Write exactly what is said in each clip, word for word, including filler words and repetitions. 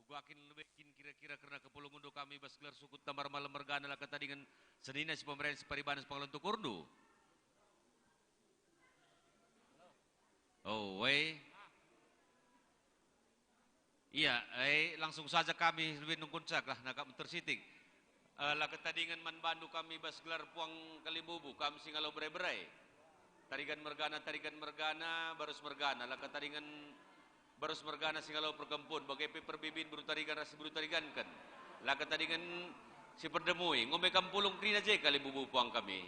Kuakin lebe kin kira-kira kerna kepulungenndu kami bas gelar suku Tambar Malem mergana la ketadingen senina si pemeren si paribanen si pangalo ntukurndu. Oh, we. Iya, eh, langsung saja kami lebe nungkun caklah nakap tersiting. Eh, la ketadingen man bandu kami bas gelar puang kalimbubu, kami si ngalo bere-bere. Tarigan mergana, tarigan mergana, barus mergana, la ketadingen barus mergana si ngalo perkempun, bage pe perbibin beru tarigan ras si beru tariganken. La ketadingen si perdemui, ngumbe kam pulung kerina je kalimbubu puang kami.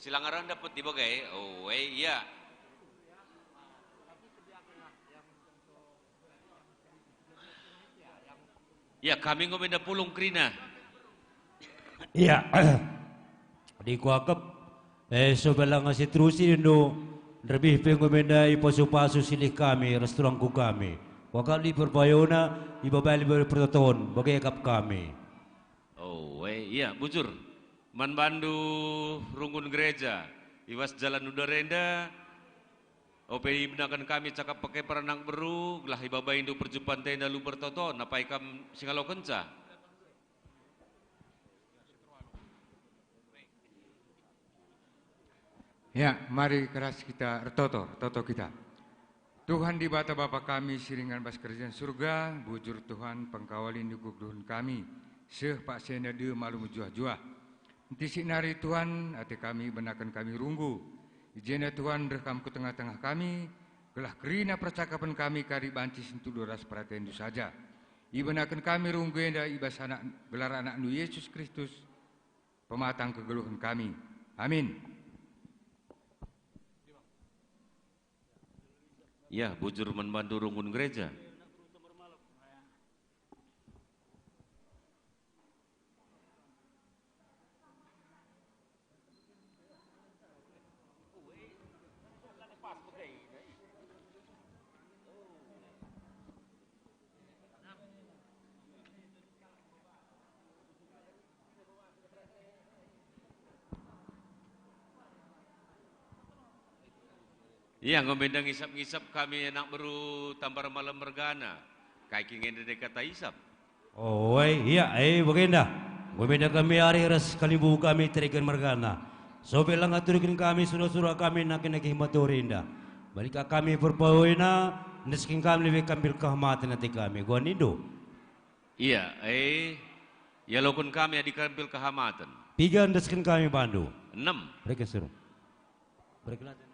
Si la ngarah dapet i bage, oh, eh, iya. Ya, kami enggo menda pulung kerina. Ya. Di kuakap, eh, sobela ngasi terusi ndo, nderbih pe enggo menda ipasu-pasu silih kami ras turangku kami. Kuakap di perbayona, ibabai pertoton, bage akap kami. Oh, eh, iya, bujur. Man bandu runggun gereja, i bas jalan udara enda, ope ibenaken kami cakap pake peranak beru, gelah ibabaindu perjumpanta enda lu pertoton, apai kam si ngalokenca? Ya, mari keras kita ertoto, ertoto kita. Tuhan Dibata Bapa kami si ringan bas kerajaan surga, bujur Tuhan pengkawali ndukuh kegeluhen kami, seh paksa enda dem alu mejuah-juah. Entisik nari Tuhan, ate kami benaken kami runggu. I jenda Tuhan reh Kam ku tengah-tengah kami, gelah kerina percakapen kami kari banci sentudu ras peratenNdu saja. Ibenaken kami runggu enda i bas anak, gelar AnakNdu Yesus Kristus, pematang kegeluhen kami. Amin. Ya, bujur man bandu runggun gereja. Ia enggo menda ngisap-ngisap kami anak beru Tambar Malem mergana. Kai kin enda kata isap? Oe, ia, e, bagenda. Enggo menda kami arih ras kalimbubu kami Tarigan mergana. Sope langa turihken kami sura-sura kami nangkih-nangkih matorinda. Bali ka kami perpawena, endesken kami lebe kampil kehamaten ate kami. Kuga nindu? Ia, e, ialoken kami adi kampil kehamaten. Piga endesken kami bandu? Enem. Bereken suruh. Bereken aja.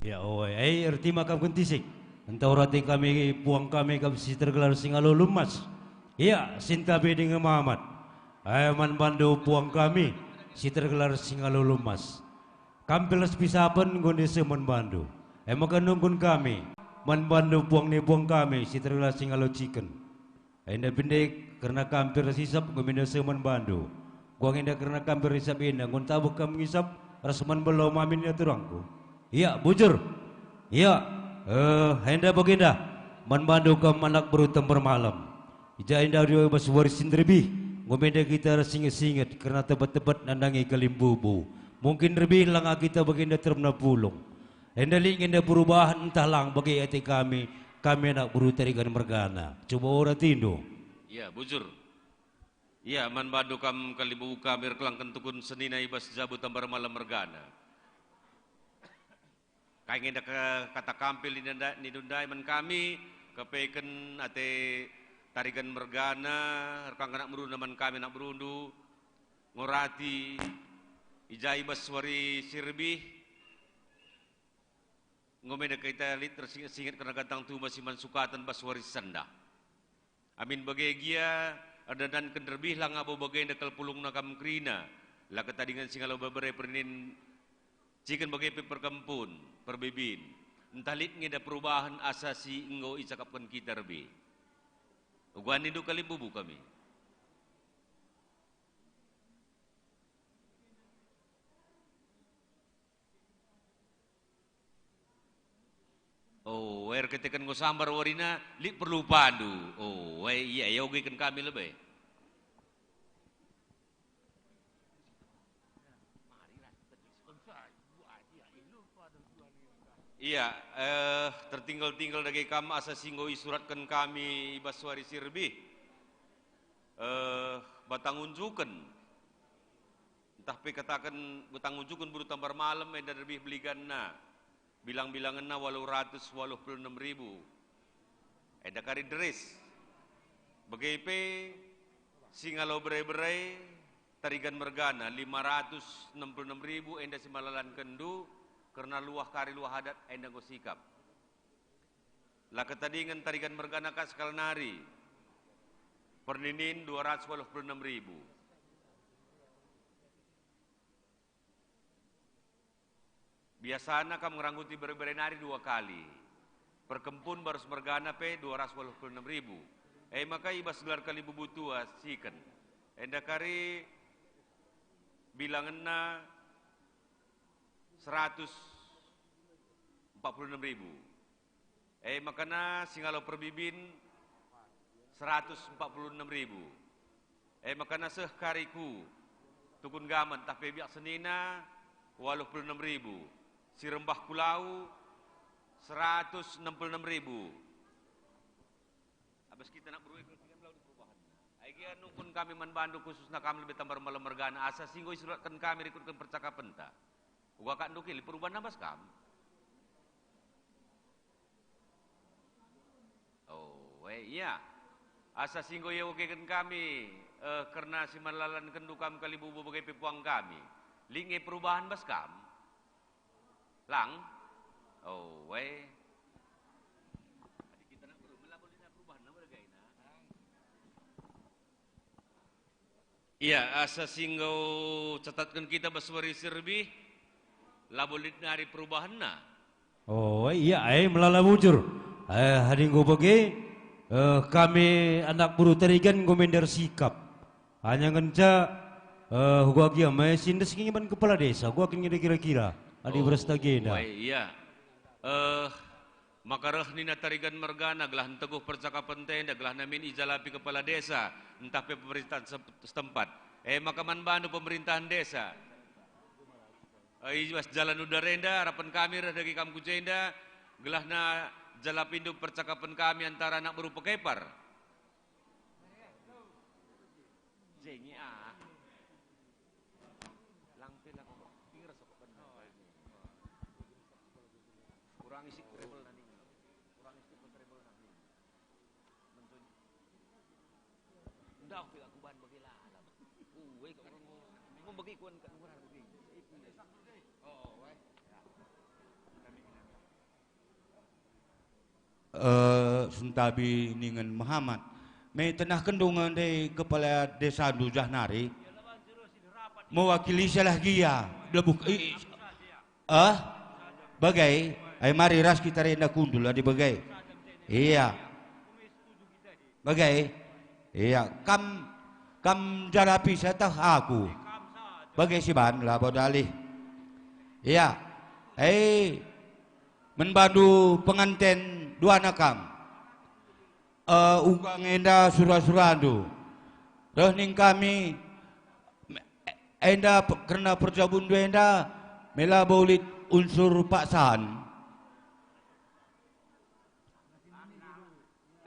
Ya, oe, ai ertima kam kentisik. Ntah urati kami puang kami kam si tergelar Singalo Lumas. Ya, sinta biding mamat. Ai man bandu puang kami si tergelar Singalo Lumas. Kampil ras pisapen enggo ndese man bandu. E maka nungkun kami man bandu puang ni puang kami si tergelar Singalo Ciken. Enda pe ndai kerna kampir ras isap enggo minda seh man bandu. Kuga nge enda kerna kampir ras isap enda enggo ntabeh kam ngisap ras man belo mamin enda turangku. Ia, bujur. Ia, eh, enda bagenda man bandu kam anak beru Tembar Malem. I ja enda dua bas wari si nderbih enggo minda kita ersinget-singet kerna tebet-tebet nandangi kalimbubu. Mungkin nderbih langa kita bagenda teremna pulung. Enda lit nge enda perubahen ntah lang bage ate kami, kami anak beru Tarigan mergana. Coba ora tindu. Ia, bujur. Ia, man bandu kam kalimbubu kami erkelangken tukun senina i bas jabu Tembar Malem mergana. Kai nge enda ke-, kata kampil nindu ndai, nindu ndai man kami, kepeken ate Tarigan mergana, erkelangken anak beruna man kami anak berundu, ngorati i ja i bas wari si nderbih, enggo me enda kita lit ersinget-singet kerna gantang tumba si man sukaten bas wari sendah. Amin bage gia, erdandanken nderbih langa bo bagenda kal pulungna kam kerina, la ketadingen Singalo Bebere perninin Ciken bage pe perkempun, perbibin. Ntah lit nge enda perubahen asa si enggo icakapken kita nderbih. Uga nindu kalimbubu kami. Oh, erkiteken enggo sambar warina, lit perlu pandu. Oh, e, ia, iogeken kami lebe. Ia, eh, tertinggal-tinggal dage kam asa si enggo isuratken kami i bas wari si nderbih. Eh, batang unjuken. Ntah pe kataken batang unjuken beru Tembar Malem enda nderbih beliganna, bilang-bilangenna waluh ratus waluh puluh enem ribu. Enda kari deres. Bage pe Singalo Bere-bere, Tarigan mergana lima ratus enem puluh enem ribu enda si malalankenndu kerna luah kari luah adat enda enggo sikap. La ketadingen Tarigan mergana ka sekali nari. Perninin dua ratus waluh puluh enem ribu. Biasana kam ngerangguti bere-bere nari dua kali. Perkempun barus mergana pe dua ratus waluh puluh enem ribu. E maka i bas gelar kalimbubu tua Ciken. Enda kari bilangenna seratus empat puluh enem ribu. E makana Singalo Perbibin seratus empat puluh enem ribu. E makana seh kari ku Tukun Gamen ntah pe biak senina waluh puluh enem ribu. Si rembah ku Lau seratus enem puluh enem ribu. Abas kita anak beru e kal piga lau di perubahanna. Ai gia nungkun kami man bandu khususna kam lebe Tembar Malem mergana asa si enggo isuratken kami rikutken percakapenta. Uga kak nduki lit perubahen bas kam. Oh, e, ia. Asa si enggo iogeken kami, eh, kerna si malalankenndu kam kalimbubu bage pe puang kami. Lit nge perubahen bas kam? Lang? Oh, e. Adi kita nak beru, mela boleh nak perubahen, nak bergayna. Ia, asa si enggo catatken kita bas wari si erbih, labo lit nari perubahenna. Oh, ia, e, melala bujur. E, adi enggo bage, e, kami anak beru Tarigan enggo minder sikap. Hanya ngenca, e, uga gia me si ndeski ngiban kepala desa, uga kin nge kira-kira, adi beras tagenda. Oh, ia. E, Maka reh nina Tarigan mergana gelah nteguh percakapenta enda, gelah namin ijalapi kepala desa, ntah pe pemerintah se-, setempat. E maka man bandu pemerintahan desa, e, i bas jalan udara enda, arapen kami reh dage kam ku jenda, gelah na jalapindu percakapen kami antara anak beru Pekepar. Jenge ah. Lang pe lah kok. Pinggir sok bener. Kurang isi treble nani. Kurang isi treble nani. Mentun. Ndak pe aku ban bagi lah. Uwe kok. Mau bagi kuan kat murah bagi. Oh, weh. Ya. Kami Eh, sentabi ningen Muhammad. Me tenahkenndu nge ndai kepala desandu jah nari. Mewakili salah gia. Lebuh, i, i, eh? Bagai. Ai mari ras kita renda kundul adi bagai. Iya. Bagai. Iya, kam, kam jarapi saya tah aku. Bagai si ban, labo dalih. Iya. Eh, men bandu penganten duana kam. Eh, uga nge enda sura-surandu. Reh ning kami, enda pe-, kerna perjabundu enda, me labo lit unsur paksaan.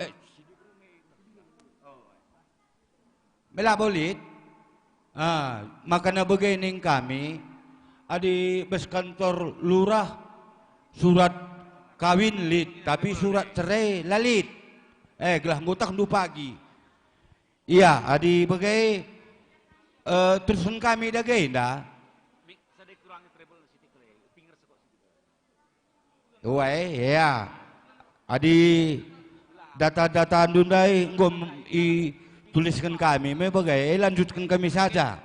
Eh, me labo lit. Ah, makana bage ning kami, adi bas kantor lurah, surat kawin lit, tapi surat cerai la lit. Eh, gelah nggo takndu pagi. Iya, adi bage, eh, terusen kami dage enda. Uai, ya. Adi data-datandu ndai enggo m-, itulisken kami, me bage, eh, lanjutken kami saja.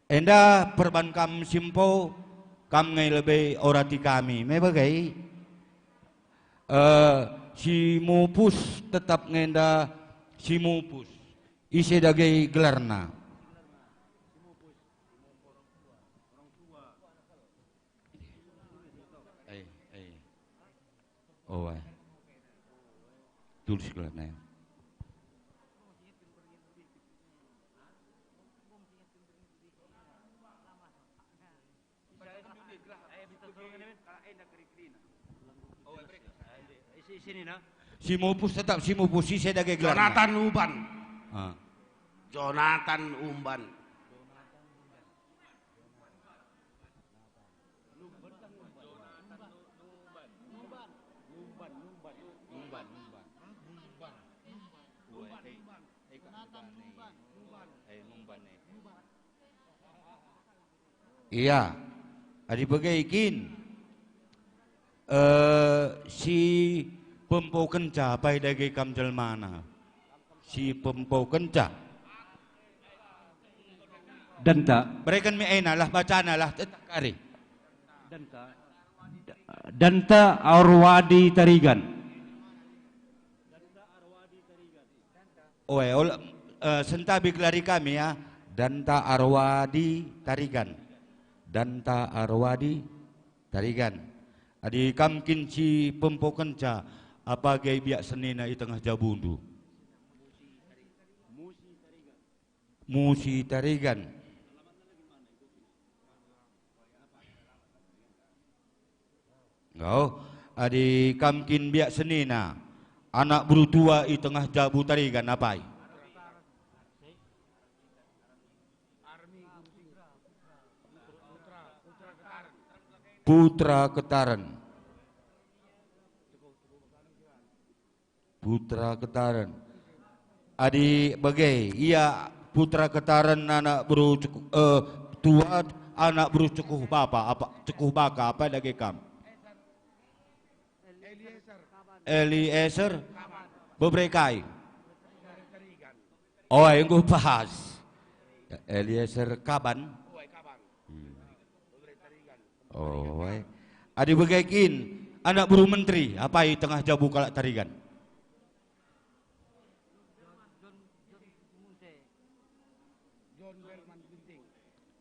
Enda perban kam si empu, kam nge lebe orati kami, me bage. Eh, si mupus tetap nge enda si mupus. Ise dage gelarna? Eh, eh. Oh, eh. Tulis gelarna, ya. Si mupus tetap si mupus, ise dage gelarna? Jonathan Umban. Ah. Jonathan Umban. Iya. Adi bage kin, eh, si pempokenca apai dage kam jelmana? Si pempokenca. Danta. Bereken me ena lah, bacana lah, tetap kari. Danta. Danta Arwadi Tarigan. Oe, ol-, eh, sentabi gelari kami ya, Danta Arwadi Tarigan. Danta Arwadi Tarigan. Adi kam kin si pempokenca, apa age biak senina i tengah jabundu? Musi Tarigan. Enggo, adi kam kin biak senina, anak beru tua i tengah jabu Tarigan apai? Putra Ketaren. Putra Ketaren. Adi bage, ia Putra Ketaren anak beru Ceku-, eh, tua, anak beru Cekuh Bapa, apa, Cekuh Baka, apa dage kam? Eliezer. Bebere kai? Oh, enggo pas. Eliezer Kaban. Hmm. Oh, eh. Adi bage kin, anak beru menteri, apai tengah jabu kalak Tarigan?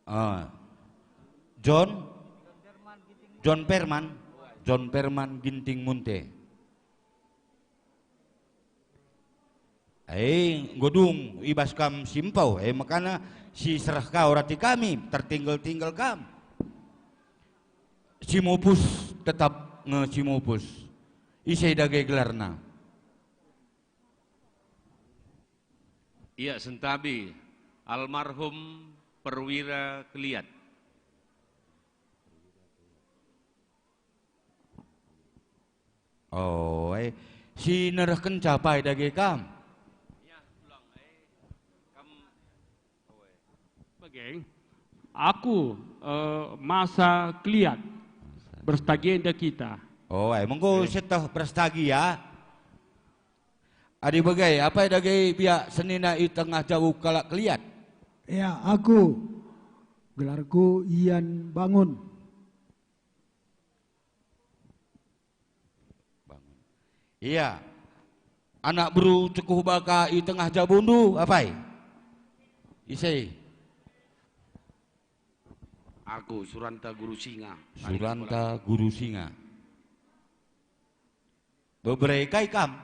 Ah. John? John Perman? John Perman Ginting Munte. Eh, enggo dung i bas kam si empu, eh, makana si sereh ka orati kami, tertinggal-tinggal kam. Si mupus tetap nge si mupus. Ise dage gelarna? Ia sentabi, almarhum Perwira Keliat. Oh, eh. Si nerehkenca apai dage kam? Bage, aku, eh, Masa Keliat, berstagenda kita. Oh, eh, mengko sieteh beras tagi ya. Adi bage, apai dage biak senina i tengah jabu kalak Keliat? Ya, aku. Gelarku Ian Bangun. Bangun. Iya. Anak beru cekuh baka i tengah jabundu, apai? Ise? Aku, Suranta Guru Singa. Suranta Guru Singa. Bebere kai kam?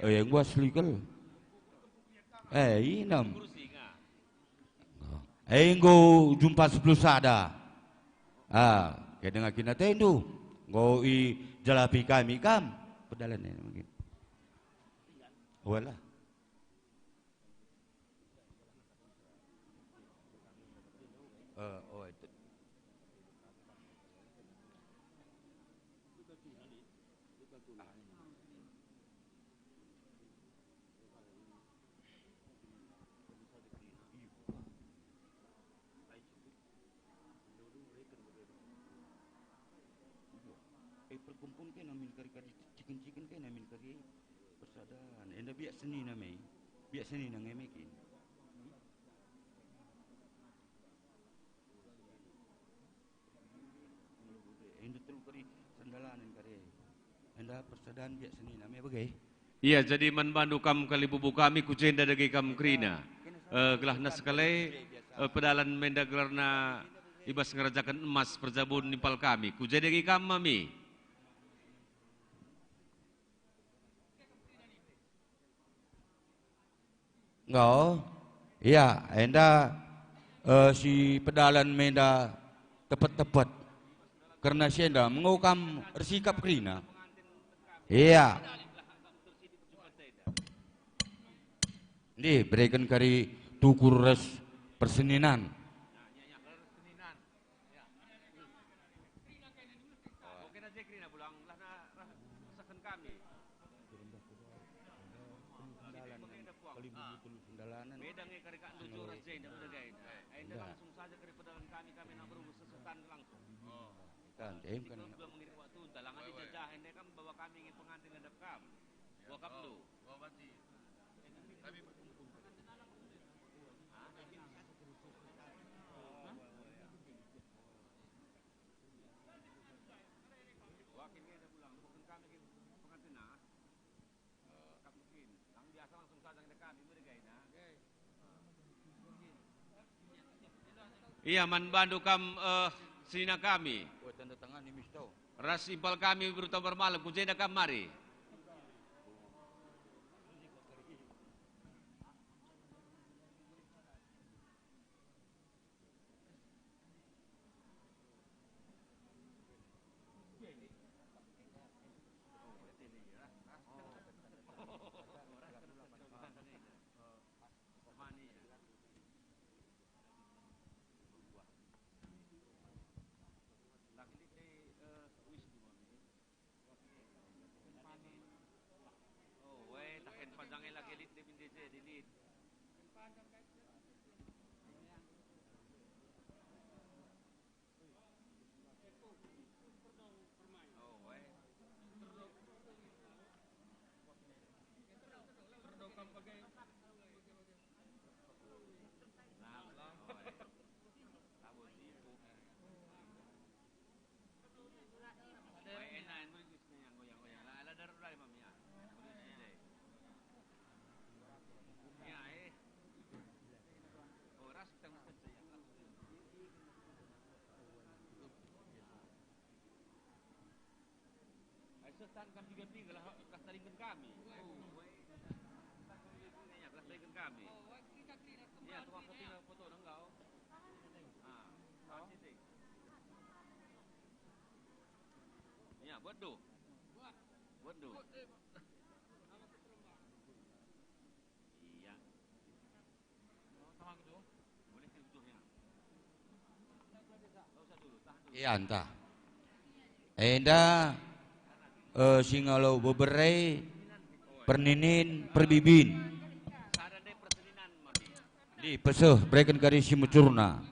Eh, enggo asli kal. Eh, inem. Eh, enggo jumpa sepuluh sada. Ah, kai denga kin atendu. Enggo ijalapi kami kam. Pedalan e mungkin. Walah. Eh, oh, itu. Eh, perkumpulken amin kari, kari ciken-ciken ken amin kari persadan. Enda biak senina me. Biak senina nge me kin. Enda telu kari sendalanen kari. Enda persadan biak senina me bage. Ia, jadi man bandu kam kalibubu kami, ku jenda dage kam kerina. Eh, gelah nas kale, eh, pedalan menda gelarna i bas ngerajaken emas perjabun nimpal kami. Ku jenda dage kam mami. Enggo. Ia, enda, eh, si pedalan menda tepet-tepet. Kerna si enda, mengo kam ersikap kerina. Ia. Ndi, bereken kari tukur ras perseninan. Kan, em kan. Dua mengirim waktu, entah langan dijajah, enda kam bawa kami nge pengantin ngadap kam. Buah kaplu. Kami berkumpul. Wakin nge ada pulang, bukan kami kin pengantin, nah. Eh, kap mungkin. Lang biasa langsung saja nge kami, mereka ini, nah. Ia, man bandu kam, eh, senina kami. Oh, tanda tangan ni Mister. Ras impal kami berutam bermalam, ku jenda kam mari. Oh, weh, taken panjang e lagi lit de binde je, di lit. Oh, weh. Terdo kam pakai. Nah, oh, weh. Labo sibuk. Ai, setan kam piga-piga lah, lah taringken kami. Lah taringken kami. Ya, tukang foto, foto enggau. Ah, oh. Ya, buat do. Buat do. Iya. Iya, ntah. Enda, eh, singalo bebere, perninin, perbibin. Di peseh, bereken kari si mecurna.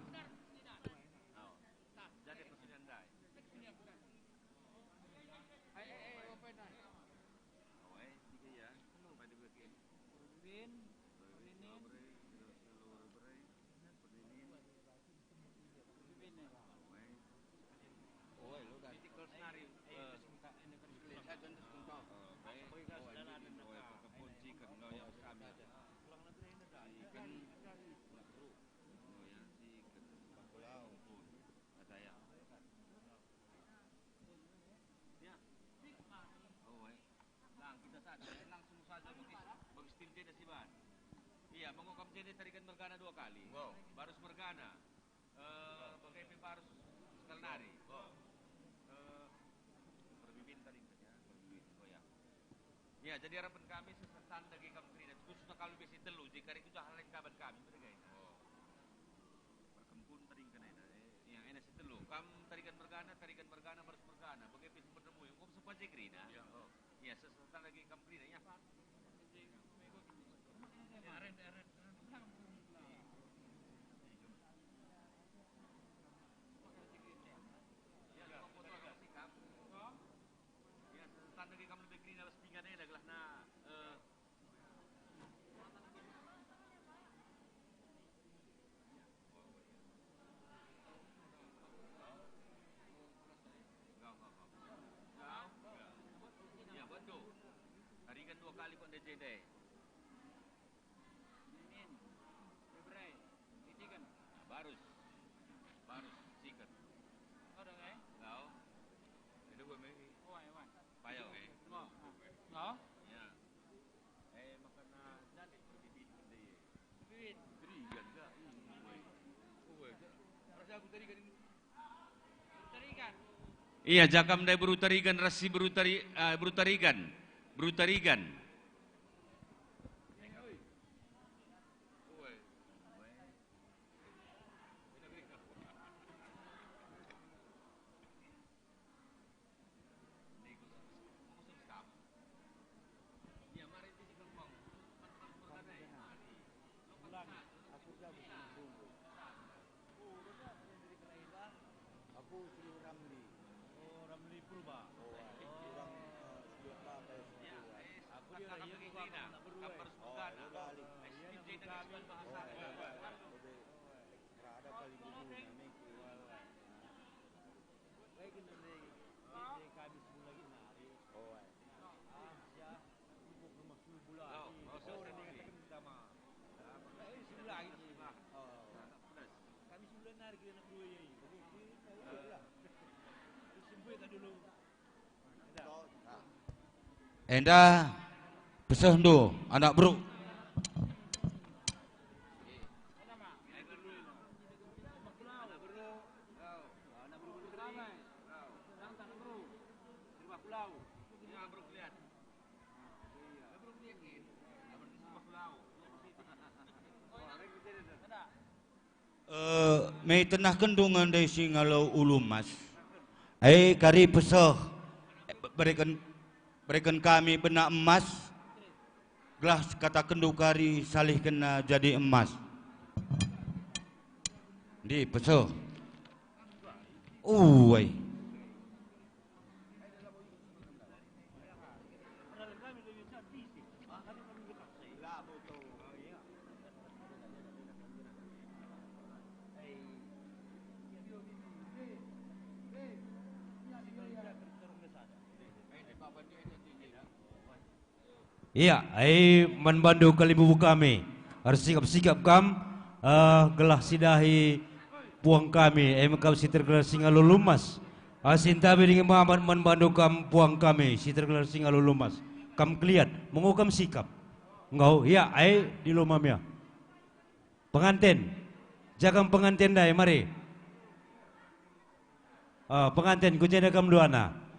Ya, mengko kam jenda tarigan mergana dua kali. Barus mergana. Eh, bage pe barus sekali nari. Eh, perbibin tadi, ya, perbibin. Oh, ya. Ya, jadi harapen kami sesetan dage kam kerina, khususna kami besi telu, jadi kari ku jalan lain kaban kami, merga ini. Perkempun tadi kena ina, eh. Ya, ena si telu. Kam tarigan mergana, tarigan mergana, barus mergana. Bage pe si pertemu, engko sepaje kerina. Ya, oh. Ya, sesetan dage kam kerina, ya. Ya, betul. Tarigan dua kali kok ndai jenda. Inin, Febrai, Itiken. Nah, barus. Barus, siket. Kau dong, eh? Kau. Itu gue, Mei. Wah, wah. Payau, eh? Wah. Kau? Ya. Eh, makana jande perbibit benda ye. Perbibit. Terigan, gak? Iya, gue. Gue, gak? Rasa aku tadi kan. Iya, jakam ndai beru Tarigan ras si beru Tari-, eh, beru Tarigan. Beru Tarigan. Aku si Ramli. Oh, Ramli Purba. Oh, orang, eh, si Jepang, eh, si Jepang. Aku dia, iya, Purba, anak beru, eh. Oh, iya, balik. Iya, anak beru kami. Oh, iya, iya. Ada kali dulu, namanya. Baik, ini, ini, ini kami semua lagi nari. Oh, iya. Enda pesehndu, anak beru. Eh, mei tenahkenndu nge ndai si ngalo ulu emas. Eh, kari peseh, eh, be-, bereken, bereken kami benak emas, gelah katakenndu kari salihkenna jadi emas. Ndi peseh? Uai. Ia, ai man bandu kalimbubu kami, ersikap-sikap kam, eh, gelah sidahi puang kami, e me kam si tergelar si ngalo ulu emas. Asintabi dingen mamat man bandu kam puang kami, si tergelar si ngalo ulu emas. Kam keliat, menggo kam sikap. Enggo, ia, ai, di loma mia. Penganten. Jakam penganten ndai, mari. Ah, penganten, ku jenda kam duana.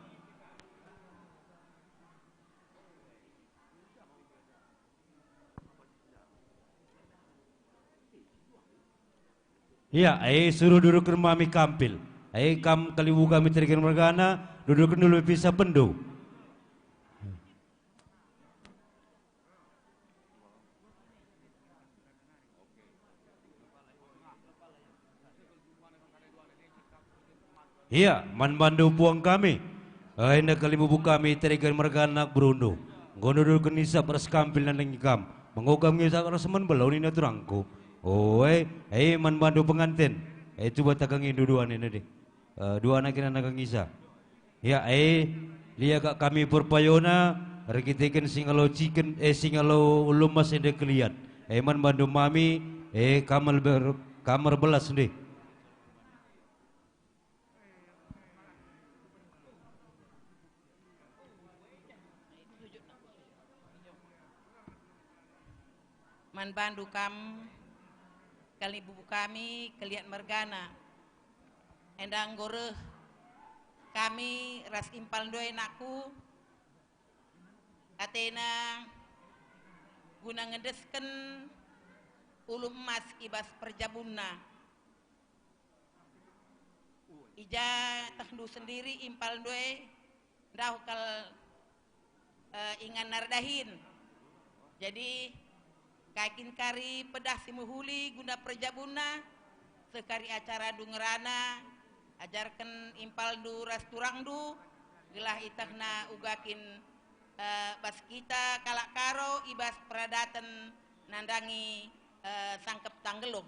Ia, e, suruh duduk mami kampil. E, kam kalimbubu kami Tarigan mergana, duduk dulu pisa pendu. Ia, man bandu puang kami. Enda kalimbubu kami Tarigan mergana anak berundu. Enggo nudurken isap ras kampil nandangi kam. Menggo kam ngisap ras man belo nina turangku. Oe, e man bandu penganten. E, cuba takangi duduan enda deh. Eh, duana kena nangkangisa. Ya, e, lia kak kami perpayona, erkiteken si ngalo ciken, eh, si ngalo ulu emas enda keliat. E man bandu mami, e, kam erbe-, kam erbelas ndeh. Man bandu kam, kalimbubu kami, Keliat mergana. Enda enggo reh kami ras impalndu e, nakku, atena guna ngendesken ulu emas i bas perjabunna. I ja tehndu sendiri impalndu e ndauh kal, eh, ingan erdahin. Jadi, kai kin kari pedah si mehuli guna perjabunna, seh kari acarandu ngerana, ajarken impalndu ras turangndu, gelah itehna uga kin, eh, bas kita kalak Karo i bas peradaten nandangi, eh, sangkep tanggeluh.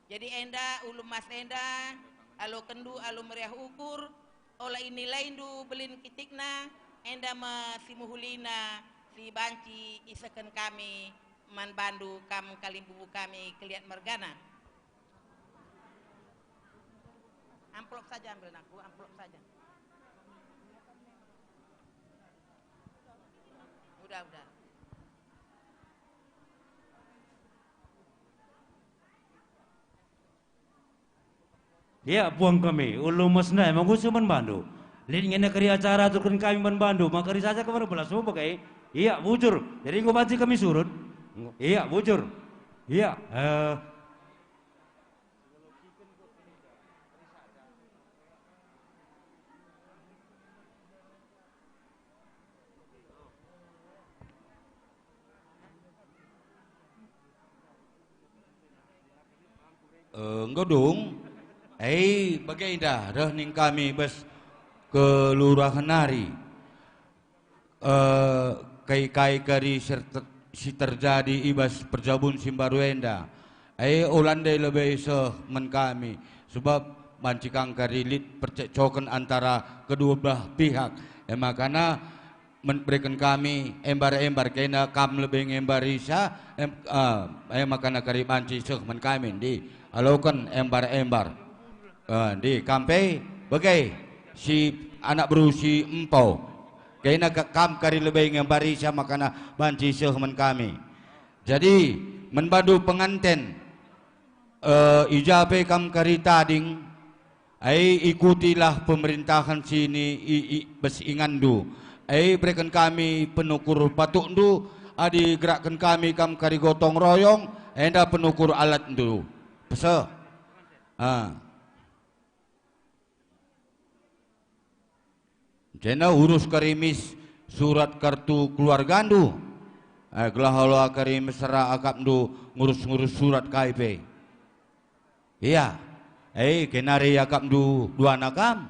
Jadi enda ulu emas enda, alokenndu alu meriah ukur, ola inilaindu belin kitikna, enda me si mehulina si banci isehken kami man bandu kam kalimbubu kami Keliat mergana. Amplop saja ambil, nakku, amplop saja. Udah, udah. Ia, puang kami, ulu emas ndai manggusi man bandu. Lit nge kari acara aturken kami man bandu, maka ri saja kemana belas mu bage. Ia, bujur. Jadi enggo banci kami surut. Ia, bujur. Ia, eh. Eh, enggo dung. Eh, bage enda reh ning kami bas kelurahen nari. Eh, kai-kai kari serte-, si terjadi i bas perjabun si mbaru enda. Eh, ola ndai lebe seh man kami, sebab banci kang kari lit percekcoken antara kedua belah pihak. E makana men-, bereken kami embar-embar, kena kam lebe ngembarisa, em-, ah, e makana kari banci seh man kami, ndi, aloken embar-embar. Ah, ndi, kam pe, bage, si anak beru si empo. Kena ka-, kam kari lebe ngembarisa makana banci seh man kami. Jadi, men bandu penganten, eh, i ja pe kam kari tading, ai ikutilah pemerintahen si ni i, i bas inganndu. Ai bereken kami penukur patukndu, adi gerakken kami kam kari gotong royong, enda penukur alatndu. Pese. Ah. Jenda urus kari mis surat kartu keluargandu. Eh, gelah ola kari mesera akapndu ngurus-ngurus surat kai pe. Ia, eh, kenari akapndu duana kam.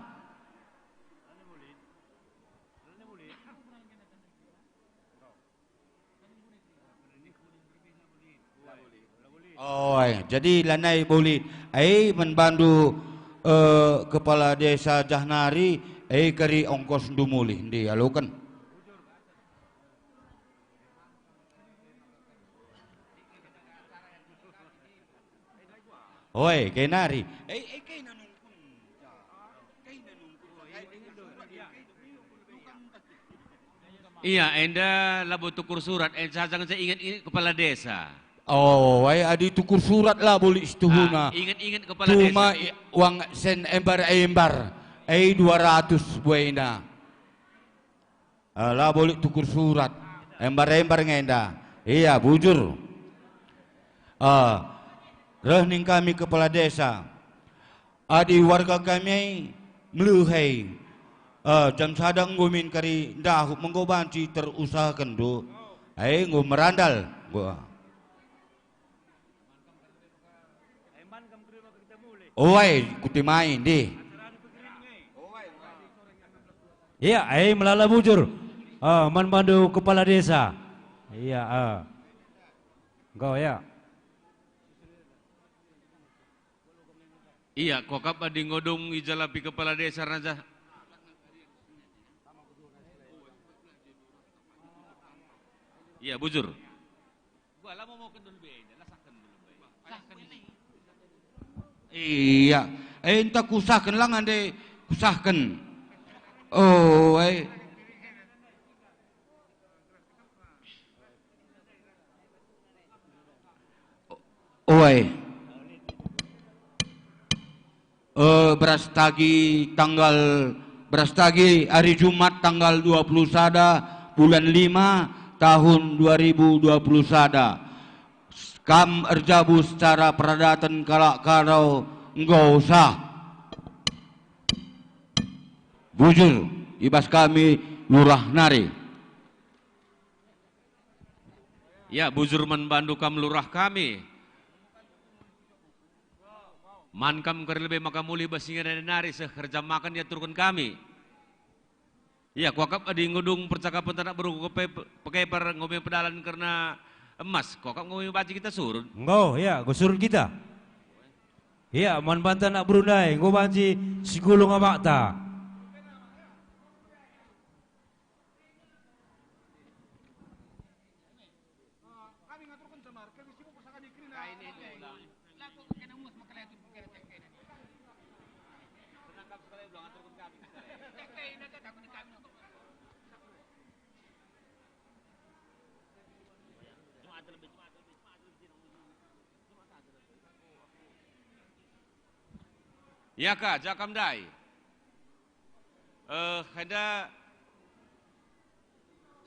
Oh, eh, jadi lanai boli. Ai, men bandu, eh, kepala desa jah nari, eh, keri ongkosndu mulih, ndi aloken. Oi, kai nari. Eh, eh, kai na nungkun. Kai na nungkun. Ia, enda labo tukur surat, eh, saja ngenca inget-inget kepala desa. Oh, ai adi tukur surat labo lit situhuna. Ah, inget-inget kepala desa. Cuma i-, uang sen embar-embar, eh, dua ratus buena. Eh, labo lit tukur surat, embar-embar nge enda. Ia, bujur. Eh, reh ning kami kepala desa. Adi warga kami ai melehai, eh, jam sada enggo min kari ndahup menggo banci terusahakenndu. Ai enggo merandal. Enggo. Oe, kutimai, ndi. Ia, ai melala bujur. Ah, man bandu kepala desa. Ia, ah. Enggo, ia. Ia, kuakap adi ngodung ijalapi kepala desa raja. Ia, bujur. Gua la momoken dulu be, la sahken dulu be. Sahken. Ia, enta kusahken lang ande kusahken. Oh, ai. Oi. Eh, beras tagi tanggal, beras tagi hari Jumat tanggal dua puluh sada bulan lima tahun dua ribu dua puluh sada. Kam erjabu secara peradaten kalak Karo enggo sah. Bujur, i bas kami lurah nari. Ya, bujur man bandu kam lurah kami. Man kam kari lebe maka mulih bas ingan nari seh kerja makan iaturken kami. Ya, kuakap adi ngudung percakapen tanak beru ku pe-, pekeper ngome pedalan kerna emas, kuakap ngome banci kita surut. Enggo, ya, enggo surut kita. Ya, man banta anak beru ndai, enggo banci sigulung amakta. Ya ka, ja kam ndai. Eh, enda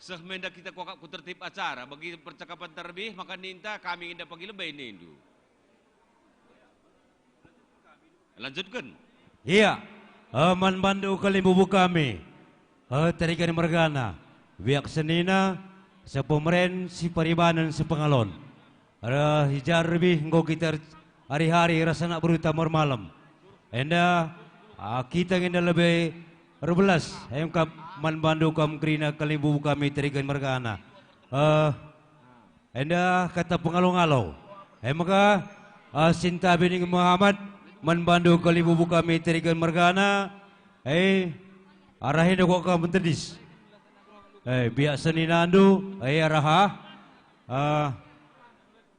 seh me enda kita kuakap ku tertib acara, bagi percakapan terlebih maka ninta kami enda pagi lebe nindu. Lanjutken. Iya, eh, man bandu kalimbubu kami, eh, Terigan mergana, biak senina, sepemeren, siparibanen, sepengalon. Ereh, i ja lebih enggo kita er-, hari-hari ras anak beru tambar malem. Enda, ah, kita nge enda lebe erbelas, em kap man bandu kam kerina kalimbubu kami Terigan mergana. Eh, enda kata pengalo-ngalo. Em maka, ah, Sinta Bining Muhammad man bandu kalimbubu kami Terigan mergana. Eh, arah enda kok kam tedis. Eh, biak seninandu, eh, arah ah. Ah,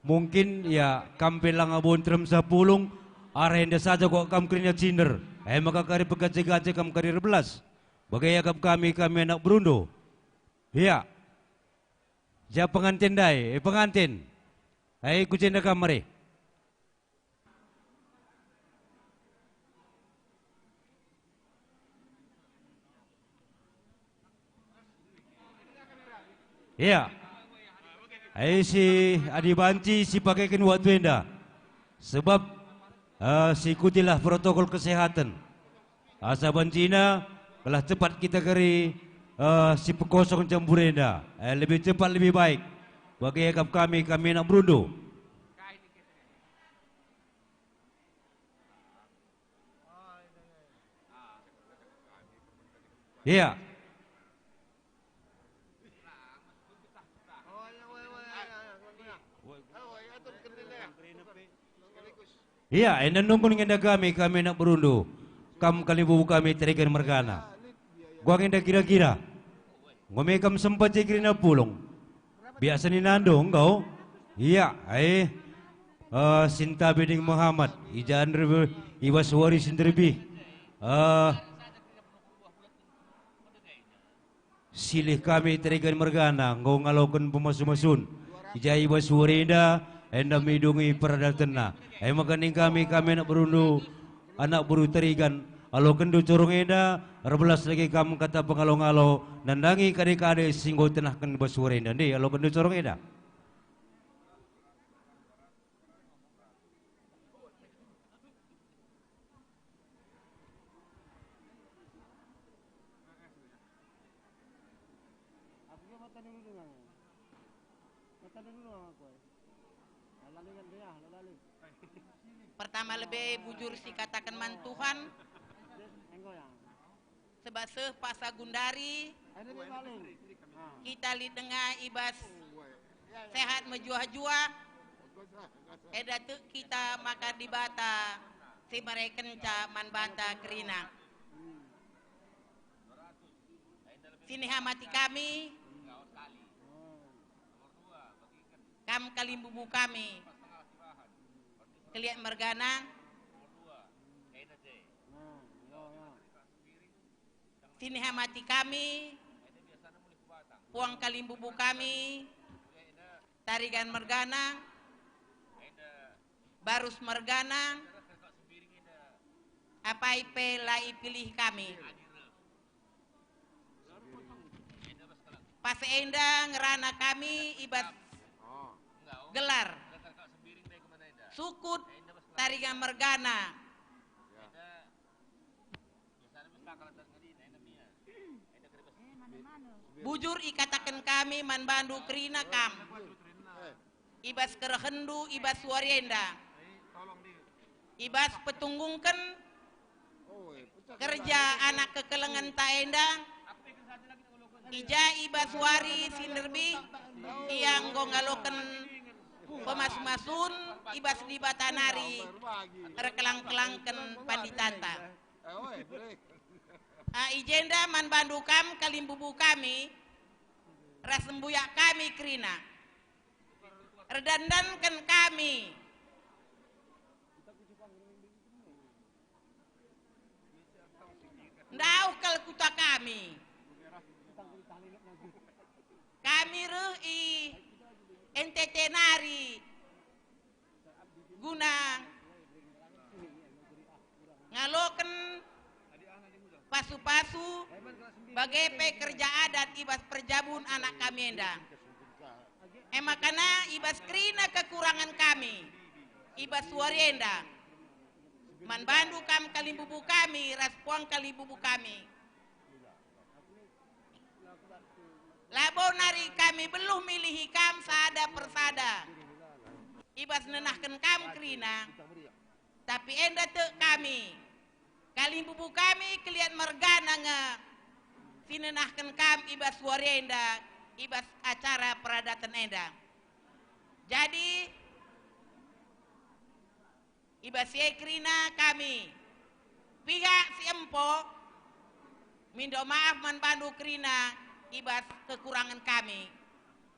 Mungkin, ya, kam pe langa bonterem sapulung, arah enda saja kok kam kerina cinder. E maka kari pegace-gace kam kari erbelas. Bage iakap kami, kami anak berundu. Ya. Ja penganten ndai, eh, penganten. Ai, ku jenda kam mari. Ya. Ai si adi banci sipakeken waktu enda. Sebab, eh, sikutilah protokol kesehatan. Asa bancina, gelah cepat kita keri, eh, sipekosong jambur enda. Eh, lebih cepat lebih baik. Bage iakap kami, kami anak berundu. Iya. Iya, enda nungkun nge enda kami, kami anak berundu. Kam kalimbubu kami Terigan mergana. Gua nge enda kira-kira. Enggo me kam sempat je kerina pulung. Biak seninandu enggo? Iya, ai. Eh, Sinta Bining Muhammad, i ja nderbih, i bas wari si nderbih. Eh, silih kami Terigan mergana, enggo ngaloken pemasu-masun. I ja i bas wari enda, enda midungi peradatenna. E maka ning kami, kami anak berundu, anak beru Terigan, alokenndu corong enda, erbelas dage kam kata pengalo-ngalo, nandangi kade-kade si enggo tenahken bas wari enda. Ndi, alokenndu corong enda. Pertama lebe bujur sikataken man Tuhan, sebab seh paksa gundari kita lit denga i bas sehat mejuah-juah, eda tek kita maka Dibata si merekenca man banta kerina. Sinihamati kami, kam kalimbubu kami, Keliak mergana. Sinihamati kami, puang kalimbubu kami, Tarigan mergana. Barus mergana, apai pe la ipilih kami. Pas enda ngerana kami i bas gelar Sukut Tarigan Mergana. Bujur ikataken kami man bandu kerina kam, i bas kerehendu i bas wari enda, i bas petunggungken kerja anak kekelengenta enda, i ja i bas wari si nderbih ia enggo ngaloken pemasu-masun i bas Dibata nari erkelang-kelangken panditanta. Ah, i jenda man bandu kam kalimbubu kami, ras sembuyak kami kerina. Erdandanken kami. Ndauh kal kuta kami. Kami reh i N T T nari guna ngaloken pasu-pasu bage pe kerja adat i bas perjabun anak kami enda. E makana i bas kerina kekurangan kami i bas wari enda, man bandu kam kalimbubu kami ras puang kalimbubu kami. Labo nari kami beluh milihi kam sada persada i bas nenahken kam kerina, tapi enda tek kami, kalimbubu kami keliat mergana nge si nenahken kam i bas wari enda, i bas acara peradaten enda. Jadi, i bas si e kerina kami, pihak si empo, mindo maaf man bandu kerina i bas kekurangen kami.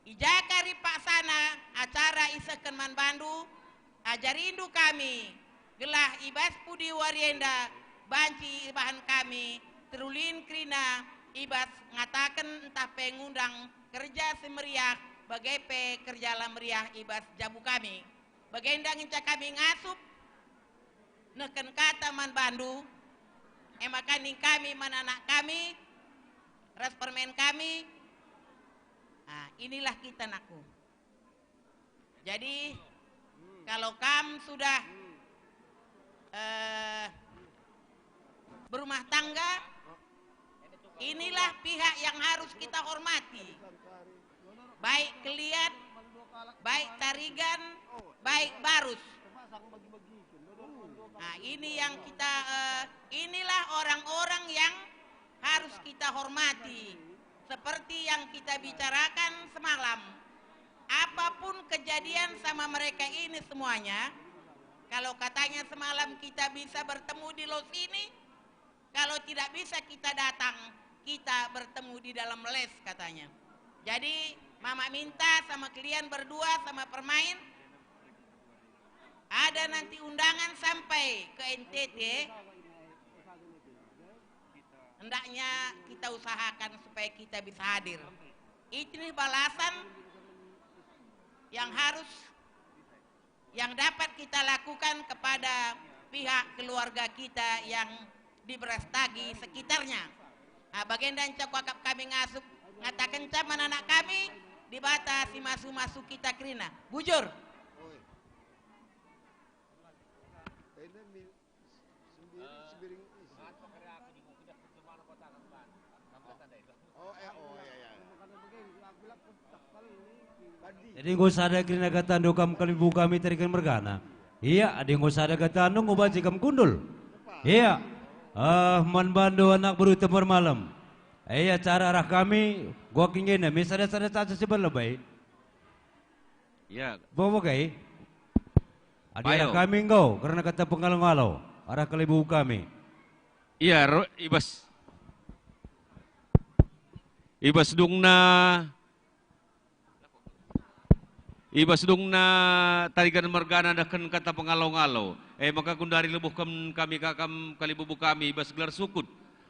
I ja kari paksana acara isehken man bandu, ajarindu kami, gelah i bas pudi wari enda banci ibahan kami terulin kerina i bas ngataken ntah pe ngundang kerja si meriah, bage pe kerja la meriah i bas jabu kami. Bagenda ngenca kami ngasup nehken kata man bandu, e maka ning kami man anak kami ras permen kami, "Ah, inilah kita, nakku." Jadi, kalau kam sudah, eh, berumah tangga, inilah pihak yang harus kita hormati. Baik keliat, baik tarigan, baik barus. Nah, ini yang kita, eh, inilah orang-orang yang harus kita hormati. Seperti yang kita bicarakan semalam, apapun kejadian sama mereka ini semuanya, kalau katanya semalam kita bisa bertemu di los ini, kalau tidak bisa kita datang, kita bertemu di dalam les, katanya. Jadi, Mama minta sama kalian berdua sama permain, ada nanti undangan sampai ke N T T, hendaknya kita usahakan supaya kita bisa hadir. Ini balasan yang harus yang dapat kita lakukan kepada pihak keluarga kita yang di Brastagi sekitarnya. Ah, bagenda enca kuakap kami ngasup, ngatakenca man anak kami, Dibata si masu-masu kita kerina. Bujur. Jadi enggo sada kerina katandu kam kalimbubu kami tarigan mergana. Ia, adi enggo sada katandu enggo banci kam kundul. Ia, ah, man bandu anak beru tembar malem. Ia, cara arah kami, gua kinggena, me sada-sada caca si berlebai. Ya. Bobo kai? Adi arah kami enggo, kerna kata pengalo-ngalo, arah kalimbubu kami. Iya, ro-, ibas, ibas dungna, ibas dungna tarigan mergana nehken kata pengalo-ngalo. E maka gundari lebuhken kami ka kam kalimbubu kami ibas gelar sukut,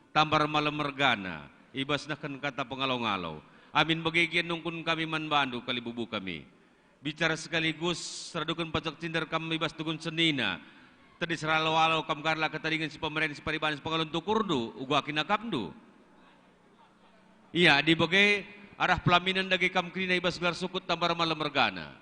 tambar malem mergana, ibas nehken kata pengalo-ngalo. Amin bage gia nungkun kami man bandu kalimbubu kami. Bicara sekaligus raduken pajek cinder kam i bas tugun senina. Tedis ralo-alo kam garlah ketadingen si pemeren si paribanen si pengalon tukurndu, uga kin akapndu. Ia, adi bage, arah pelaminen dage kam kerina i bas gelar sukut tambar malem mergana.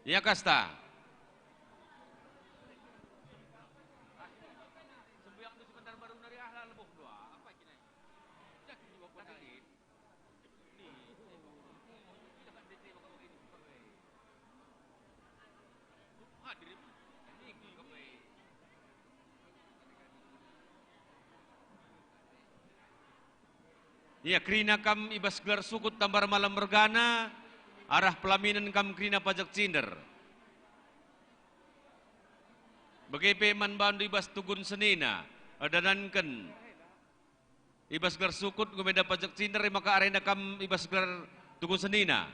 Ia kasta. Ia, kerina kam i bas gelar sukut tambar malem mergana, arah pelaminen kam kerina pajek cinder. Bage pe man bandu i bas tugun senina, erdananken i bas gelar sukut enggo menda pajek cinder, e maka arenda kam i bas gelar tugun senina.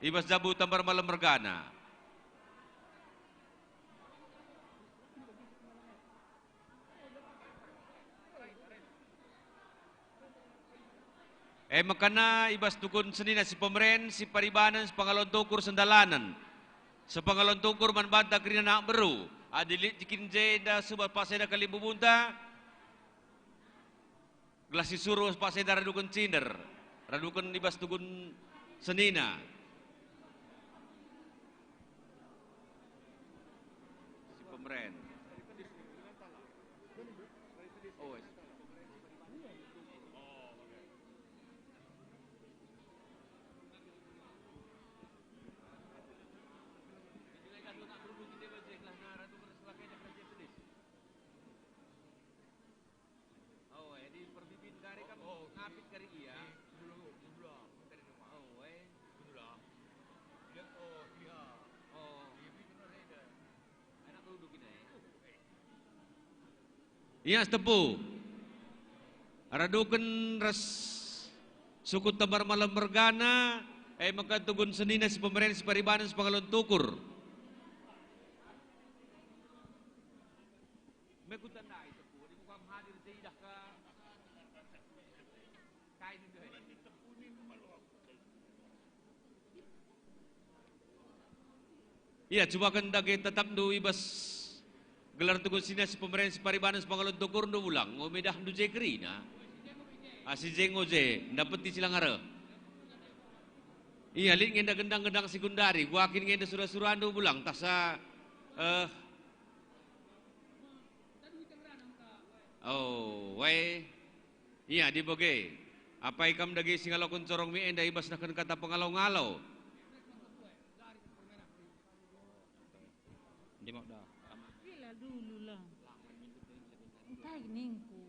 I bas jabu tambar malem mergana. E mekana i bas tugun senina si pemeren, si paribanen, si pengalon tukur sendalanen. Si pengalon tukur man banta kerina anak beru. Adi lit kin jenda subat paksa enda kalimbubunta, gelah si suruh paksa enda raduken cinder, raduken i bas tugun senina. Si pemeren. Oh, oh, jadi perbibin kari kan ngapit kari ia. Oh, eh. Oh. Anak duduk ini. Ia, setepu. Raduken ras sukut tambar malem mergana, e maka tugun senina si pemeren si paribanen si pengalon tukur. Me kutandai tepu, di muka hadir seidah ka. Kain. Ia, cubaken dage tatapndu i bas gelar tugun senina si pemeren si paribanen si pengalon tukurndu, ulang enggo medahndu je kerina. Ah, si je enggo je, ndapeti si la ngareh. Ia, lit nge enda gendang-gendang si gundari, kuakin nge enda sura-surandu, ulang tah sa, eh, oh, wae. Ia, adi bage, apai kam dage si ngaloken corong mi enda i bas nehken kata pengalo-ngalo? Ndai mauda. Ila dulu lah. Engkai ningku?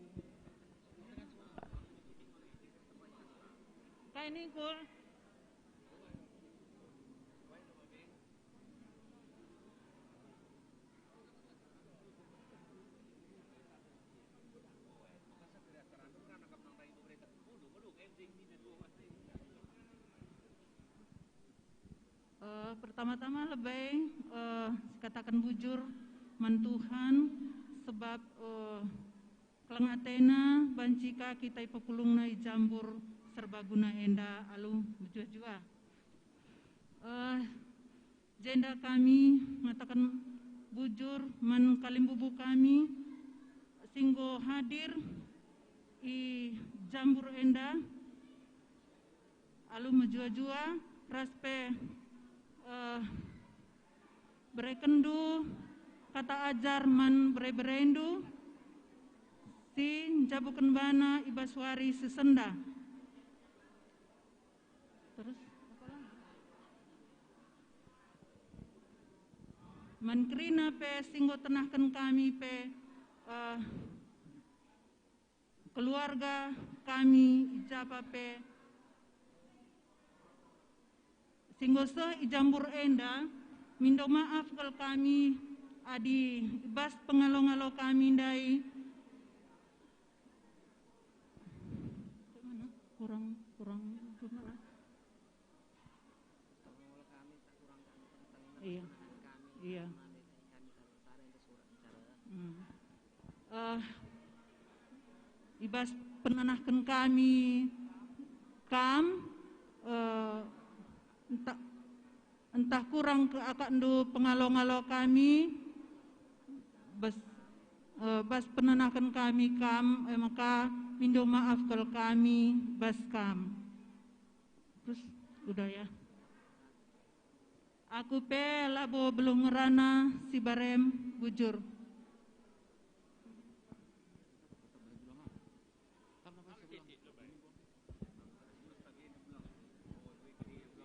Engkai ningku? Eh, pertama-tama lebe, eh, sikataken bujur man Tuhan, sebab, eh, keleng atena banci ka kita ipepulungna i Jambur Serbaguna enda alu mejuah-juah. Eh, jenda kami ngataken bujur man kalimbubu kami si enggo hadir i Jambur enda. Alu mejuah-juah ras pe, eh, berekenndu kata ajar man bere-berendu si njabuken bana i bas wari si sendah. Terus, apa lagi? Man kerina pe si enggo tenahken kami pe, eh, keluarga kami i japa pe si enggo seh i Jambur enda, mindo maaf kal kami adi i bas pengalo-ngalo kami ndai. Kurang, kurang, kurang. Eh, i bas penenahken kami kam, eh, ntah, ntah kurang ke akapndu pengalo-ngalo kami, bas, eh, bas penenahken kami kam, eh, maka mindo maaf kal kami bas kam. Terus, udah ya. Aku pe labo beluh ngerana si barem bujur.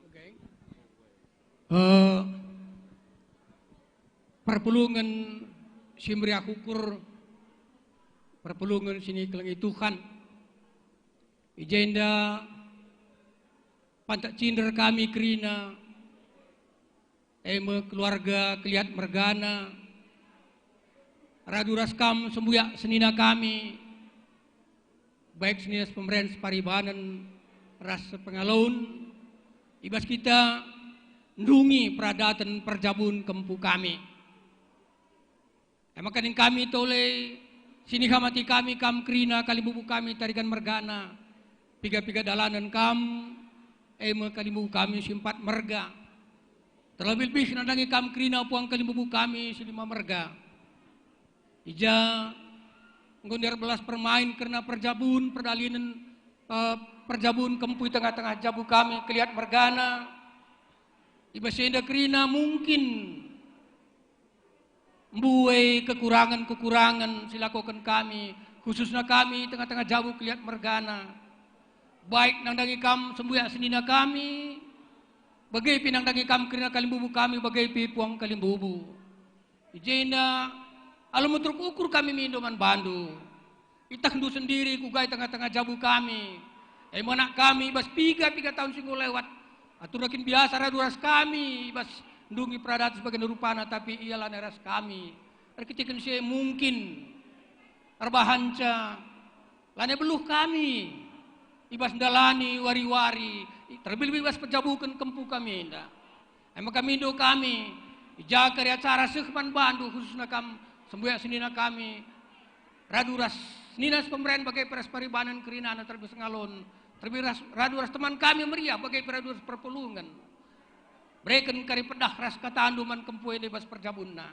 Oke. Eh, perpulungen si meriah ukur, perpulungen si nikelengi Tuhan. I jenda pantak cinder kami kerina, e me keluarga Keliat mergana, radu ras kam sembuyak senina kami, baik senina sepemeren, separibanen, ras sepengaloen, i bas kita ndungi peradaten perjabun kempu kami. E maka ning kami tole, siniha mati kami kam kerina kalimbubu kami Tarigan mergana, piga-piga dalanen kam, e me kalimbubu kami si empat merga. Terlebih-lebih nandangi kam kerina puang kalimbubu kami si lima merga. I ja enggo ndeher belas permain kerna perjabun, perdalinen, eh, perjabun kempu i tengah-tengah jabu kami Keliat mergana. I bas enda kerina mungkin mbue kekurangen-kekurangen si lakoken kami, khususna kami tengah-tengah jabu Keliat mergana. Baik nandangi kam sembuyak senina kami, bage pe nandangi kam kerina kalimbubu kami, bage pe puang kalimbubu. I jenda alu meteruk ukur kami mindo man bandu. Itahndu sendiri kuga i tengah-tengah jabu kami. E me anak kami, i bas piga-piga tahun si enggo lewat, aturna kin biasa radu ras kami i bas ndungi peradaten sebagian rupana, tapi ia lanai ras kami. Erkiteken si e mungkin erbahanca lanai beluh kami i bas ndalani wari-wari, terlebih-lebih i bas pejabuken kempu kami enda. E maka mindo kami, i ja kari acara seh man bandu, khususna kam sembuyak senina kami, radu ras senina sepemeren bage pe ras paribanen kerinana terlebih pengaloen, terlebih ras, radu ras teman kami meriah bage pe radu ras perpulungen. Bereken kari pedah ras katandu man kempu enda i bas perjabunna,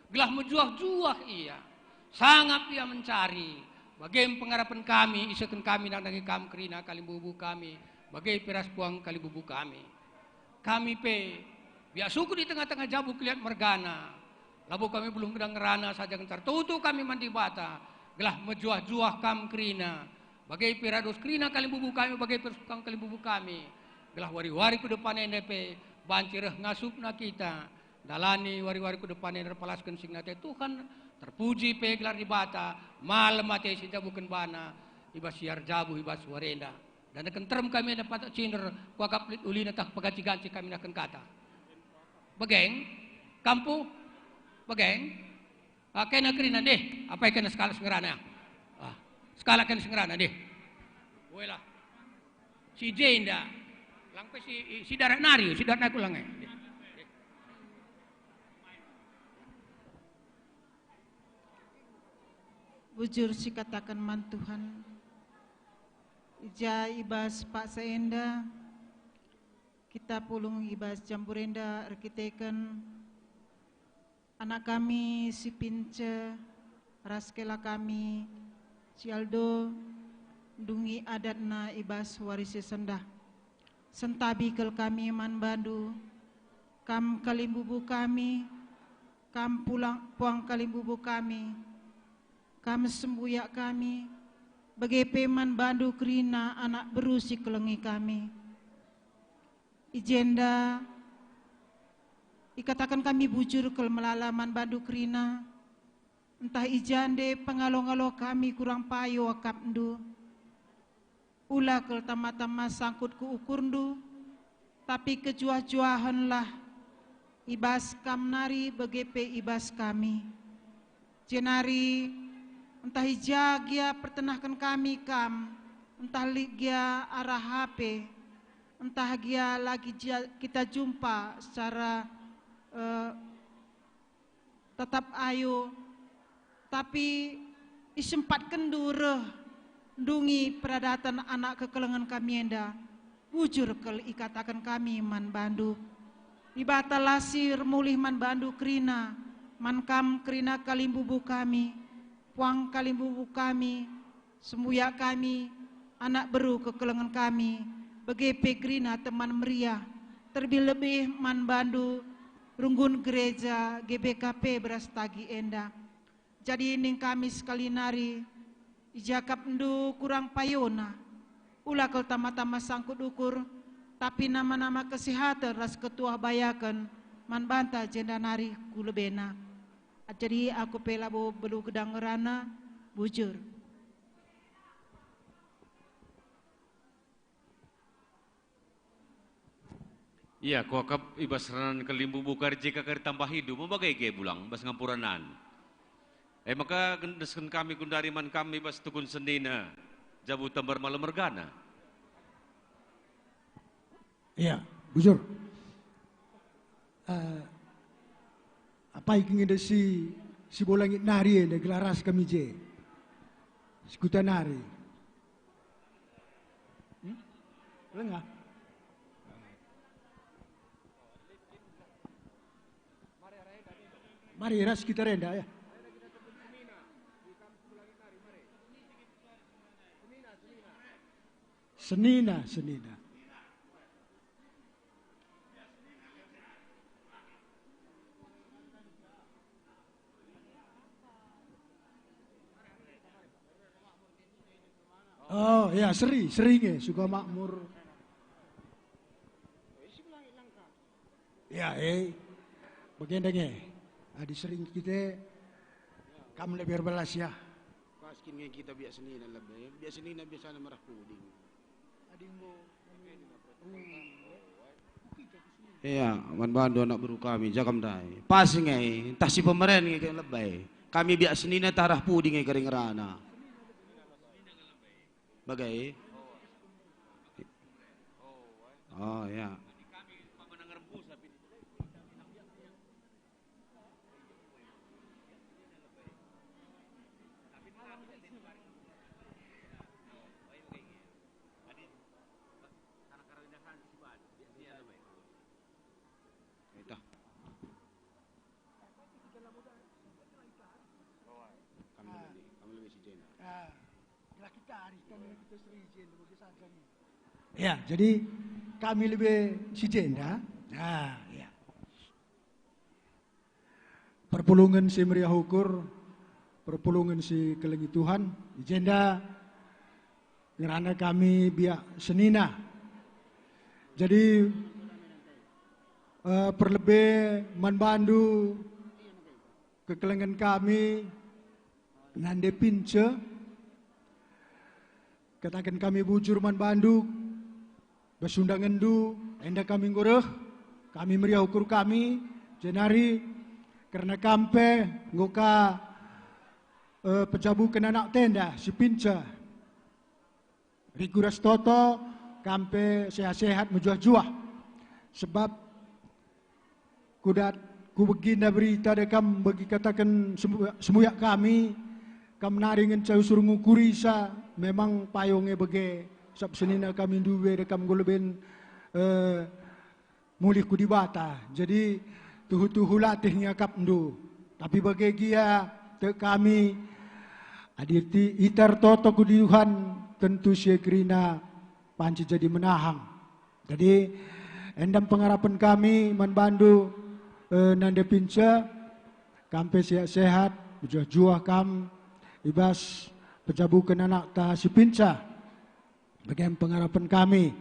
gelah mejuah-juah ia, sangap ia mencari, bage me pengarapen kami, isehken kami nandangi kam kerina kalimbubu kami, bage pe ras puang kalimbubu kami. Kami pe biak sukut i tengah-tengah jabu Keliat mergana. Labo kami beluh ngerana saja, ngenca ertoto kami man Dibata, gelah mejuah-juah kam kerina. Bage pe radu ras kerina kalimbubu kami, bage pe ras puang kalimbubu kami. Gelah wari-wari ku depan enda pe banci reh ngasupna kita. Ndalani wari-wari ku depan enda erpalasken singna ate Tuhan, terpuji pe gelar Dibata, malem ate si njabuken bana, i bas si erjabu i bas wari enda. Dan neken terem kami enda patak cinder, kuakap lit ulina tah peganci-ganci kami nahken kata. Begeng? Kampu? Begeng? Ah, kena kerina ndeh, apai kena sekalak sengerana? Ah, sekalak kena sengerana ndeh. Welah. Si jenda. Lang pe si, si darat nari, si darat naku lang e. Bujur sikataken man Tuhan. I ja i bas paksa enda, kita pulung i bas jambur enda erkiteken anak kami si Pince ras kela kami si Aldo ndungi adatna i bas wari si sendah. Sentabi kal kami man bandu, kam kalimbubu kami, kam pulang, puang kalimbubu kami, kam sembuyak kami, bage pe man bandu kerina anak beru si kelengi kami. I jenda ikataken kami bujur kal melala man bandu kerina, ntah i ja nde pengalo-ngalo kami kurang payo akapndu. Ula kal tama-tama sangkut ku ukurndu, tapi kejuah-juahenlah i bas kam nari bage pe i bas kami. Jenari ntah i ja gia pertenahken kami kam, ntah lit gia arah hape, ntah gia lagi ja-, kita jumpa secara, eh, tatap ayo, tapi isempatkenndu reh ndungi peradaten anak kekelengen kami enda, bujur kal ikataken kami man bandu. Dibata la si ermulih man bandu kerina, man kam kerina kalimbubu kami, puang kalimbubu kami, sembuyak kami, anak beru kekelengen kami, bage pe kerina teman meriah, terlebih-lebih man bandu runggun gereja G B K P Beras Tagi enda. Jadi ning kami sekali nari, ijakapndu kurang payona. Ula kal tama-tama sangkut ukur, tapi nama-nama kesihaten ras ketuah bayaken man banta jenda nari ku lebena. Jadi aku pe labo belu gedang ngerana, bujur. Ia, kuakap i bas ranan kalimbubu kari jika kari tambah hidu, mebage ge bulang bas ngampuranan. E maka gendesken kami kundari man kami bas tukun senina, jabu tambar malem mergana. Ia, bujur. Eh, apai kin enda si, si bo langit nari enda gelah ras kami je? Si kuta nari. Hmm? Lengah. Mari ras kita renda, ya. Senina, senina. Oh ya, seri, seri nge, suka makmur. Ya, eh. Bagenda nge. Adi seri kita, kam lebih erbelas ya. Pas kin nge kita biak senina lebe. Biak senina biasana merah puding. Adi enggo Iya, man bandu anak beru kami, jagam ndai. Pas nge, ntah si pemeren nge ke lebe. Kami biak senina tarah pudi nge kering rana. Bagai? Oh, ya. Ita. Kami lebih, kami lebih si Jena. Ah, gelah kita hari, kami kita seri Jena, bagi saja nih. Ya, jadi kami lebih si Jenda. Ah, ya. Perpulungen si meriah ukur, perpulungen si kelengi Tuhan, i jenda ngerana kami biak senina. Jadi, eh, perlebe man bandu kekelengen kami, nande pince, kataken kami bujur man bandu, bas undangenndu, enda kami enggo reh, kami meriah ukur kami, jenari kerna kam pe enggo ka, eh, pejabuken anak tenda si pinca. Rigu ras toto, kam pe sehat-sehat mejuah-juah. Sebab kudat, kubegi enda berita dekam bagi kataken semu-, semuyak kami, kam nari ngenca usur ngukurisa, memang payung e bage, sab senina kami ndube dekam enggo leben, eh, mulih ku Dibata. Jadi, tuhu-tuhu latih ngiakapndu. Tapi bage gia tek kami, adi ti-, ita ertoto ku Tuhan, tentu si e kerina banci jadi menahang. Jadi, endam pengarapen kami man bandu, eh, nande pinca, kam pe sehat-sehat, mejuah-juah kam, i bas pejabuken anakta si pinca. Bage me pengarapen kami.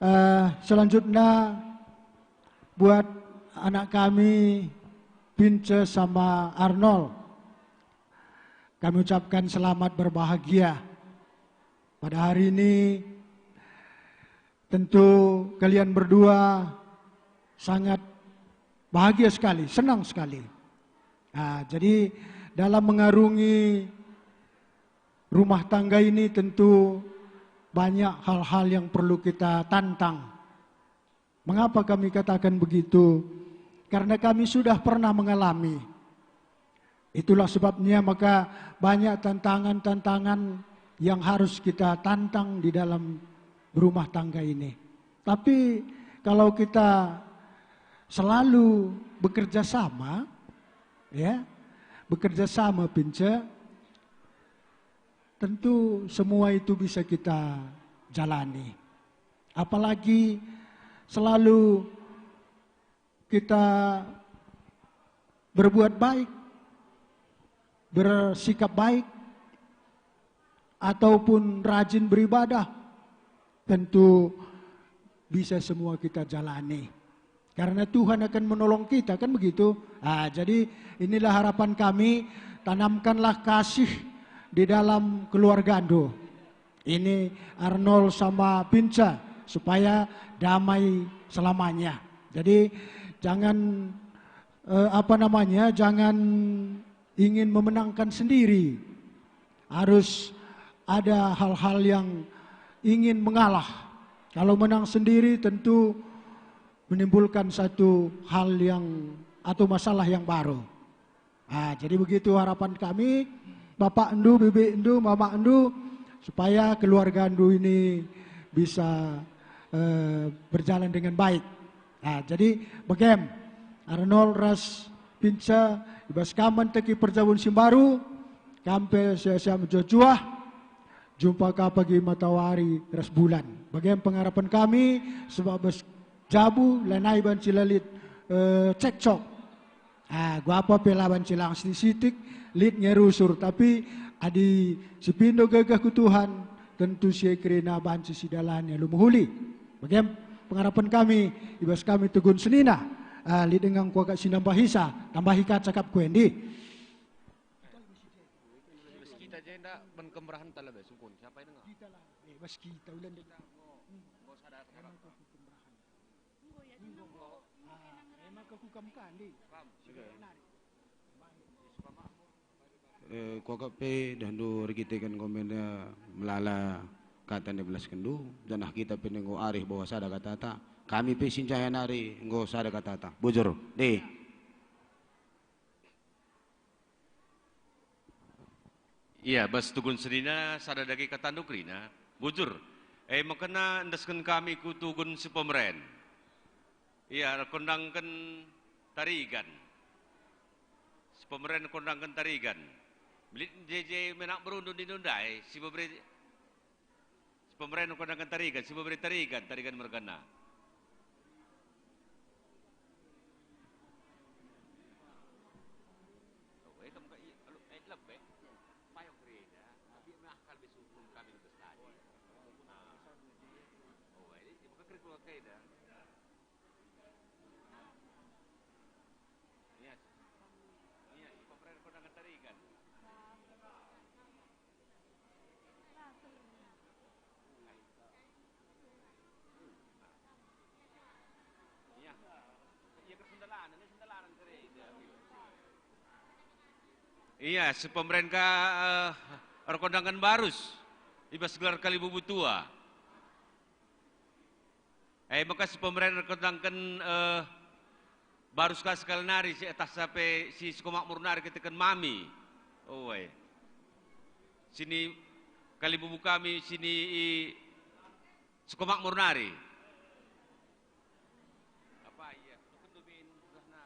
Eh, selanjutnya, buat anak kami, Pince sama Arnold, kami ucapkan selamat berbahagia. Pada hari ini, tentu kalian berdua sangat bahagia sekali, senang sekali. Nah, jadi dalam mengarungi rumah tangga ini tentu banyak hal-hal yang perlu kita tantang. Mengapa kami katakan begitu? Karena kami sudah pernah mengalami. Itulah sebabnya maka banyak tantangan-tantangan yang harus kita tantang di dalam rumah tangga ini. Tapi kalau kita selalu bekerja sama, ya, bekerja sama, Pinca, tentu semua itu bisa kita jalani. Apalagi selalu kita berbuat baik, bersikap baik, ataupun rajin beribadah, tentu bisa semua kita jalani. Karena Tuhan akan menolong kita, kan begitu? Ah, jadi inilah harapan kami, tanamkanlah kasih di dalam keluargandu. Ini Arnold sama Pinca, supaya damai selamanya. Jadi jangan, eh, apa namanya, jangan ingin memenangkan sendiri. Harus ada hal-hal yang ingin mengalah. Kalau menang sendiri tentu menimbulkan satu hal yang, atau masalah yang baru. Ah, jadi begitu harapan kami, bapakndu, bibikndu, mamakndu, supaya keluargandu ini bisa, eh, berjalan dengan baik. Ah, jadi begem, Arnold ras Pinca, ibas kam manteki perjabun si mbaru, kam pe siah-siah mejuah-juah, jumpa ka pagi matawari ras bulan. Bagem pengarapen kami, sebab bas jabu lanai banci la lit, eh, cekcok. Ah, guapa pe la banci lang sitik-sitik, lit nge rusur, tapi adi sipindo gegeh ku Tuhan, tentu si e kerina banci sidalani alu mehuli. Bagem pengarapen kami, ibas kami tugun senina, ah, lit denga kuakap si nambahisa, tambahi ka cakapku endi. Bas kita jenda ben kemerahen tala be sungkun. Siapa yang dengar? Kita lah. Eh, bas kita ulan de. Kita enggo, enggo sada kata. Emang kau kemerahen. Enggo ya, enggo. Ah, emang kau kukam kan, di? Kam. Sudah nari. Eh, kuakap pe dahndu erkiteken komen, eh, melala kata ni belaskenndu, janah kita pe enggo arih bahwa sada katata. Kami pe sinjaha nari enggo sada katata. Bujur, deh. Iya, bas tugun senina sada dage katandu kerina. Bujur. E maka endesken kami ku tugun si pemeren. Iya, erkondangken Tarigan. Si pemeren erkondangken Tarigan. Lit je-je menak berundu di ndai, si pemeren Si pemeren erkondangken Tarigan, si pemeren Tarigan, Tarigan mergana. Oh, eh, kam ka i-, alu, eh, lebe. Payung kerina, tapi me akal be sungkun kami bas tadi. Ah. Oh, eh, i-, i-, kekerik keluarga ida. Iya. Iya, si pemeren erkondangken Tarigan. Iya, si pemeren ka, eh, erkondangken Barus, i bas gelar Kalibubu Tua. E maka si pemeren erkondangken, eh, Barus ka sekali nari si atas sape si Sukomakmur nari keteken mami. Oe. Sini Kalibubu kami sini i Sukomakmur nari. Apa iya? Bukan doben gahna.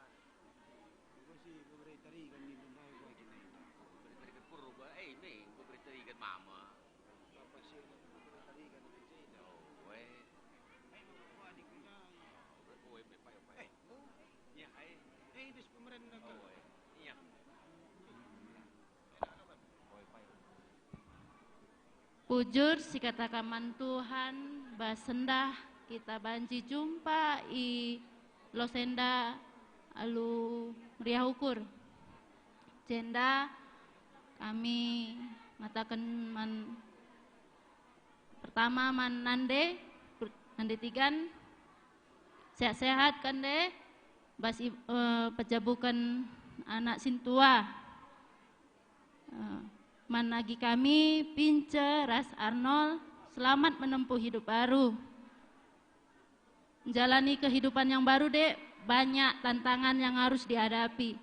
Enggo si beberapa tari kan di bendai gua gini. Beberapa tari kan purba, eh, me, beberapa tari kan mama. Apa sih, beberapa tari kan di sini. Oh, oe. Oe, me, payo, payo. Eh, oh. Iya, ai. Eh, itu si pemeren. Oh, oe. Iya. Pujur sikataken man Tuhan, bas sendah kita banci jumpa i los enda alu meriah ukur. Jenda kami ngataken man, pertama man nande, nande Tigan, sehat-sehat kan deh, bas i-, eh, pejabuken anak sintua. Eh, man agi kami, Pince ras Arnold, selamat menempuh hidup baru. Menjalani kehidupan yang baru, dek, banyak tantangan yang harus dihadapi.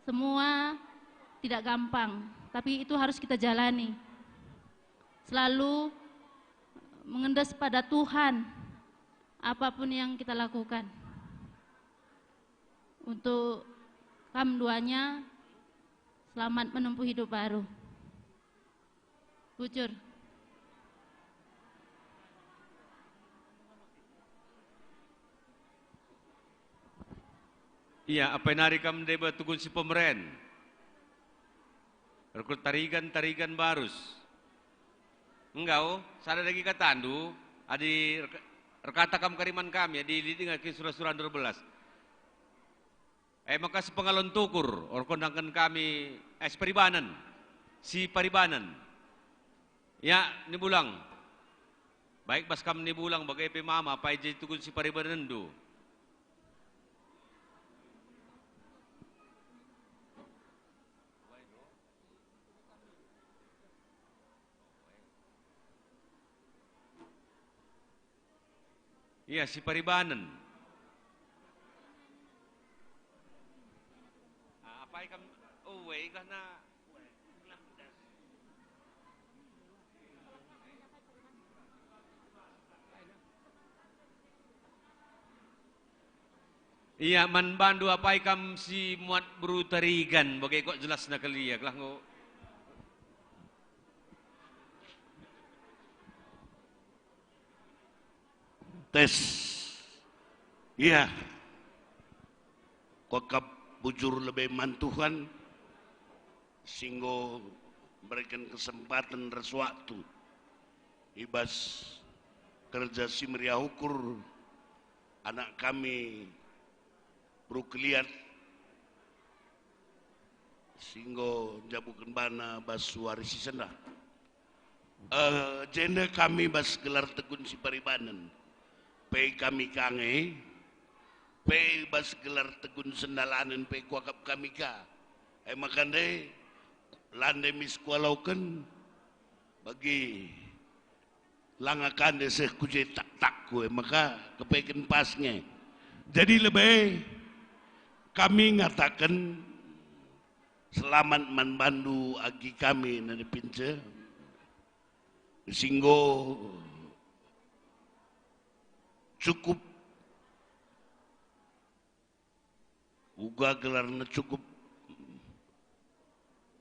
Semua tidak gampang, tapi itu harus kita jalani. Selalu mengendes pada Tuhan, apapun yang kita lakukan. Untuk kam duanya, selamat menempuh hidup baru. Bujur. Iya, apai nari kam deba tugun si pemeren. Rekrut Tarigan, Tarigan Barus. Enggau, sada dagi katandu, adi rek-, erkata kam kari man kami, adi lit denga kin sura-sura dua belas. E maka sepengalon tukur, erkondangken kami, eh, si Paribanen. Si Paribanen. Ya, Nibulang. Baik bas kam Nibulang, bage pe mama, apai je tugun si Paribanenndu. Iya, si Paribanen. Ah, apai kam, oh, we, kah na. Iya, man bandu apai kam si muat beru Tarigan, bage kok jelasna kelia, kelah enggo. Tes. Iya. Kuakap bujur lebe man Tuhan, si enggo mereken kesempaten ras waktu i bas kerja si meriah ukur anak kami beru Keliat si enggo njabuken bana bas wari si sendah. Eh, jenda kami bas gelar Tegun si Paribanen, pe kami ka nge, pe bas gelar Tegun Sendalanen pe kuakap kami ka. E maka ndai, la ndai mis kualoken, bagi langa ka ndai seh ku je taktakku, e maka kepeken pas nge. Jadi lebe kami ngataken selamat man bandu agi kami nande pince. Si enggo cukup, uga gelarna cukup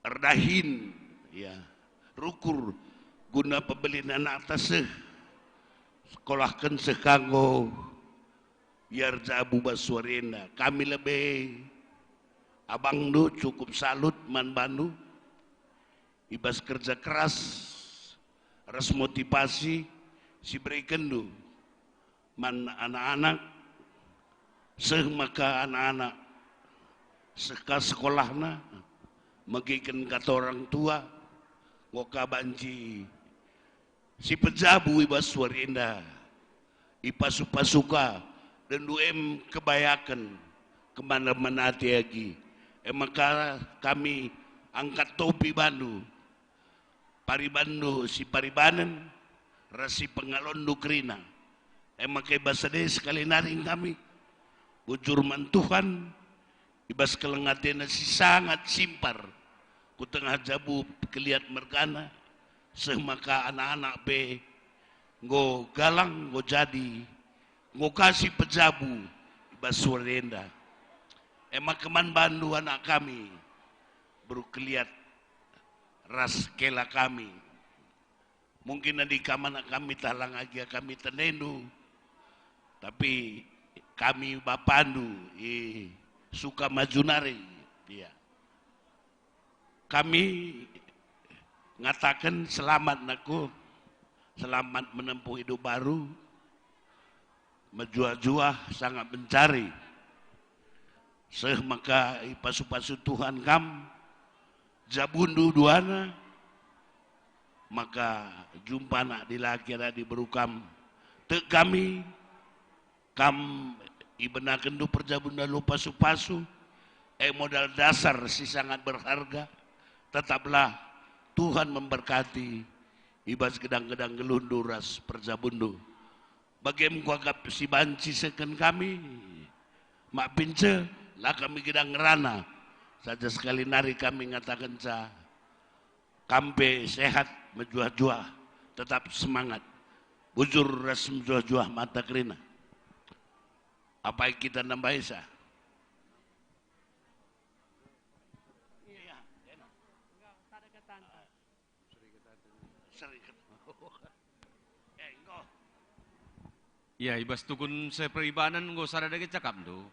erdahin, ya, rukur guna pebelin anakta seh, sekolahken seh kanggo ia erjabu bas wari enda. Kami lebe abangndu cukup salut man bandu i bas kerja keras ras motivasi si berekenndu man anak-anak, seh maka anak-anak seh ka sekolahna, megiken kata orang tua, enggo ka banci si pejabu i bas wari enda, ipasu-pasu ka, dendu em kebayaken kemana-mana ate agi. E maka kami angkat topi bandu, paribanndu si paribanen, ras si pengalonndu kerina. E maka i bas ade sekali nari kami bujur man Tuhan, i bas keleng atena si sangat simpar, ku tengah jabu Keliat mergana, seh maka anak-anak pe enggo galang, enggo jadi, enggo ka si pejabu i bas wari enda. E maka man bandu anak kami, beru Keliat ras kela kami. Mungkin adi kam anak kami tah langa gia kami tendendu, tapi kami bapandu i Sukamaju nari. Iya. Kami ngataken selamat, nakku, selamat menempuh hidup baru, mejuah-juah sangat mencari. Seh maka ipasu-pasu Tuhan kam, jabundu duana, maka jumpa anak dilaki, anak diberu kam. Tek kami, kam ibenakenndu perjabun alu pasu-pasu, e modal dasar si sangat berharga. Tetaplah Tuhan memberkati i bas gedang-gedang geluhndu ras perjabunndu. Bagem kuakap si banci seken kami, mak pince la kami gedang ngerana, Saja sekali nari kami ngatakenca, kam pe sehat, mejuah-juah, tetap semangat. Bujur ras mejuah-juah mata kerina. Apai kita nambahisa? Sering ket-, eh, enggo. Ia, i bas tukun seperibanan enggo sada dage cakapndu.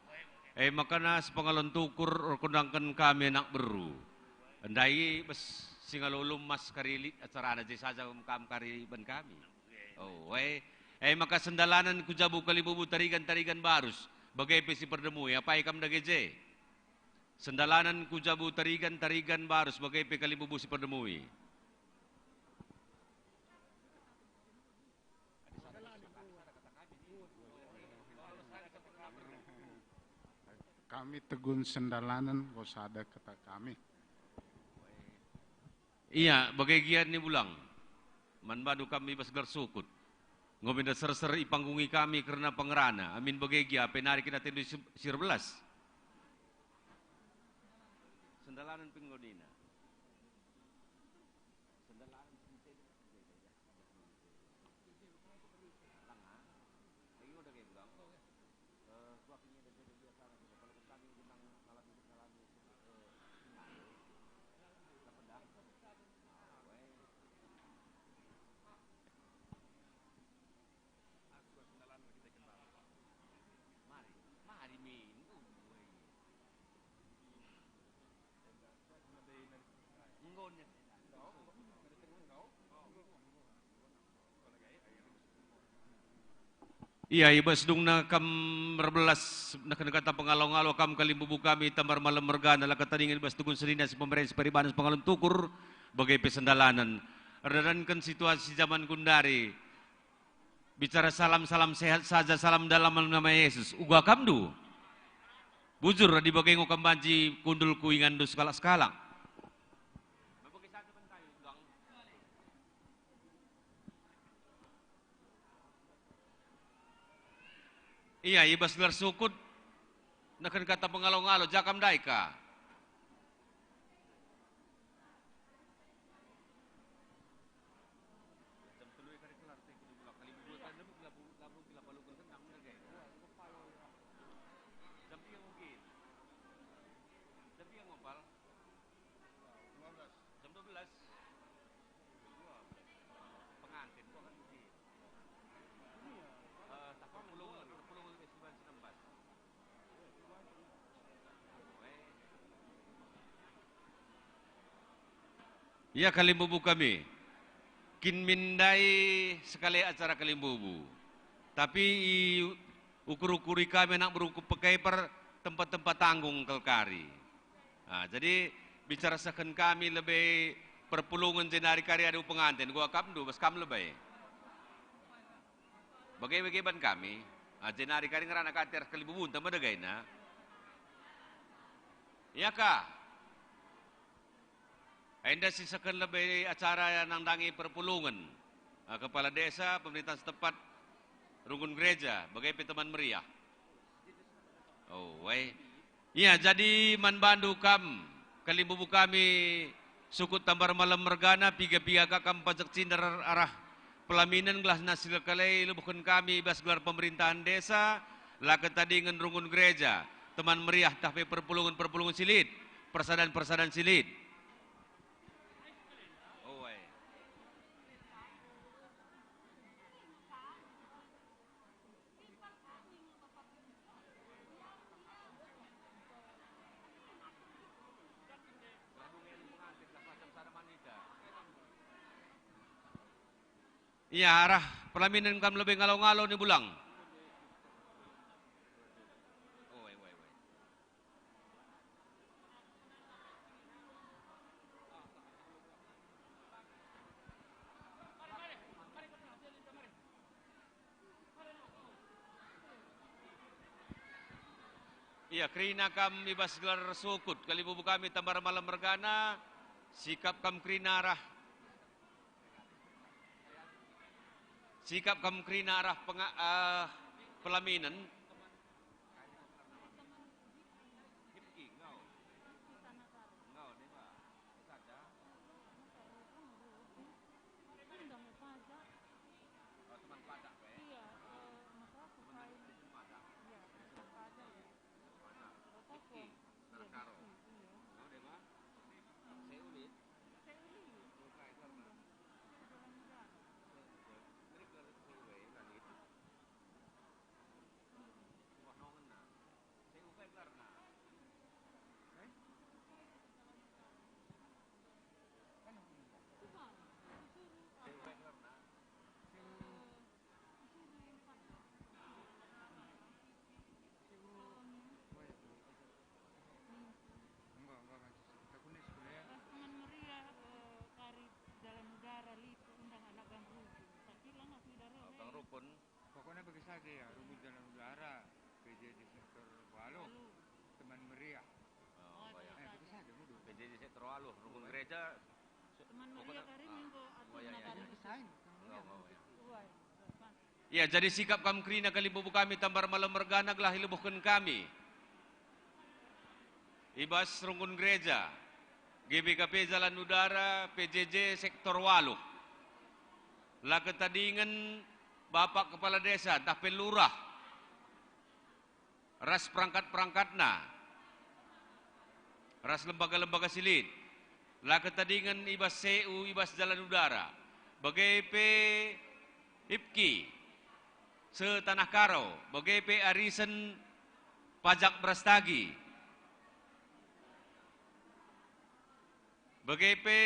E maka na sepengalon tukur erkundangken kami anak beru. Ndai bas si ngalolo mas kari lit acarana je saja kam kari ban kami. Oh, e. E maka sendalanen ku jabu kalimbubu tarigan-tarigan barus, bage pe si perdemui, apai kam dage je? Sendalanen ku jabu tarigan-tarigan barus, bage pe kalimbubu si perdemui. Kami tegun sendalanen enggo sada kata kami. Ia, bage gia ni bulang. Man bandu kami bas gelar sukut. Enggo minda serser ipanggungi kami kerna pangerana. Amin bage gia, apai nari kena tendu si, si erbelas. Sendalanen pe enggo nina. Ia, i bas dungna kam erbelas neken kata pengalo-ngalo kam kalimbubu kami Tambar Malem mergana, la ketadingen i bas tukun senina si pemeren si peribanan si pengalon tukur, bage pe sendalanen. Erdalanken situasi zaman gundari, bicara salam, salam sehat saja, salam dalam nama Yesus. Uga kamndu? Bujur, adi bage enggo kam banci kundul ku inganndu sekalak-sekalak. Ia, i bas gelar sukut, neken kata pengalo-ngalo, ja kam ndai ka. Jam dua belas. Pengantin gua kan begini. Eh, tak perpulungan, perpulungan ke Siban Sinembat. Ia kalimbubu kami. Kin min ndai sekali acara kalimbubu. Tapi iukur-ukuri kami anak beru ku Pekeper tempat-tempat tanggung kal kari. Ah, jadi bicara sehken kami lebe perpulungen jenari kari adu penganten, gua akapndu bas kam lebe. Bage-bage ban kami, ah, jenari kari ngerana kati ras kalimbubunta medegaina. Ia ka. Enda si sehken lebe acara nandangi perpulungen, ah, kepala desa, pemerintahan setempat, runggun gereja, bage pe teman meriah. Oh, weh. Ia, jadi man bandu kam, kalimbubu kami, sukut Tambar Malem mergana, piga-piga ka kam pajak cinder arah pelaminen gelah nasil kalai lebuhken kami bas gelar pemerintahan desa, la ketadingen runggun gereja, teman meriah tah pe perpulungen-perpulungen si lit, persadan-persadan si lit. Oh, weh. Ia, arah pelaminen kam lebe ngalo-ngalo ni bulang. Ia, kerina kam i bas gelar sukut, kalimbubu kami Tambar Malem mergana, sikap kam kerina arah, sikap kam kerina arah penga-, eh, pelaminen. Pakai saja ya, Runggun Jalan Udara, P J J sektor waluh, teman meriah. Oh, iya. Eh, pakai saja, mudah. P J J sektor waluh, Runggun Gereja, teman meriah kari minggu atau iya, iya, iya. Pakai saja, oh, iya. Ya, jadi sikap kam kerina kalimbubu kami Tambar Malem mergana gelah ilebuhken kami i bas Runggun Gereja, G B K P Jalan Udara, P J J sektor waluh. La ketadingen Bapak Kepala Desa ntah pe Lurah ras perangkat-perangkatna, ras lembaga-lembaga si lit. La ketadingen i bas C U, i bas Jalan Udara, bage pe IPKI se-Tanah Karo, bage pe arisen pajak Brastagi, bage pe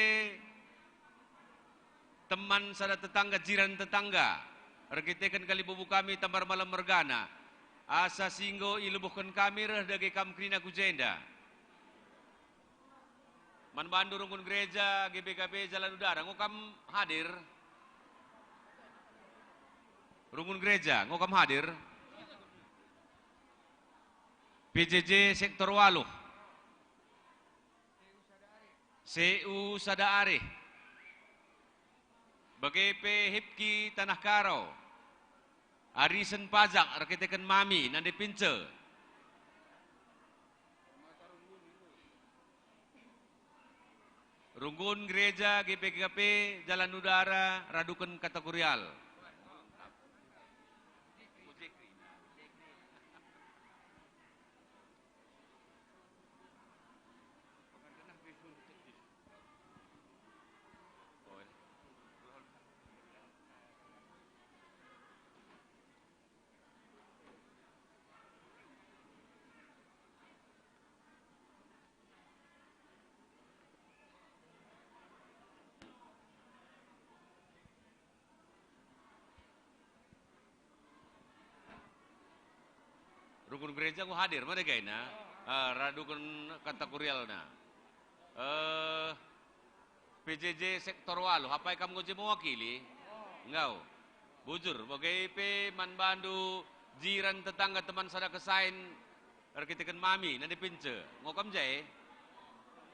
teman sada tetangga, jiran tetangga, erkiteken kalimbubu kami Tambar Malem mergana, asa si enggo ilebuhken kami reh dage kam kerina ku jenda. Man bandu Runggun Gereja G B K P Jalan Udara, enggo kam hadir? Runggun Gereja, enggo kam hadir? P J J sektor waluh. C U sada arih. Bage pe IPKI Tanah Karo. Arisen pajak erkiteken mami nande pince. Runggun Gereja G B K P Jalan Udara raduken kategorial. Runggun Gereja enggo hadir, mana kaina? Ah, raduken kategorialna. Eh, P J J sektor waluh, apai kam enggo je mewakili? Enggau. Bujur, bage pe man bandu jiran tetangga teman sada kesain erkiteken mami, nande pince. Enggo kam je?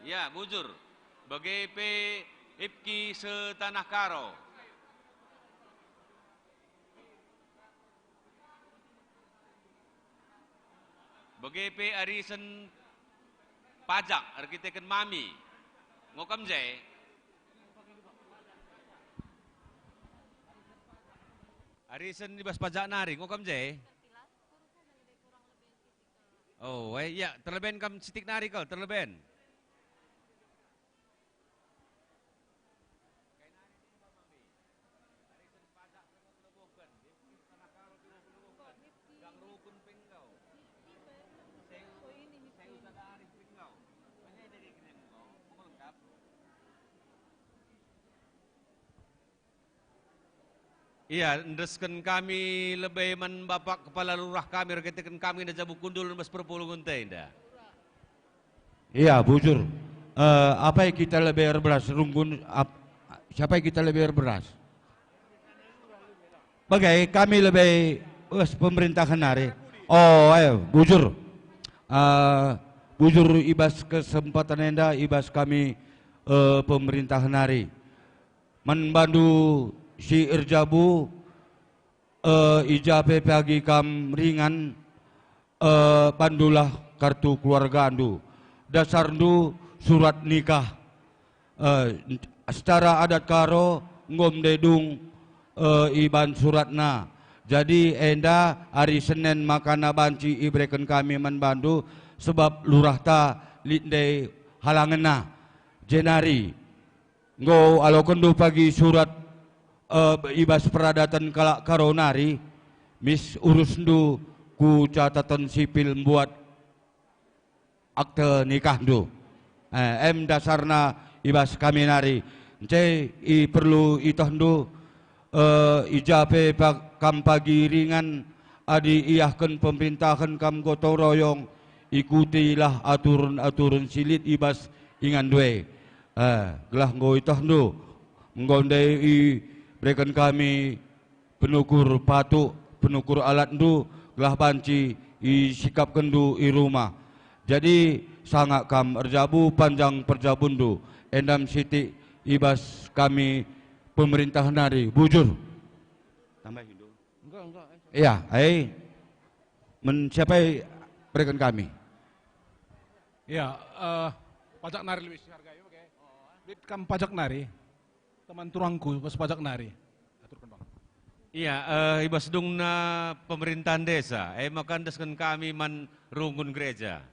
Ya, bujur. Bage pe IPKI se-Tanah Karo. Bage pe arisen pajak erkiteken mami. Enggo kam je? Arisen i bas pajak nari, enggo kam je? Oh, eh, ya, terleben kam sitik nari kal, terleben. Iya, endesken kami lebe man Bapak Kepala Lurah kami, erkiteken kami enda jabu kundul bas perpulungen enda. Iya, bujur. Eh, apai kita lebe erberas Runggun, ap-, siapai kita lebe erberas? Bage, kami lebe bas pemerintahen nari. Oh, eh, bujur. Eh, bujur i bas kesempatan enda, i bas kami, eh, pemerintahen nari. Man bandu si erjabu, eh, i ja pe pagi kam ringan, eh, bandulah kartu keluargandu. Dasarndu surat nikah. Eh, secara adat Karo enggo ndai dung, eh, iban suratna. Jadi enda ari Senen makana banci ibereken kami man bandu, sebab lurahta lit ndai halangenna. Jenari, enggo alokenndu pagi surat, eh, i bas peradaten kalak Karo nari, mis urusndu ku catatan sipil mbuat akte nikahndu. Eh, em dasarna i bas kami nari. Ence i perlu itehndu, eh, i ja pe pa-, kam pagi ringan adi iahken pemerintahen kam gotong royong, ikutilah aturen-aturen si lit i bas inganndu e. Eh, gelah enggo itehndu, enggo ndai ibereken kami penukur patuk penukur alatndu, gelah banci isikapkenndu i rumah. Jadi, sanga kam erjabu panjang perjabundu, enda me sitik i bas kami pemerintah nari, bujur. Tambahindu. Enggak, enggak. Iya, ai. Men siapa bereken kami? Iya, eh, pajak nari lebih sihargai, oke. Lit kam pajak nari. Teman turangku, bas pajak nari. Aturken, Bang. Iya, eh, i bas dungna pemerintahan desa, eh, maka endesken kami man runggun gereja.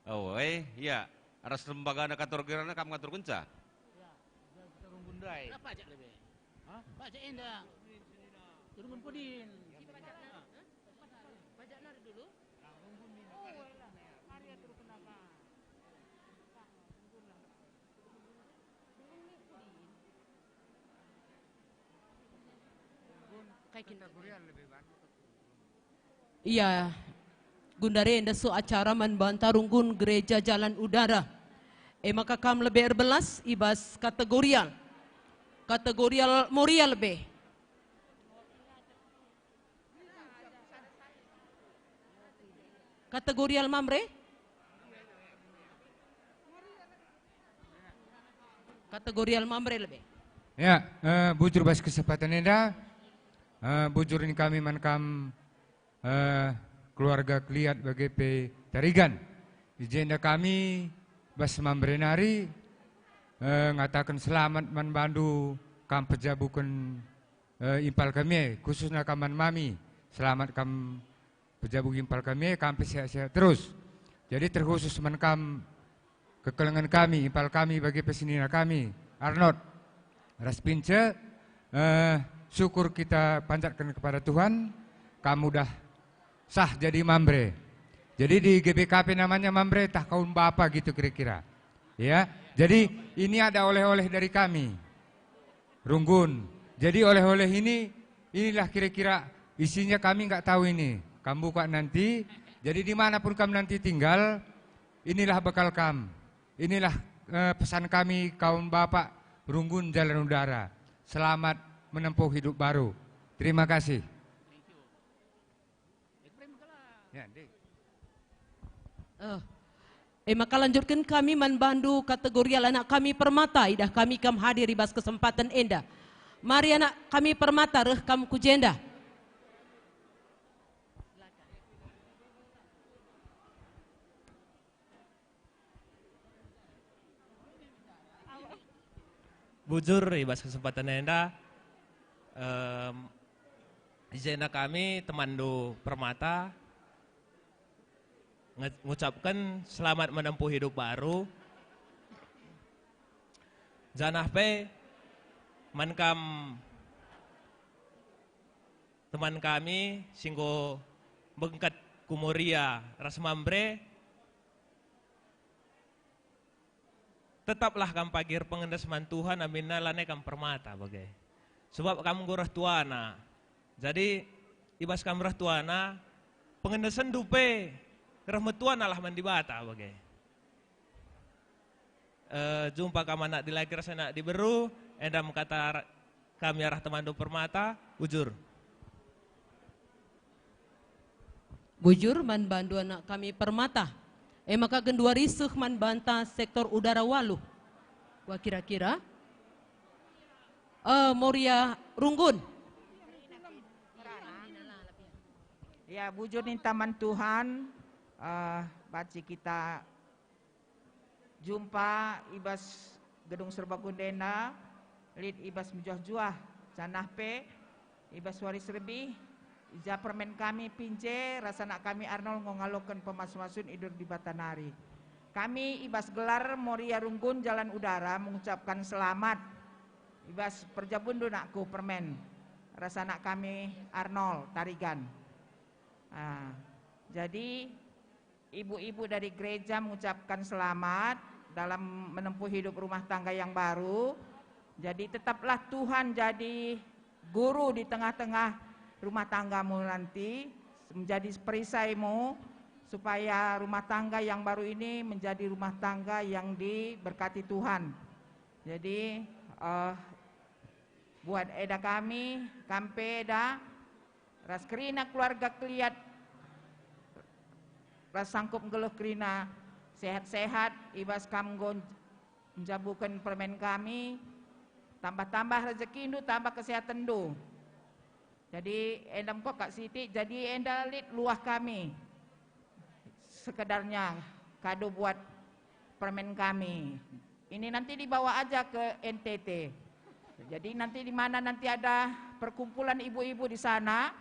Oh, eh, iya. Ras lembagana kantor gerana kam ngaturkenca? Runggun ndai. Pajak lebe. Hah? Pajak enda. Runggun pudin. Pajak nari dulu. Oh, elah. Mari aturken apa? Kai kin Iya, gundari enda so acara man banta runggun gereja Jalan Udara. E maka kam lebe erbelas i bas kategorial. Kategorial Moria lebe. Kategorial Mamre? Kategorial Mamre lebe. Ya, eh, bujur bas kesempatan enda, eh, bujur nina kami man kam, eh, keluarga Keliat bage pe Tarigan. I jenda kami bas Mamre nari, eh, ngataken selamat man bandu kam pejabuken, eh, impal kami e, khususna kam man mami. Selamat kam pejabu impal kami e, kam pe sehat-sehat terus. Jadi terkhusus man kam kekelengen kami, impal kami bage pe senina kami, Arnold ras Pince, eh, syukur kita panjatkan kepada Tuhan, kamu dah sah jadi Mamre. Jadi di G B K P namanya Mamre, tah kaun bapa gitu kira-kira. Ya, jadi ini ada oleh-oleh dari kami. Runggun. Jadi oleh-oleh ini, inilah kira-kira isinya, kami nggak tahu ini. Kam buka nanti. Jadi dimanapun kam nanti tinggal, inilah bekal kam. Inilah, eh, pesan kami kawan bapak Runggun Jalan Udara. Selamat menempuh hidup baru. Terima kasih. Ya, ndai. Eh, e maka lanjutken kami man bandu kategorial anak kami Permata, idah kami kam hadir i bas kesempaten enda. Mari anak kami Permata, reh kam ku jenda. Bujur, i bas kesempatan enda, em, i jenda kami temanndu Permata nge-, ngucapken selamat menempuh hidup baru. Janah pe man kam teman kami si enggo bengket ku Moria ras Mamre, tetaplah kam pagi erpengendes man Tuhan, aminna lanai kam Permata bage. Sebab kam enggo reh tuana. Jadi, i bas kam reh tuana, pengendesenndu pe reh me tuanalah man Dibata bage. Eh, jumpa kam anak dilaki ras anak diberu, enda me kata ra-, kami arah temanndu Permata, bujur. Bujur man bandu anak kami Permata. E maka genduari seh man banta sektor udara waluh. Wah kira-kira. Eh, Moria Runggun. Ya, bujur ninta man Tuhan, eh, banci kita jumpa i bas Gedung Serbaguna enda, lit i bas mejuah-juah, janah pe i bas wari si lebih, i ja permen kami Pince ras anak kami Arnold enggo ngaloken pemasu-masun i Dibata nari. Kami i bas gelar Moria Runggun Jalan Udara mengucapkan selamat i bas perjabunndu nakku permen ras anak kami Arnold Tarigan. Ah, jadi ibu-ibu dari gereja mengucapkan selamat dalam menempuh hidup rumah tangga yang baru. Jadi, tetaplah Tuhan jadi guru di tengah-tengah rumah tanggamu nanti, menjadi perisaimu, supaya rumah tangga yang baru ini menjadi rumah tangga yang diberkati Tuhan. Jadi, eh, buat eda kami, kam pe eda, Ras kerina keluarga Keliat, ras sangkup nggeluh kerina sehat-sehat, ibas kam enggo njabuken permen kami, tambah-tambah rejekindu, tambah kesehatenndu. Jadi enda engko Kak Siti, jadi enda lit luah kami. Sekedarnya kado buat permen kami. Ini nanti dibawa aja ke N T T. Jadi nanti di mana nanti ada perkumpulan ibu-ibu di sana,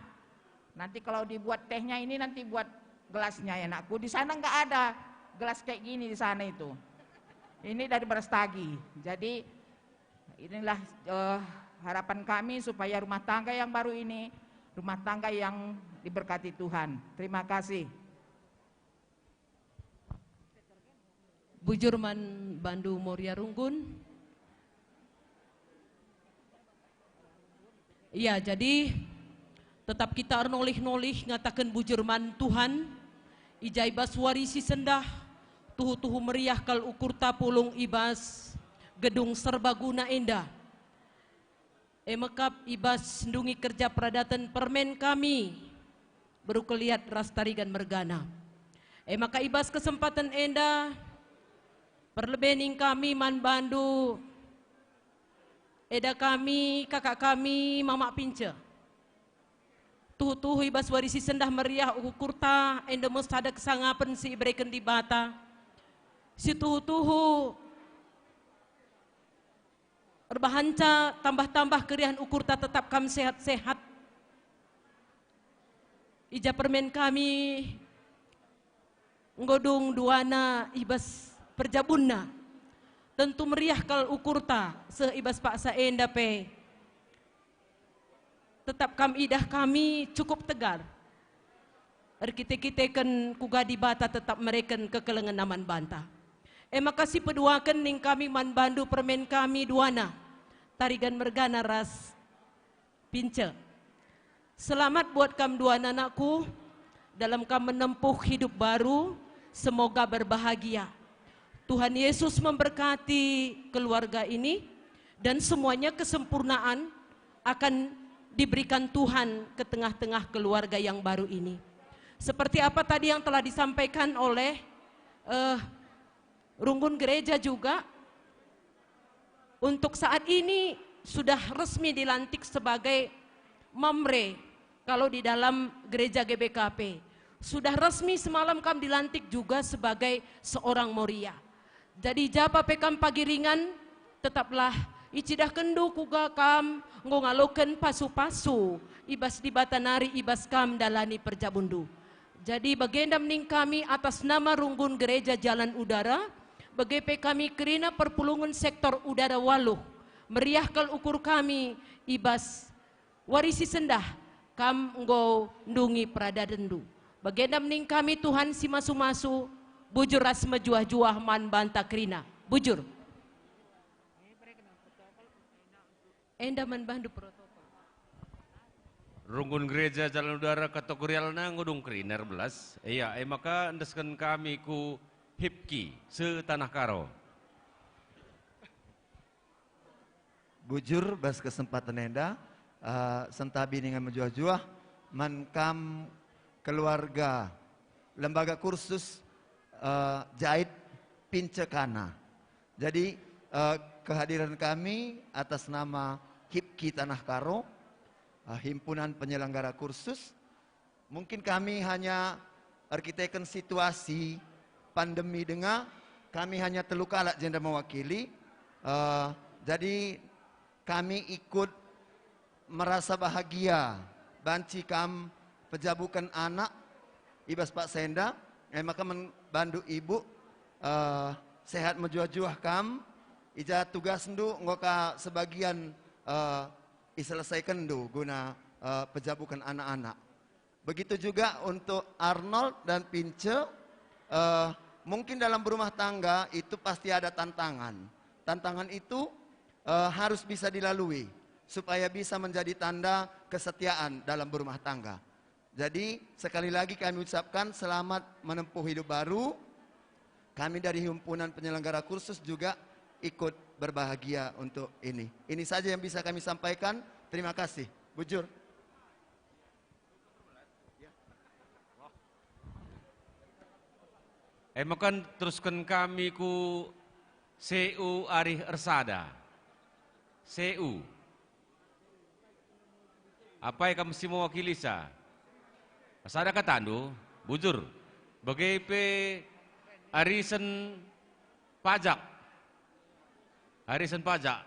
nanti kalau dibuat tehnya ini nanti buat gelasnya ya, Nakku. Di sana nggak ada gelas kayak gini di sana itu. Ini dari Brastagi. Jadi inilah, eh, harapan kami supaya rumah tangga yang baru ini rumah tangga yang diberkati Tuhan. Terima kasih. Bujur man bandu Moria Runggun. Iya, jadi tetap kita ernolih-nolih ngataken bujur man Tuhan. I ja i bas wari si sendah, tuhu-tuhu meriah kal ukurta pulung i bas gedung serbaguna enda. E mekap i bas ndungi kerja peradaten permen kami, beru Keliat ras Tarigan mergana. E maka i bas kesempaten enda, perlebe ning kami man bandu, eda kami, kakak kami, Mamak Pince. Tuhu-tuhu i bas wari si sendah meriah ukurta, enda me sada kesangapen si ibereken Dibata. Si tuhu-tuhu erbahanca tambah-tambah keriahen ukurta tetap kam sehat-sehat. I ja permen kami enggo dung duana i bas perjabunna. Tentu meriah kal ukurta seh i bas paksa enda pe. Tetap kam idah kami cukup tegar. Erkite-kiteken kuga Dibata tetap mereken kekelengen man banta. E maka si peduaken ning kami man bandu permen kami duana, Tarigan mergana ras Pince. Selamat buat kam duana, Nakku, dalam kam menempuh hidup baru, semoga berbahagia. Tuhan Yesus memberkati keluarga ini, dan semuanya kesempurnaan akan diberikan Tuhan ke tengah-tengah keluarga yang baru ini. Seperti apa tadi yang telah disampaikan oleh, eh, Runggun Gereja juga, untuk saat ini sudah resmi dilantik sebagai mamre kalau di dalam gereja G B K P. Sudah resmi semalam kam dilantik juga sebagai seorang Moria. Jadi i ja pe kam pagi ringan, tetaplah icidahkenndu kuga kam enggo ngaloken pasu-pasu i bas Dibata nari i bas kam ndalani perjabunndu. Jadi bagenda ning kami atas nama Runggun Gereja Jalan Udara, bage pe kami kerina perpulungen sektor Udara Waluh, meriah kal ukur kami i bas wari si sendah kam enggo ndungi peradatenndu. Bagenda ning kami Tuhan si masu-masu, bujur ras mejuah-juah man banta kerina. Bujur. Enda man bandu protokol. Runggun Gereja Jalan Udara kategorialna enggo dung kerina erbelas. Iya, e maka endesken kami ku Hipki, se Tanah Karo. Bujur bas kesempaten enda, eh, sentabi ningan mejuah-juah man kam keluarga Lembaga Kursus, eh, Jait Pince Kana. Jadi, eh, kehadiran kami atas nama Hipki Tanah Karo, eh, Himpunan Penyelenggara Kursus, mungkin kami hanya erkiteken situasi pandemi denga, kami hanya telu kalak jenda mewakili. Eh, jadi kami ikut merasa bahagia banci kam pejabuken anak i bas paksa enda, e maka man bandu ibu, eh, sehat mejuah-juah kam, i ja tugasndu enggo ka sebagian, eh, iselesaikenndu guna, eh, pejabuken anak-anak. Begitu juga untuk Arnold dan Pince, eh, mungkin dalam berumah tangga itu pasti ada tantangan. Tantangan itu, eh, harus bisa dilalui supaya bisa menjadi tanda kesetiaan dalam berumah tangga. Jadi, sekali lagi kami ucapkan selamat menempuh hidup baru. Kami dari Himpunan Penyelenggara Kursus juga ikut berbahagia untuk ini. Ini saja yang bisa kami sampaikan. Terima kasih. Bujur. E maka terusken kami ku C U arih ersada. C U. Apai kam si mewakilisa? Sada katandu, bujur. Bage pe arisen pajak. Arisen pajak.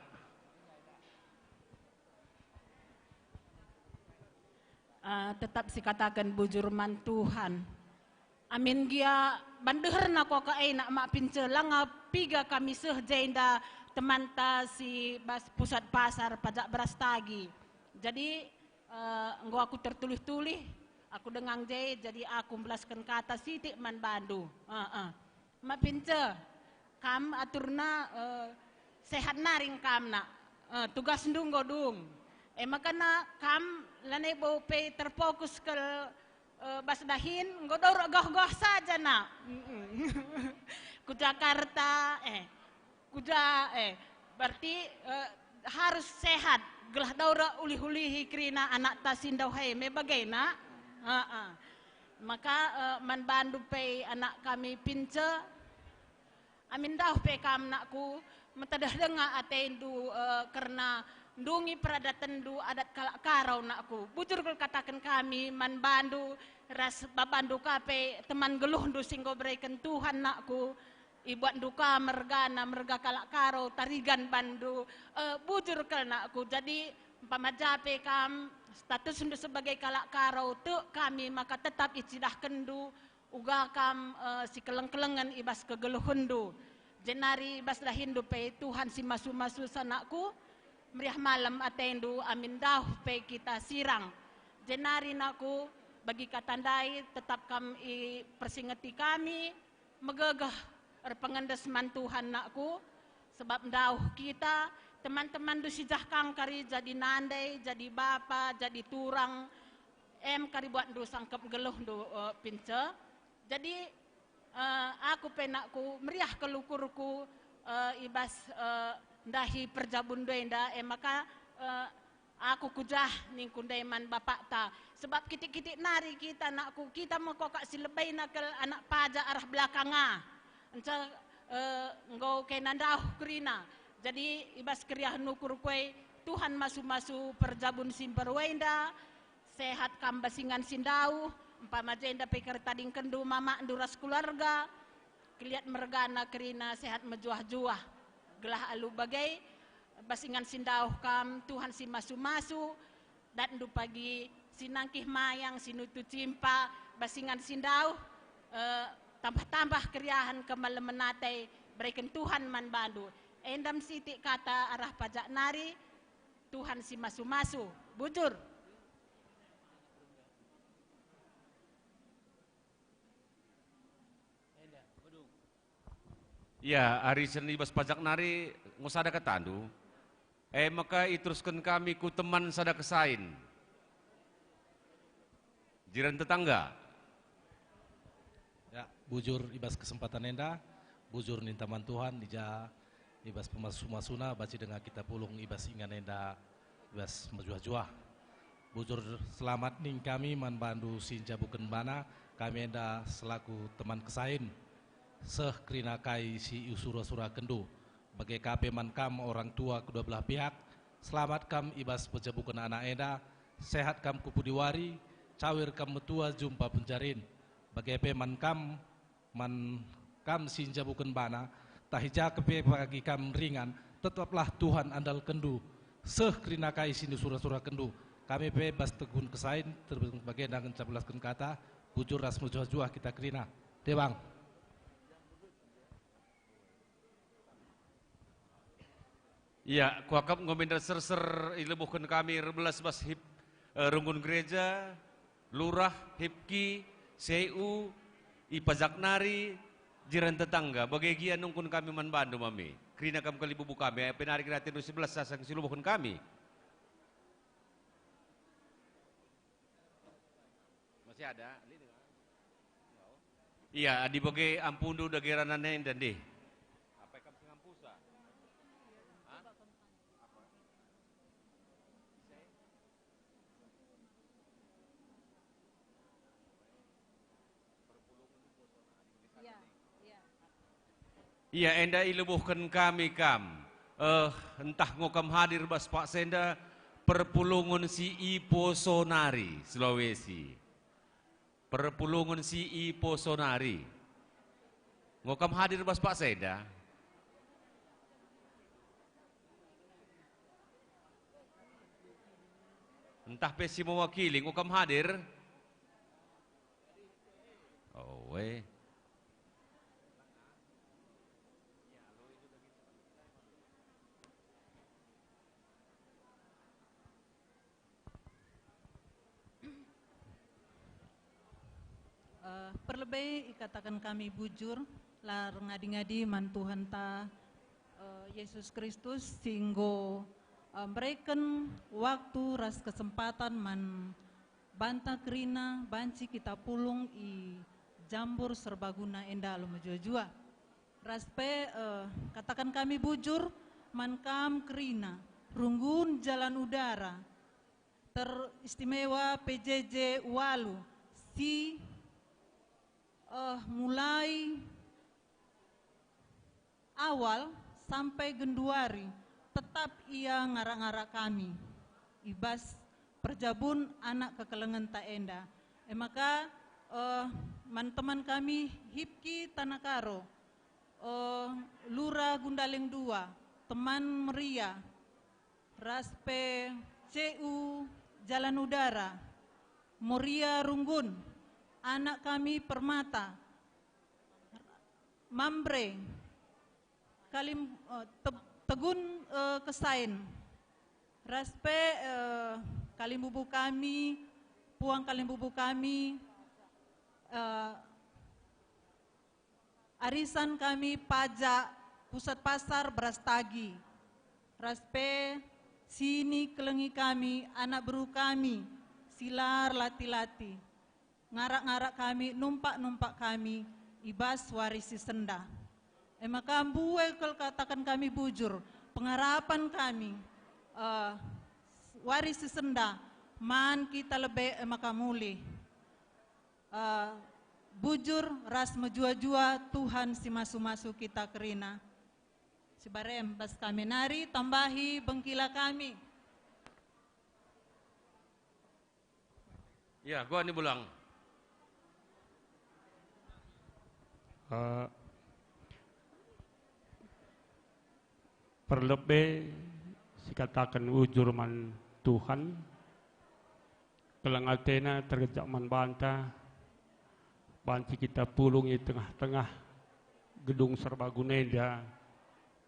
Ah, tetap sikataken bujur man Tuhan. Amin gia bandeherna kuakap e nak mak pince langa piga kami seh jenda temanta si bas pusat pasar pajak Brastagi. Jadi, eh, enggo aku tertulih-tulih, aku dengang je, jadi aku mbelasken kata sitik man bandu. Eh, eh. Mak pince, kam aturna, eh, sehat nari kam nak, eh, tugasndu enggo dung. E maka nak kam lanai bo pe terfokus kal, eh, bas dahin, enggo daura goh-goh saja nak. Mm-mm. Ku Jakarta, eh, ku Ja-, eh, berarti, eh, harus sehat, gelah daura ulih-ulihi kerina anakta si ndauh e me bagena. Heeh. Maka, eh, man bandu pe anak kami pince, amin ndauh pe kam nakku, metedeh denga atendu, eh, kerna ndungi peradatenndu adat kalak Karo nakku. Bujur kal kataken kami man bandu ras babandu ka pe teman geluhndu si enggo bereken Tuhan nakku. Ibuatndu ka mergana, merga kalak Karo, tarigan bandu, eh, bujur kal nakku. Jadi, umpama ja pe kam statusndu sebagai kalak Karo, tek kami maka tetap icidahkenndu, uga kam, eh, sikeleng-kelengen i bas kegeluhenndu. Jenari i bas dahinndu pe Tuhan si masu-masu sa nakku, meriah malem atendu amin ndauh pe kita sirang. Jenari nakku, bagi kata ndai tetap kam ipersingeti kami, megegeh erpengendes man Tuhan nakku, sebab ndauh kita, teman-temanndu si jah kangkari jadi nandai, jadi bapa, jadi turang, em kari buatndu sangkep geluhndu, eh, pince. Jadi, eh, aku pe nakku meriah kal ukurku, eh, i bas, eh, ndahi perjabunndu enda, e maka, eh, aku ku jah ningku ndai man bapakta. Sebab kitik-kitik nari kita nakku, kita me kuakap si lebaina kal anak pajak arah belakanga. Enca, eh, enggo kena ndauh kerina. Jadi i bas keriahen ukurku e, Tuhan masu-masu perjabun si mbaru enda, sehat kam bas ingan si ndauh, umpama jenda pe kertadingkenndu mamakndu ras keluarga, keliat mergana kerina sehat mejuah-juah. Gelah alu bage, bas ingan si ndauh kam, Tuhan si masu-masu, datndu pagi si nangkih mayang, si nutu cimpa, bas ingan si ndauh, eh, tambah-tambah keriahen kemalemen ate bereken Tuhan man bandu. Enda me sitik kata arah pajak nari, Tuhan si masu-masu. Bujur. Ia, arisen i bas pajak nari enggo sada katandu. E maka iterusken kami ku teman sada kesain. Jiran tetangga. Ya, bujur i bas kesempatan enda, bujur ninta man Tuhan, i ja i bas pemasu-masuna banci denga kita pulung i bas ingan enda i bas mejuah-juah. Bujur selamat ning kami man bandu si njabuken bana, kami enda selaku teman kesain, seh kerina kai si isura-surakenndu. Bage ka pe man kam orang tua kedua belah pihak, selamat kam i bas pejabuken anak enda, sehat kam ku pudi wari, cawir kam metua jumpa penjarin. Bage pe man kam, man kam si njabuken bana, tah i ja pe pagi kam ringan, tetaplah Tuhan andalkenndu, seh kerina kai si nisura-surakenndu. Kami pe bas tegun kesain, terbagen bagenda ngenca belasken kata, bujur ras mejuah-juah kita kerina. Debang. Ia, kuakap enggo minter serser ilebuhken kami erbelas bas hip, eh, runggun gereja, lurah, hipki, C U, i pajak nari, jiran tetangga, bage gia nungkun kami man bandu mami. Kerina kam kalibubu kami, penari kira atendu si belas sasang si ilebuhken kami. Masih ada? Lit denga? Ia, adi bage ampundu dage ranana enda ndeh. Apai kam si ngampusa? Hah? Apa? Ise? Perpulungen puasa. Iya. Ia enda ilebuhken kami kam, eh, ntah enggo kam hadir bas paksa enda, perpulungen si i Poso nari, Sulawesi. Perpulungen si i Poso nari. Enggo kam hadir bas paksa enda? Ntah pe si mewakili, enggo kam hadir? Oe. Eh, perlebe ikataken kami bujur, la erngadi-ngadi man Tuhanta, eh, Yesus Kristus si enggo, eh, mbereken waktu ras kesempatan man banta kerina banci kita pulung i Jambur Serbaguna enda alu mejuah-juah. Ras pe, eh, kataken kami bujur man kam kerina, runggun jalan udara, teristimewa P J J walu, si, eh, mulai awal sampai genduari, tetap ia ngarak-ngarak kami i bas perjabun anak kekelengenta enda. E maka, eh, man teman kami Hipki Tanakaro, eh, Lura Gundaleng dua, teman Meria, ras pe C U Jalan Udara, Moria Runggun, anak kami Permata, Mamre, Kalim-, eh, Teb-, Tegun, eh, Kesain, ras pe, eh, kalimbubu kami, puang kalimbubu kami, eh, arisan kami pajak Pusat Pasar Beras Tagi, ras pe si nikelengi kami anak beru kami si la erlati-lati, ngarak-ngarak kami, numpak-numpak kami i bas wari si sendah. E maka mbue kal kataken kami bujur, pengarapen kami, eh, wari si sendah man kita lebe e maka mulih. Eh, bujur ras mejuah-juah Tuhan si masu-masu kita kerina. Sibarem bas kami nari tambahi bengkila kami. Ya, gua ni bulang. Eh, perlebe sikataken ujur man Tuhan, keleng atena tergejap man banta, banci kita pulung i tengah-tengah gedung Serbaguna enda,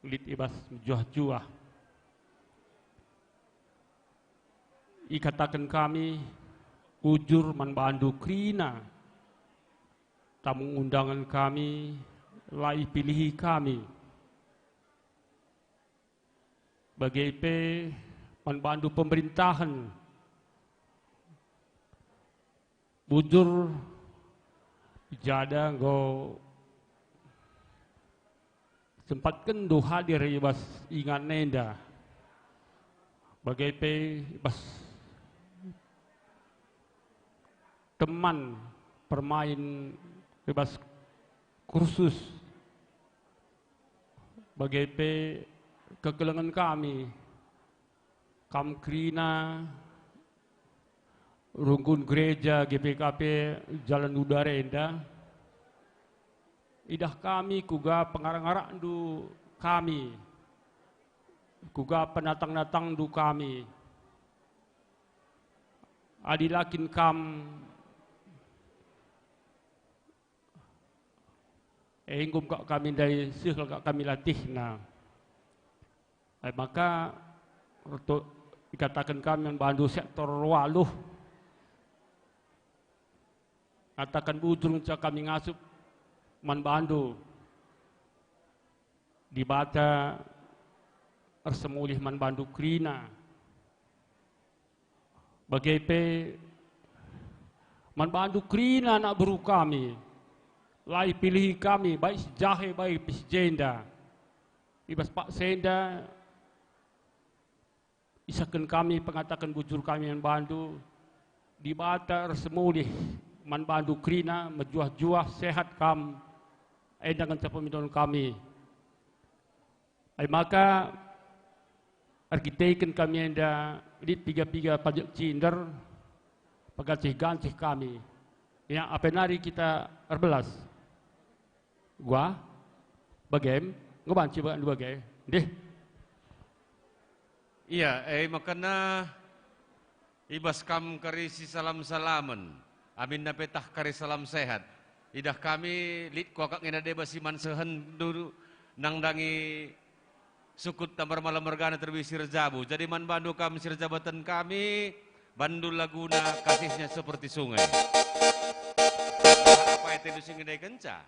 lit i bas mejuah-juah. Ikataken kami ujur man bandu kerina, tamu undangen kami, la ipilihi kami. Bage pe man bandu pemerintahen, bujur i jada enggo sempatkenndu hadir i bas ingan enda, bage pe i bas teman permain i bas kursus, bage pe kekelengen kami, kam kerina runggun gereja G P K P Jalan Udara enda. Idah kami kuga pengarak-ngarakndu kami, kuga penatang-natangndu kami. Adi la kin kam, enggo kap kami ndai seh kal kap kami latihna. E maka, erto-, ikataken kami man bandu sektor waluh. Ngataken bujur ngenca kami ngasup man bandu. Dibata ersemulih man bandu kerina. Bage pe man bandu kerina anak beru kami, la ipilihi kami, baik si jahe, baik pe si jenda. I bas paksa enda, isehken kami pengataken bujur kami man bandu, Dibata ersemulih man bandu kerina, mejuah-juah, sehat kam, enda ngenca pemindon kami. Ai maka erkiteken kami enda lit piga-piga pajek cinder, pegancih-gancih kami. Ya, apai nari kita erbelas? Gua, bagem, ngebanci bagan dua ge. Deh. Iya, e makana i bas kam kari si salam-salamen, aminna pe tah kari salam sehat. Idah kami lit kuakap ngena deba si man sehenndu nandangi sukut tambar malam mergana terbi si erjabu. Jadi man bandu kam si erjabaten kami, bandu laguna kasihnya seperti sungai. Apa itu si ngendai kenca?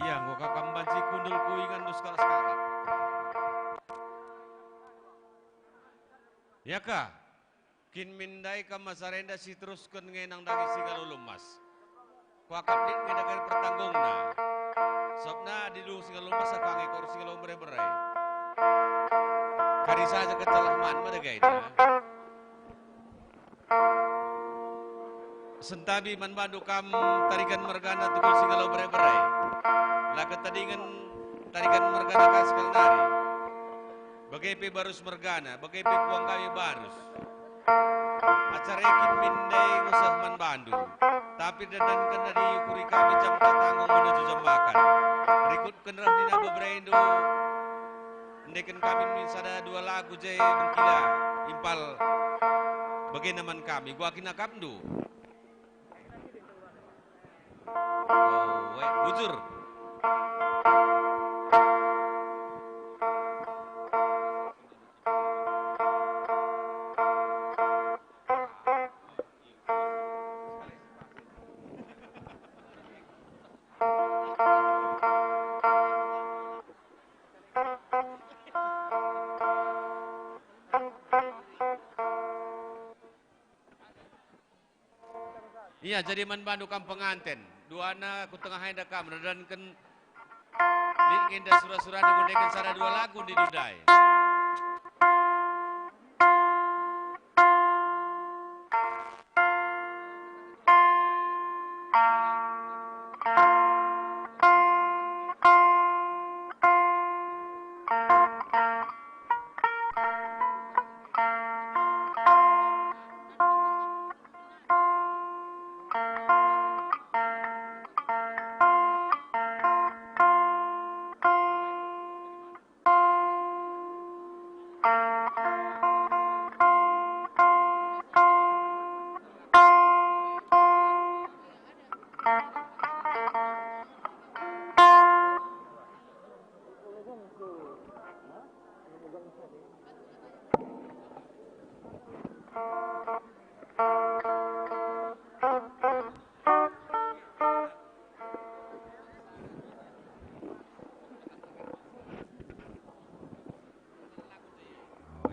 Ia enggo kakam banci kundul ku inganndu sekalak-sekalak. Ia ka, kin min ndai kam masara enda si terusken nge nandangi si ngalo lemas? Kuakap lit nge dage pertanggungna. Sabapna adi luh si ngalo lemas aku ange kor si ngalo bere-bere. Kari saja kecalah man mada gaina. Sentabi man bandu kam tarigan mergana tukul si ngalo bere-bere. La ketadingen tarigan mergana ka sekali nari. Bage pe barus mergana, bage pe puang kami barus. Acara e kin min ndai ngusah man bandu, tapi dandanken adi ukuri kami jam tatanggung menuju jam makan. Rikutken reh nina beberendu, endeken kami min sada dua lagu je mengkila impal bagena man kami. Gua kin akapndu? Oh, we, bujur. Ia, jadi man bandu kam penganten. Duana ku tengah enda kam, redanken lit nge enda sura-surana ngundeken sada dua lagu ndai.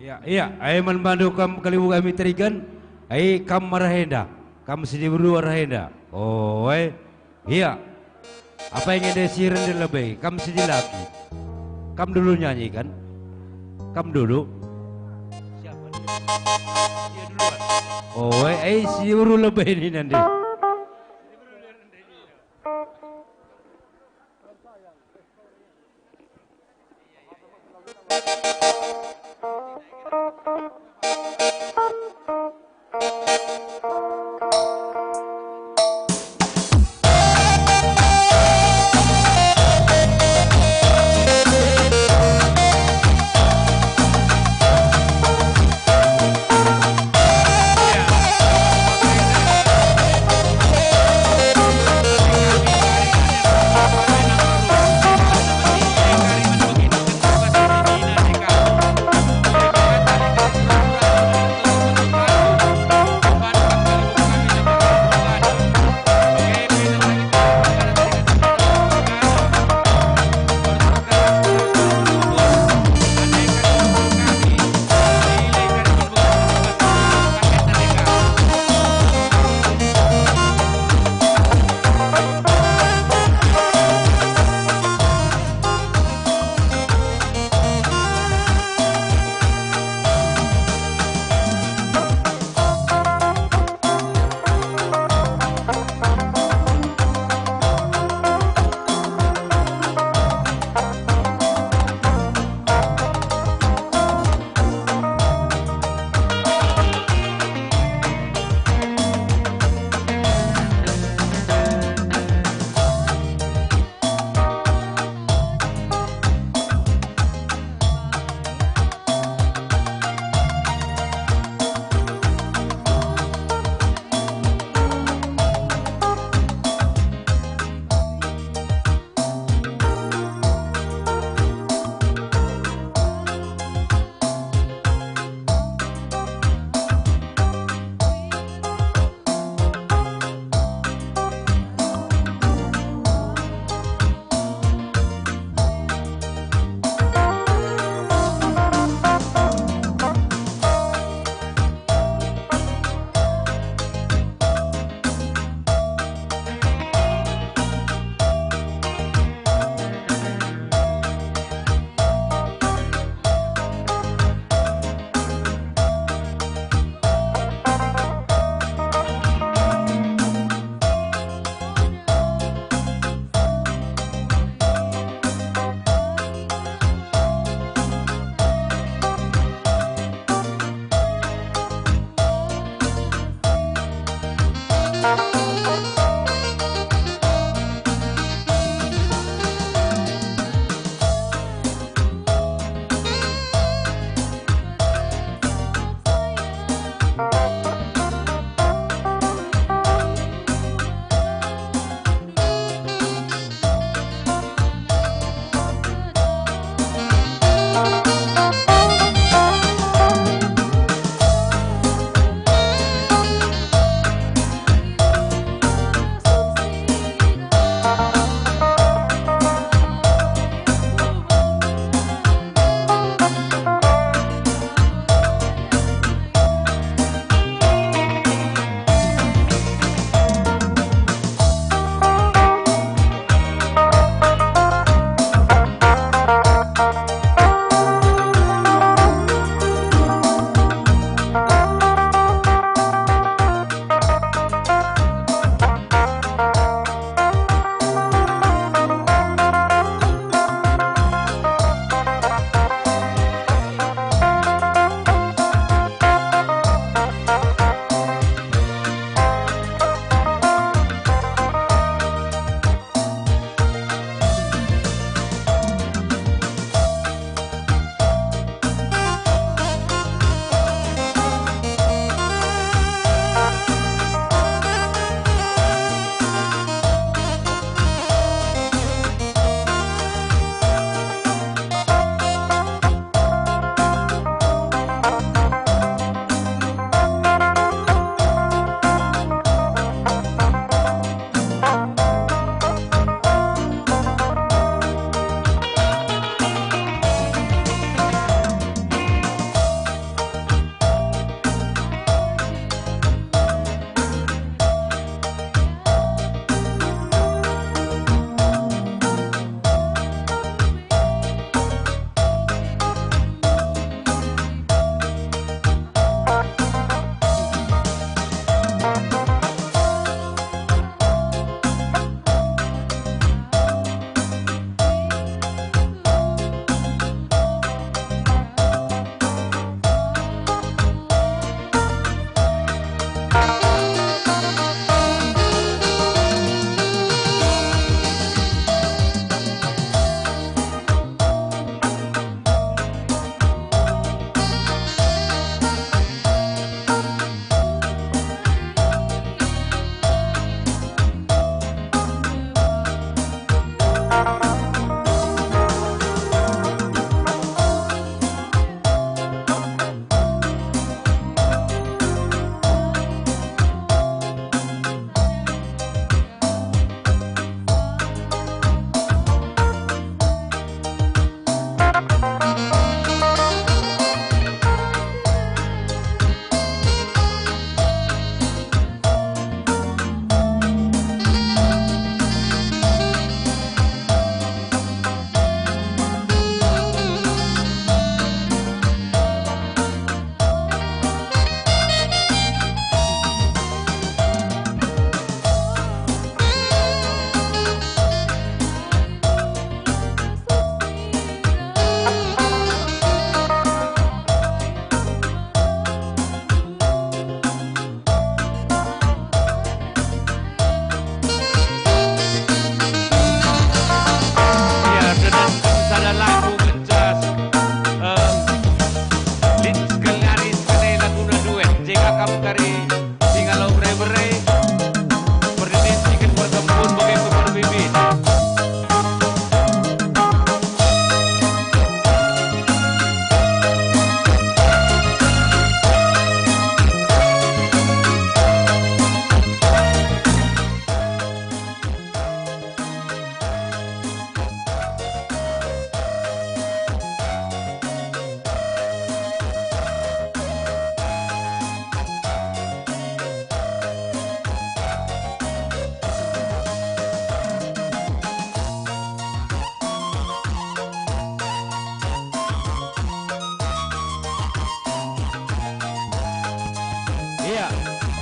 Ya, ya, ai man bandu kam kalimbubu kami teriken, ai kam arah enda, kam si diberu arah enda. Oh, ai. Ya. Apa yang ada si rende lebe, kam si dilaki. Kam dulu nyanyi kan? Kam dulu. Siapa dia? Dia duluan. Oh, ai, ai si diberu lebe ini nanti.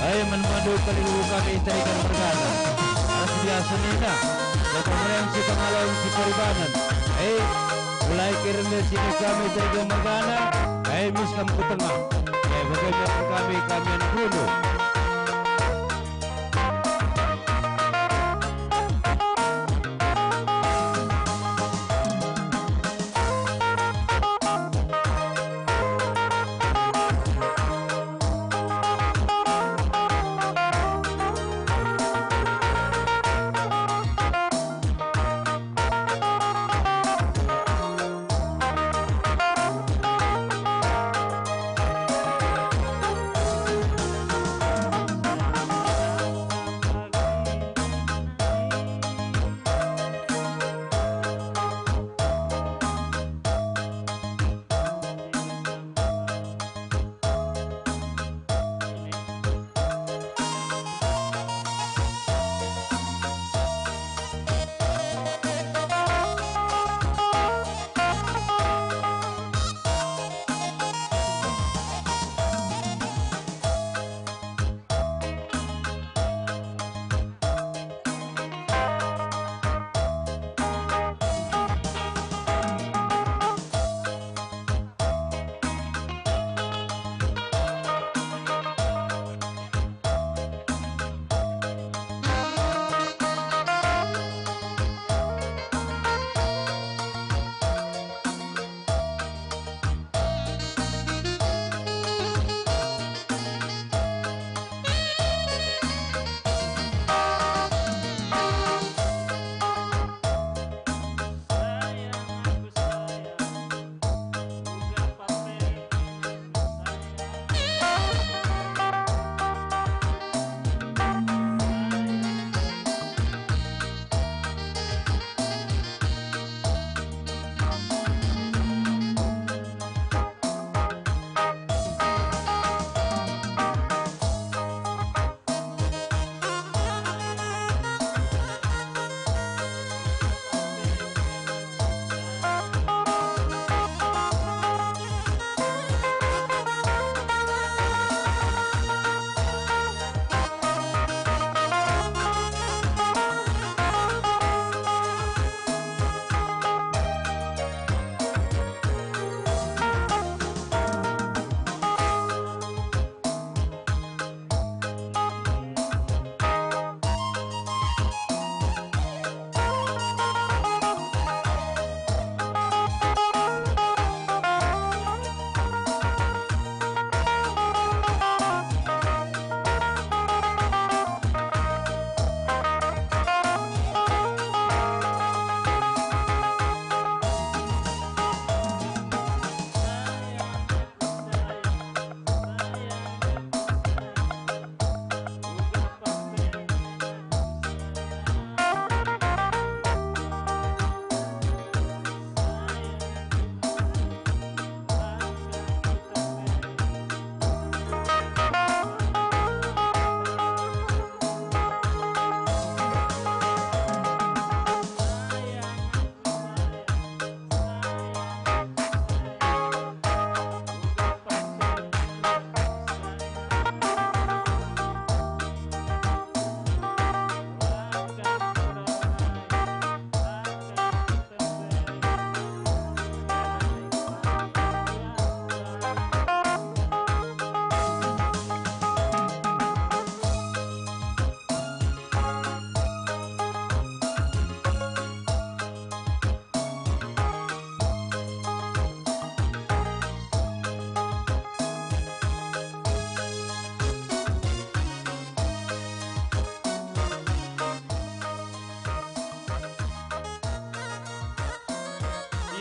Ai, man bandu kalimbubu kami Tarigan mergana. Ras biasa nina, jatuh rem si pangalo si paribanen. Ai, mulai kerende sini kami Tarigan mergana. Ai, mis kam ku tengah. Ai, bagaimana kami, kami anak rundu.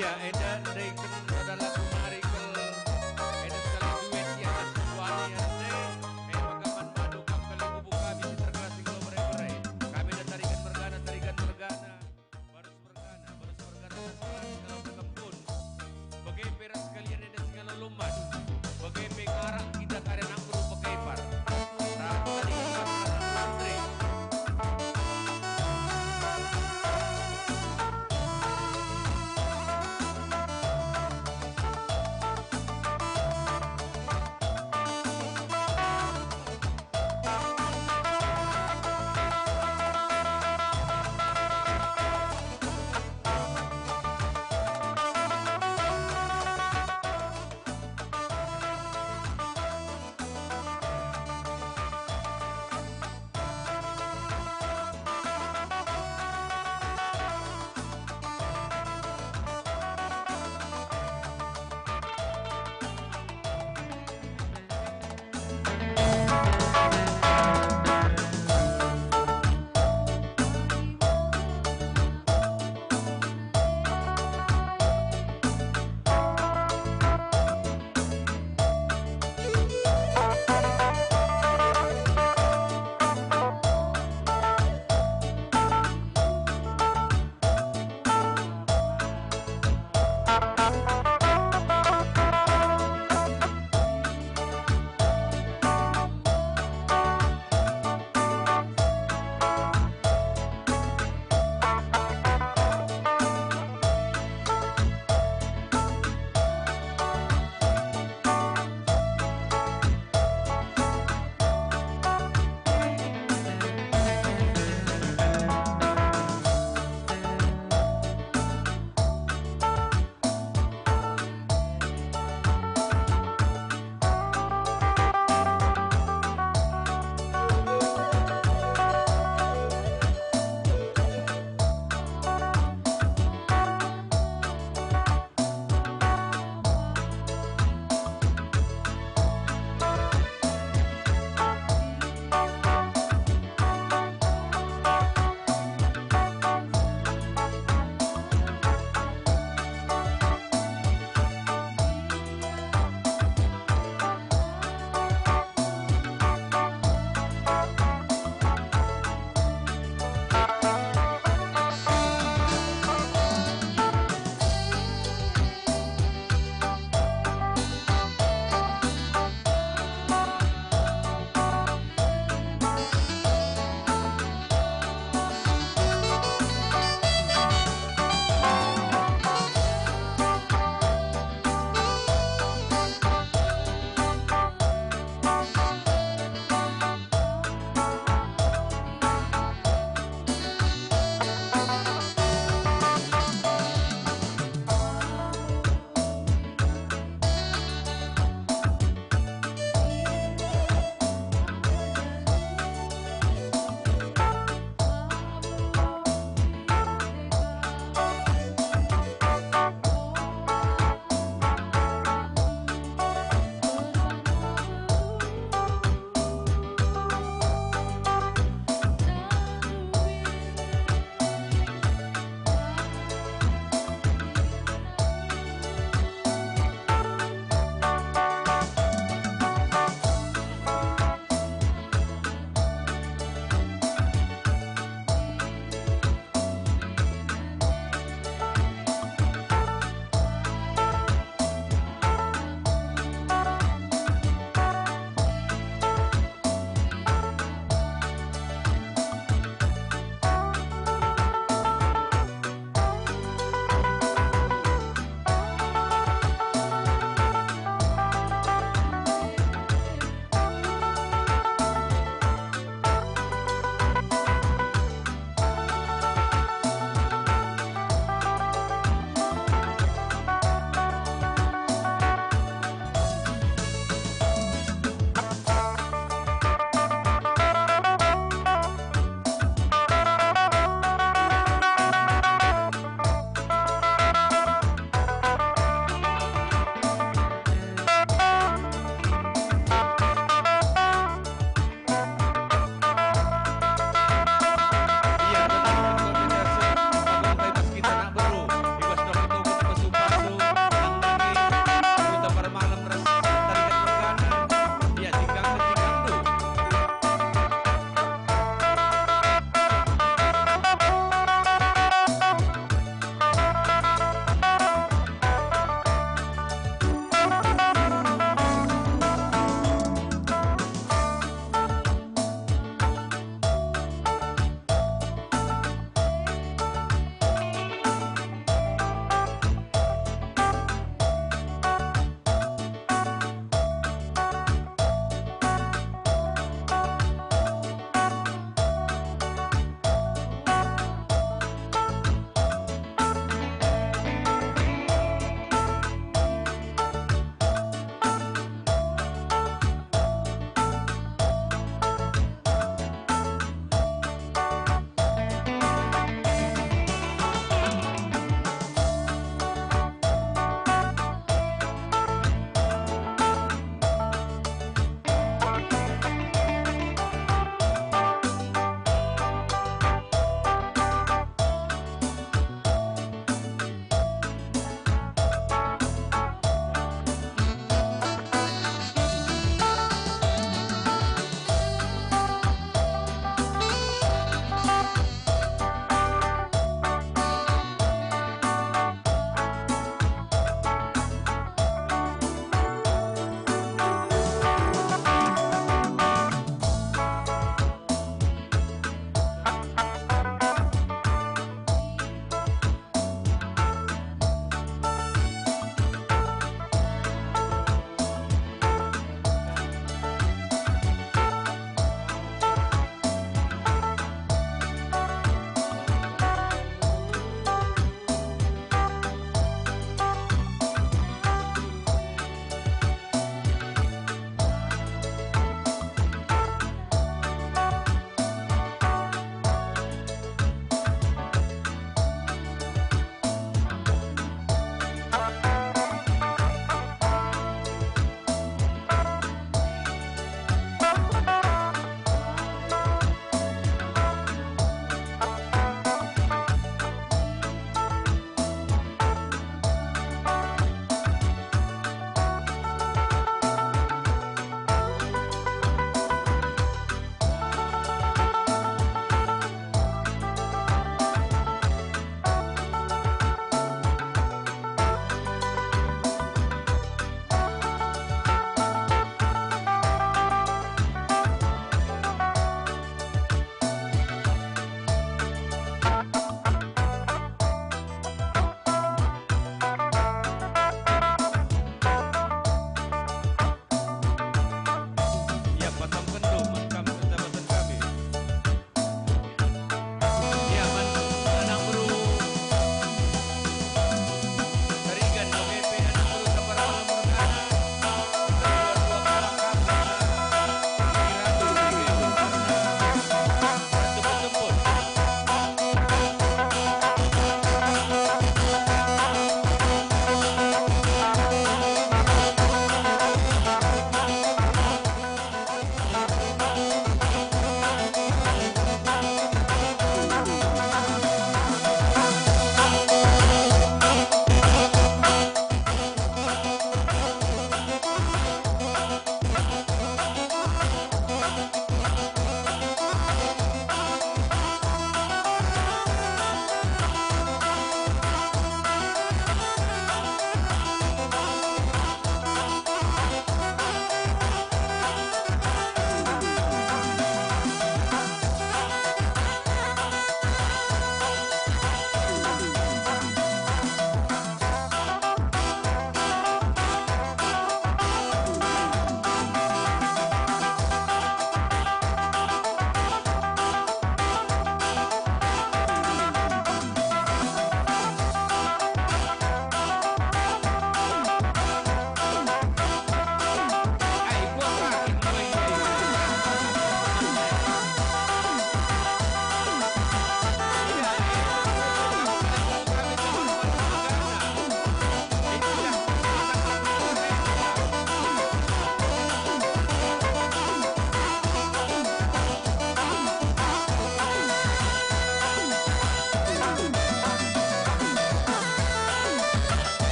Ia enda ndeken sada lagu nari kal, enda sekali duet i atas ketuanen R T, e maka man bandu kam kalimbubu kami si terkenal si enggo mere-mere. Kami enda Tarigan mergana, Tarigan mergana. Barus mergana, barus mergana, Tarigan mergana. Bage pe ras kalian enda si ngalo lumban. Bage pe ngarak kita karen anggur pekepar. Rap tadi kita antre.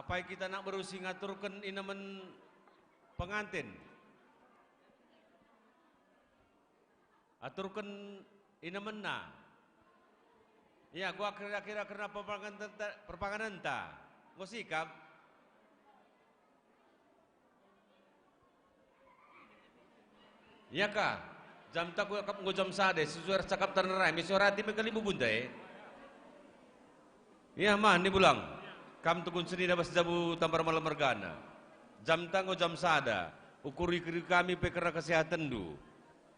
Apai kita anak beru si ngaturken inemen pengantin? Aturken inemenna. Ia, kuakap kira-kira kerna perpanganenta, perpanganenta. Enggo sikap? Ia ka, jam ta kuakap enggo jam sada, sesuai ras cakapta nderai, mesuarati me kalibubunta e. Ia man, Ni Bulang, kam tukun senina bas jabu Tambar Malem mergana. Jam ta enggo jam sada, ukuri-ukuri kami pe kerna kesehatenndu.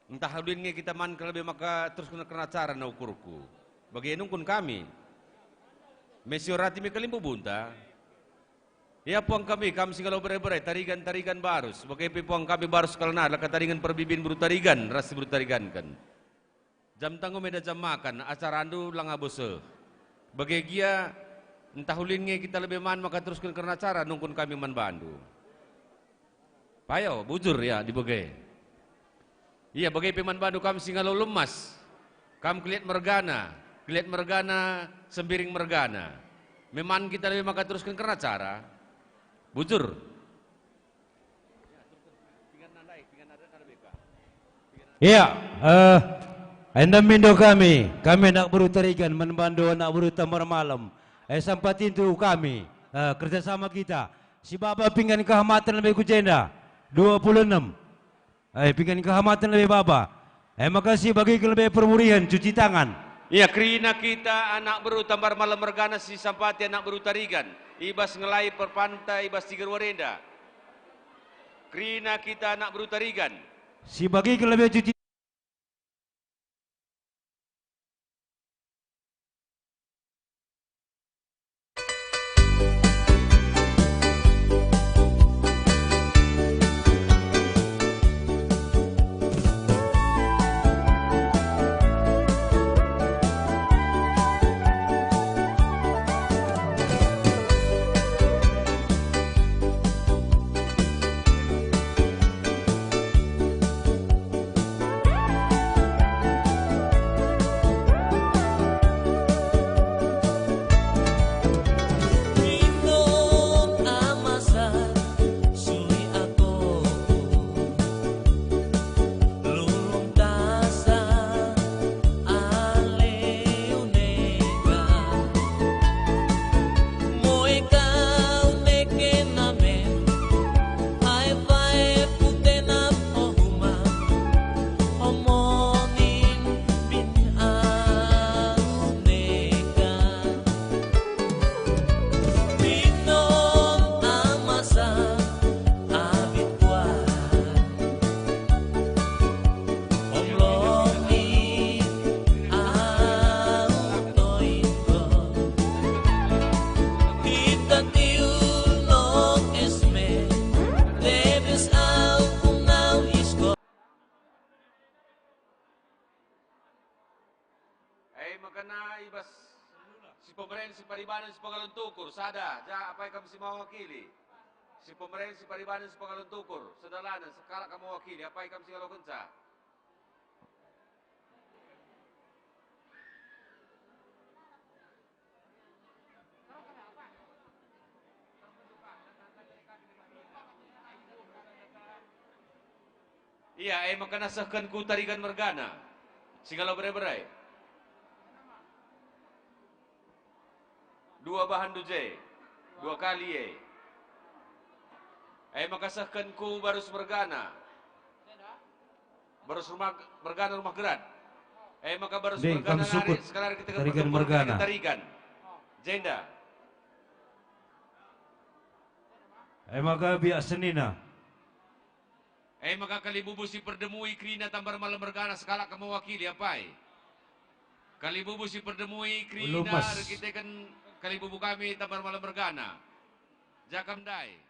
Ntah ulin nge kita man kalebe maka terusken kerna acara na ukurku. Bage nungkun kami. Mesuarati me kalibubunta. Ia puang kami, kam si ngalo bere-bere, tarigan-tarigan barus. Bage pe puang kami barus kalna, la ka tarigan perbibin beru tarigan, ras si beru tariganken. Jam ta enggo meda jam makan, acarandu langa boseh. Bage gia, ntah ulin nge kita lebe man maka terusken kerna acara nungkun kami man bandu. Payo, bujur ia dibege. Ia bage pe man bandu kam si ngalo lemas. Kam keliat mergana, keliat mergana, sembiring mergana. Me man kita lebe maka terusken kerna acara. Bujur. Ia, eh, enda mindo kami, kami anak beru Tarigan, man bandu anak beru Tambar Malem. Eh, sampatindu kami, eh, kerjasama kita. Si baba pinggan kehamaten lebe ku jenda, dua puluh enam. Eh, pinggan kehamaten lebe baba. Eh, maka si bagi lebe permurihen, cuci tangan. Ia, kerina kita anak beru Tambar Malem mergana si sampati anak beru Tarigan, i bas ngelai perpanta i bas tiga ruar enda. Kerina kita anak beru Tarigan. Si bagi lebe cuci E maka na i bas si pemeren, si paribanen, si pengalo tukur, sada, ja, apai kam si mewakili. Si pemeren, si paribanen, si pengalo tukur, sedalanen, sekalak kam mewakili, apai kam si ngalokenca. Ia, e maka na sehken ku Tarigan mergana, si ngalo bere-bere. Dua bahan duje, dua kali e. E maka sehken ku Barus mergana. Barus rumah, mergana rumah gerat. E maka Barus mergana nari, sekalari kita Tarigan mergana. Tarigan. Jenda. E maka biak senina. E maka kalibubu si perdemui kerina Tambar Malem mergana sekalak kam mewakili, apai. Kalibubu si perdemui kerina erkiteken kalibubu kami Tambar Malem mergana. Ja kam ndai.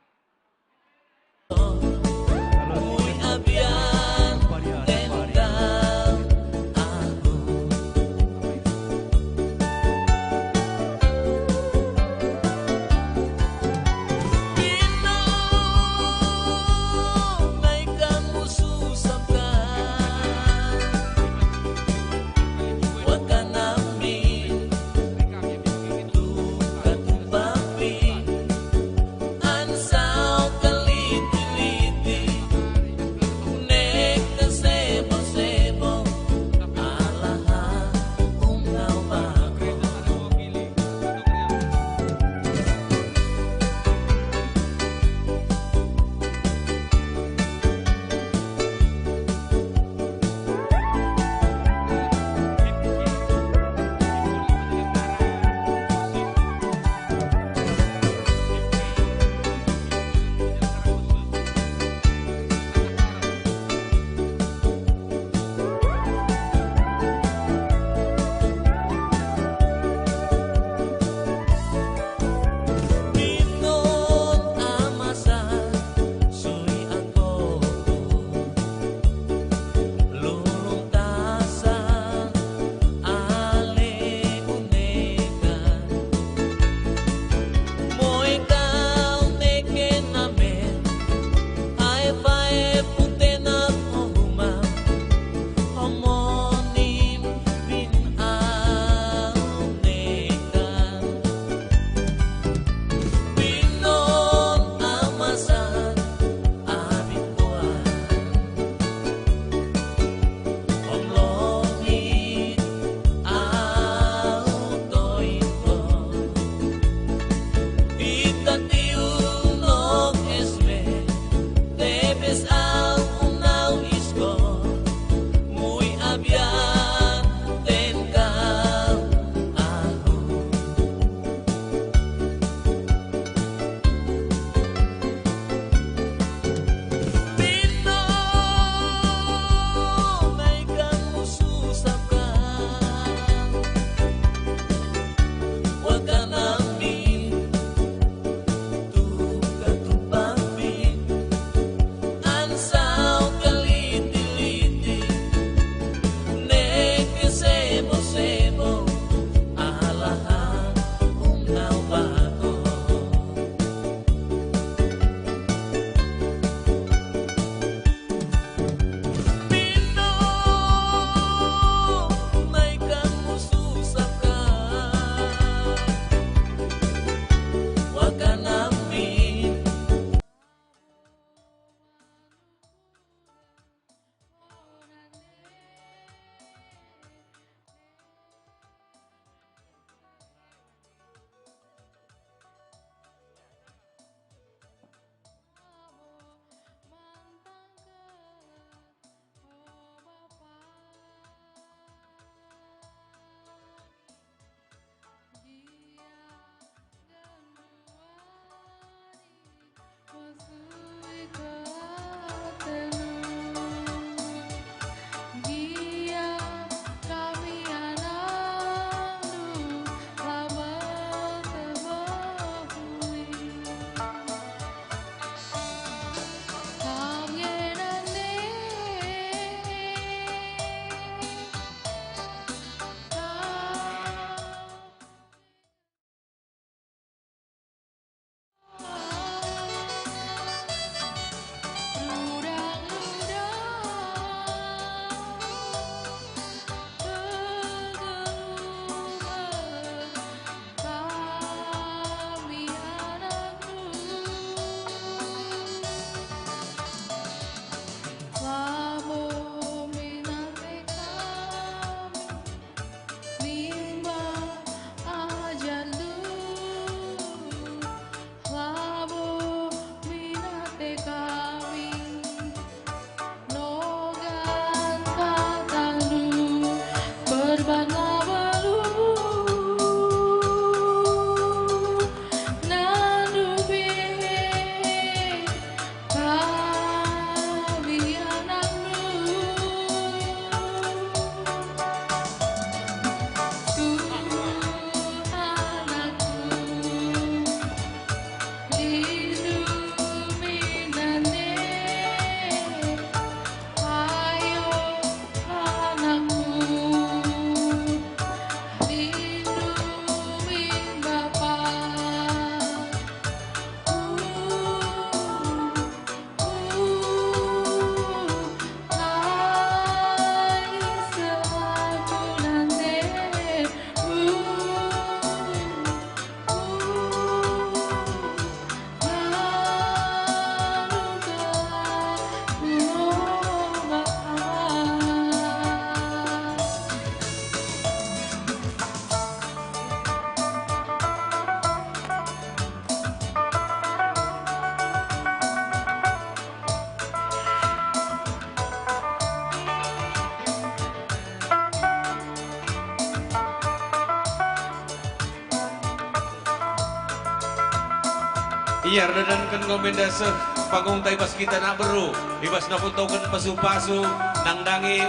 Ia erdalanken enggo me enda seh pangungta i bas kita anak beru, i bas naputoken pasu-pasu, nandangi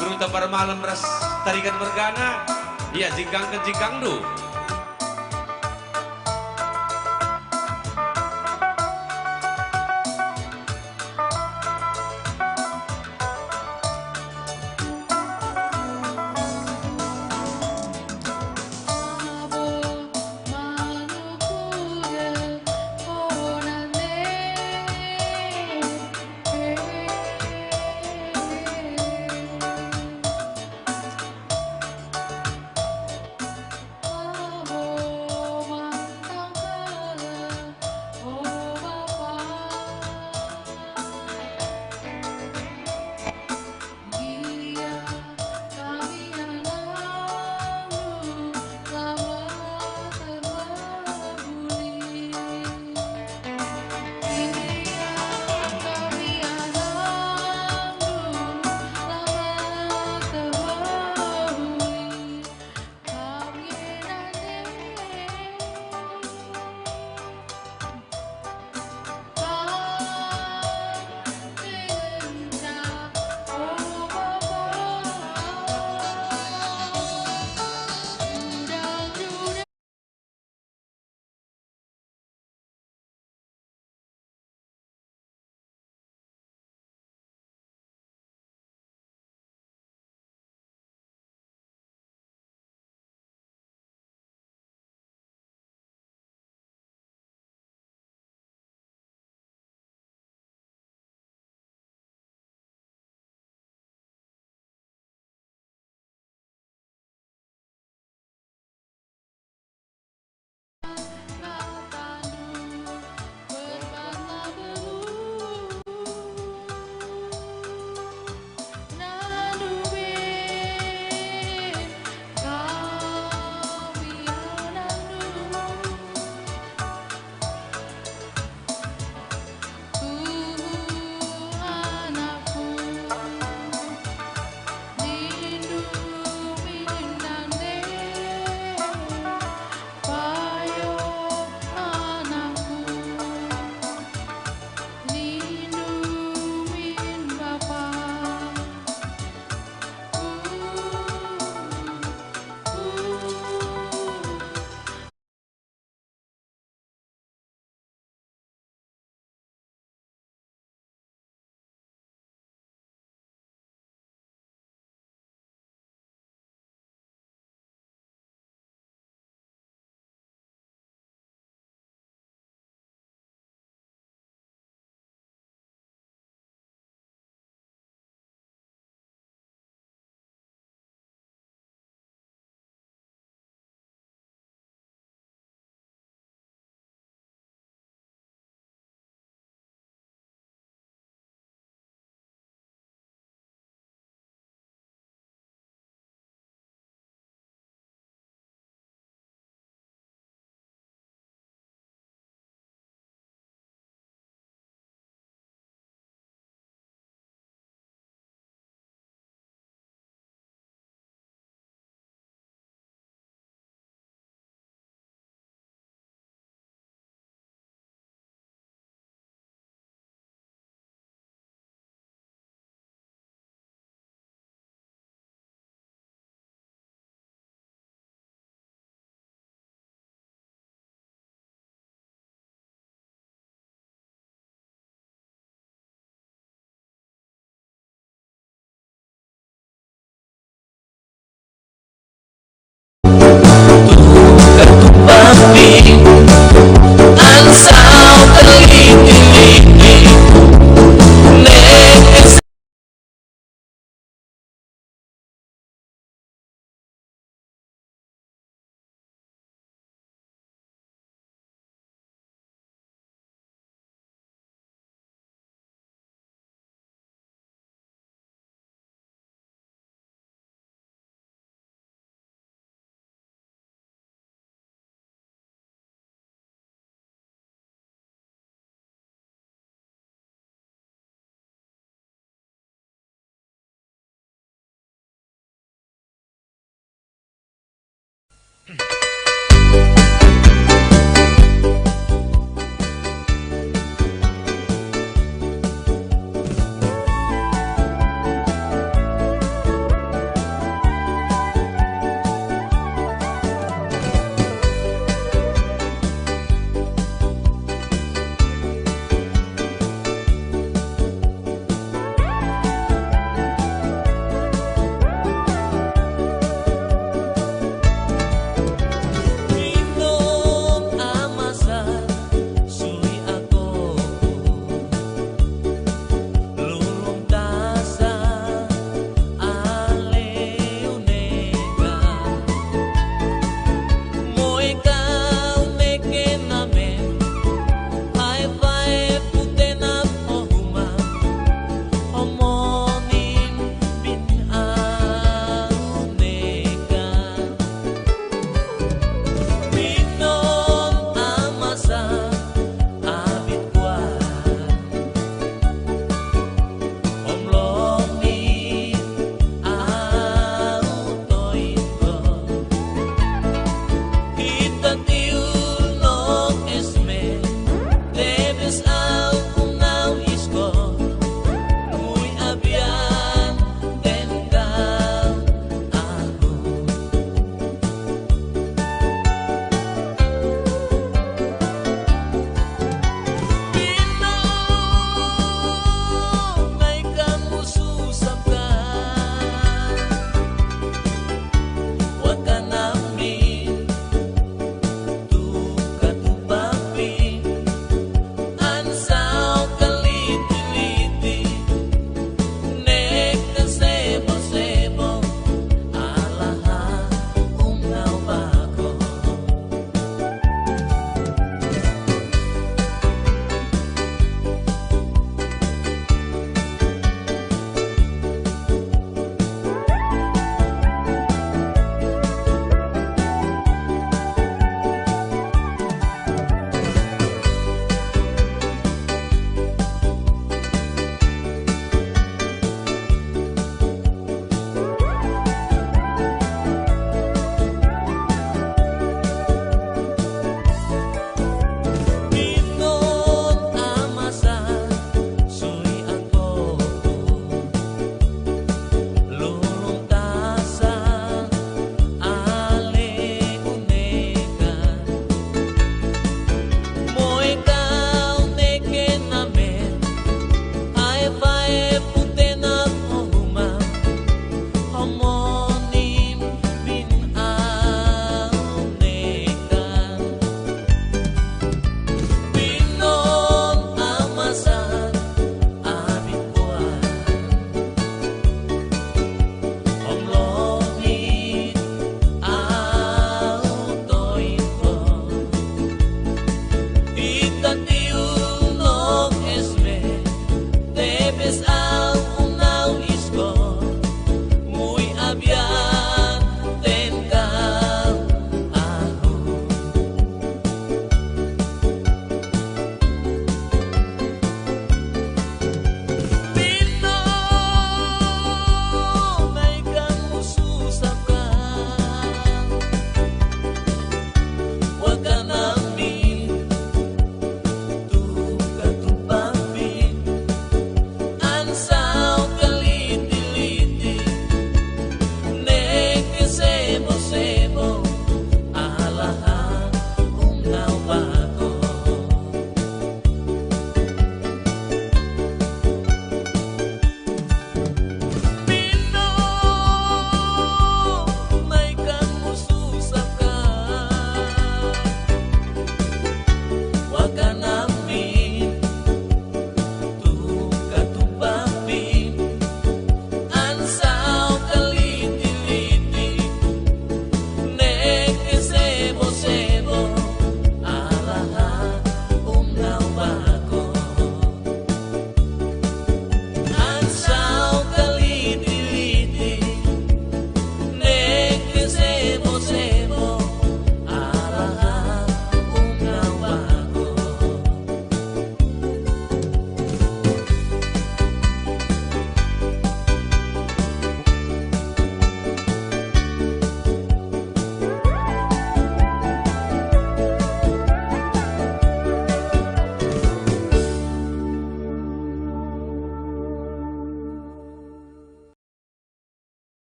beru Tambar Malem ras tarikan mergana. Ia jingkangken jingkangndu.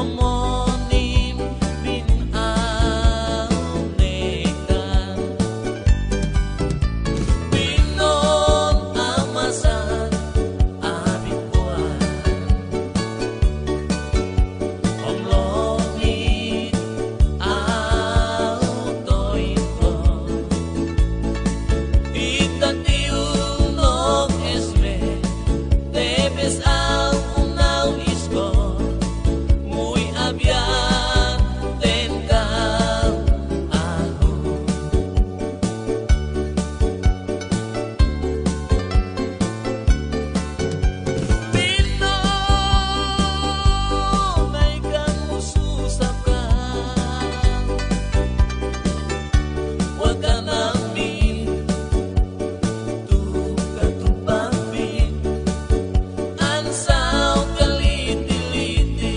Monim min au neka. Binon amasan abit kuat. Om lohi au toiko. Ita tiung nok S B, tebes au unau iskor, mui abian ten kau aku. Lino, nai kamu susah kal. Waka nami, tuka tumpah pin. Ansau kaliti-liti,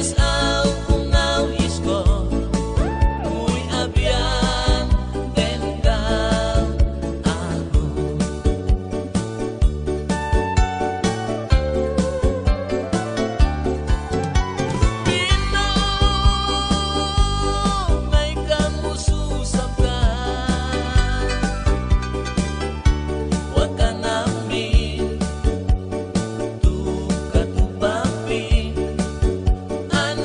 Au ku ngau isko, mui abian den kau aku. Pino ngai kamu susapkan, wakan amin. Tuka tupapi an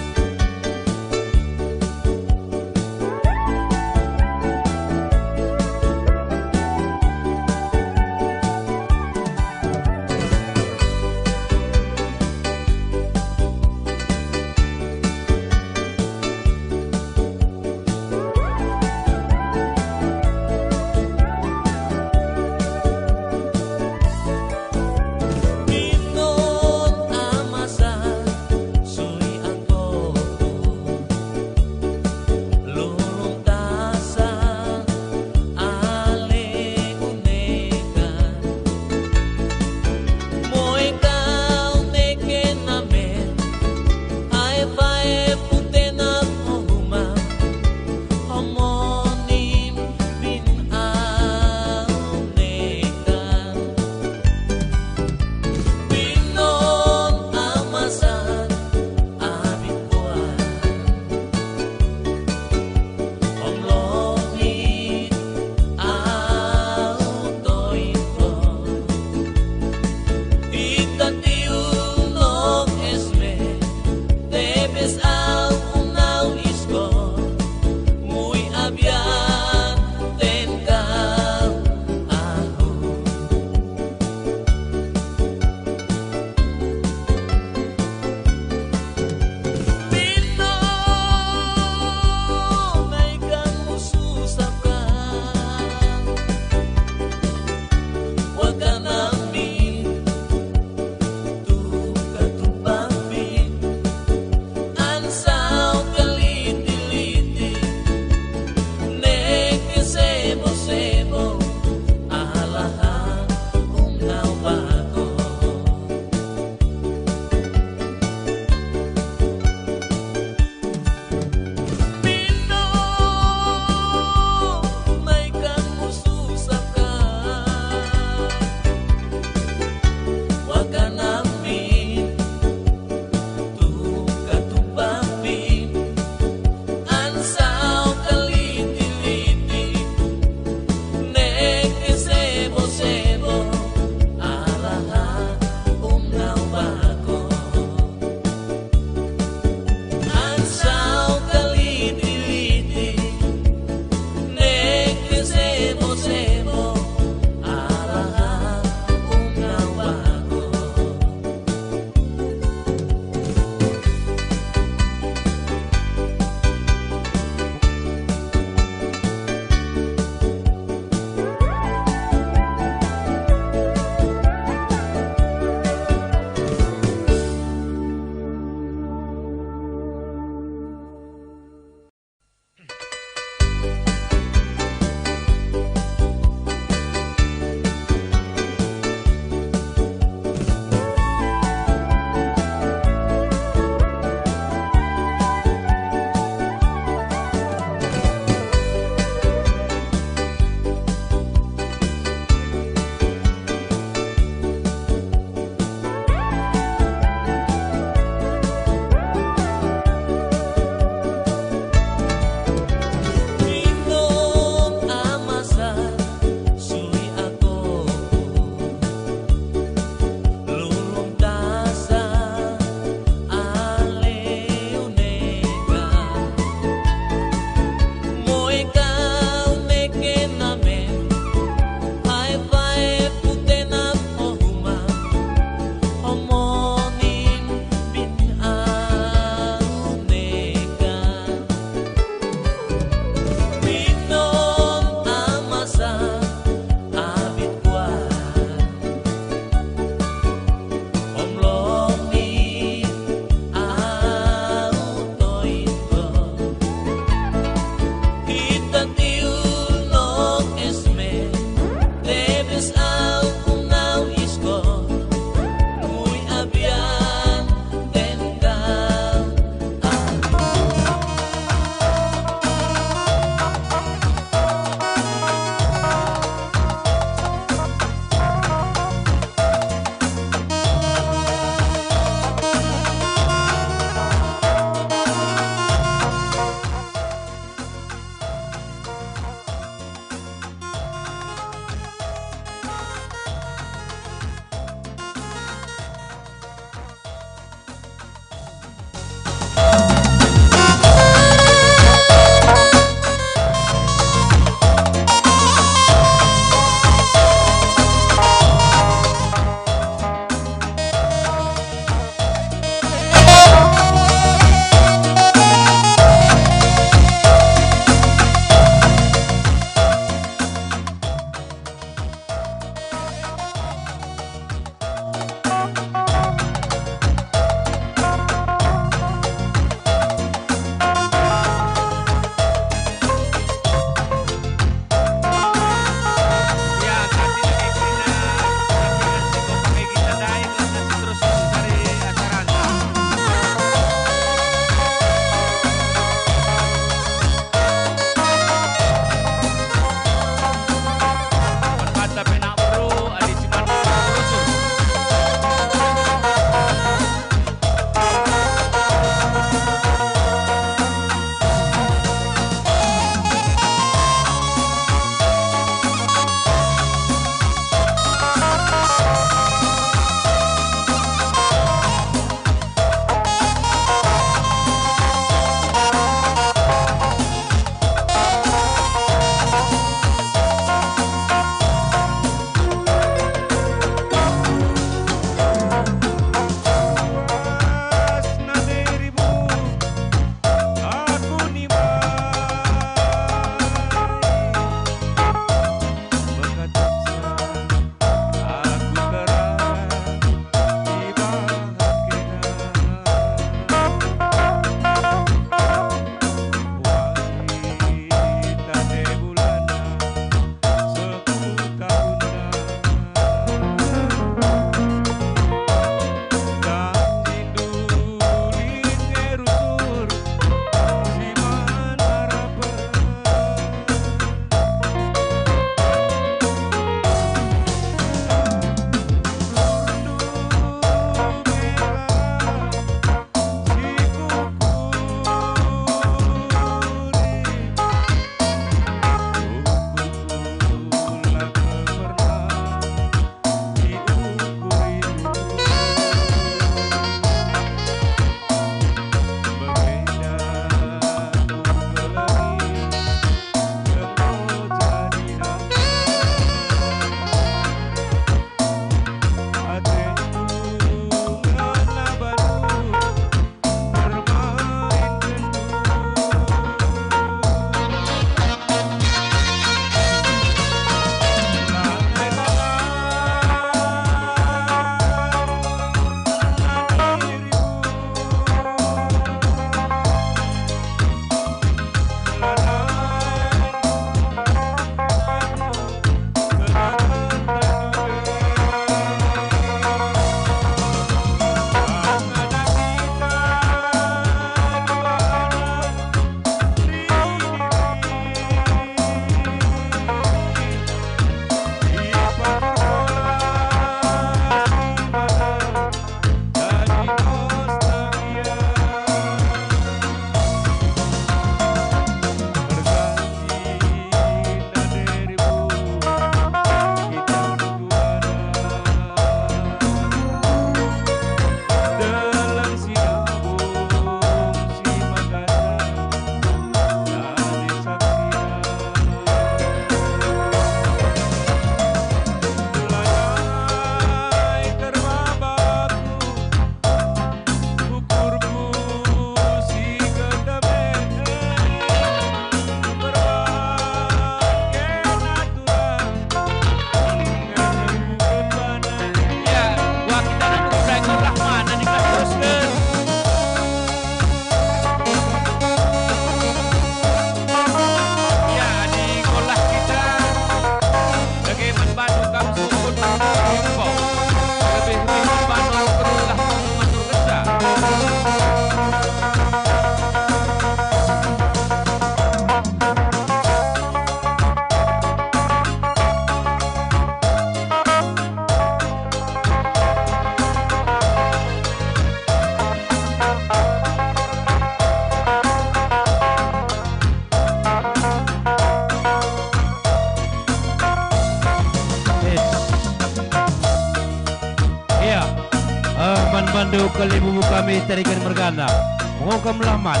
Kalimbubu kami Tarigan mergana. Mengokam lah man.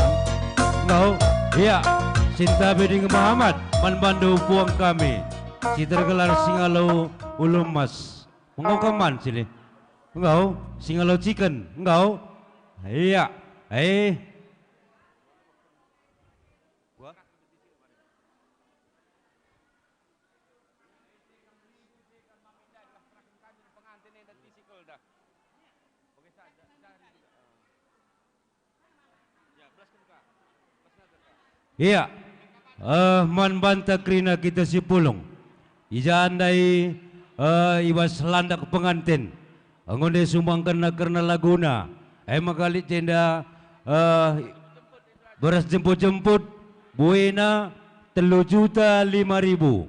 Enggo, ia, Sinta Beding Muhammad, man bandu puang kami. Si tergelar Singalo Ulu Emas. Mengokam man, sini. Enggo, Singalo Chicken. Enggo. Ia, eh. Ia, eh, man banta kerina kita si pulung. I ja ndai, eh, i bas landak penganten. Enggo ndai sumbangkenna kerna laguna. E maka lit jenda, eh, beras jemput-jemput, buena telu juta lima ribu.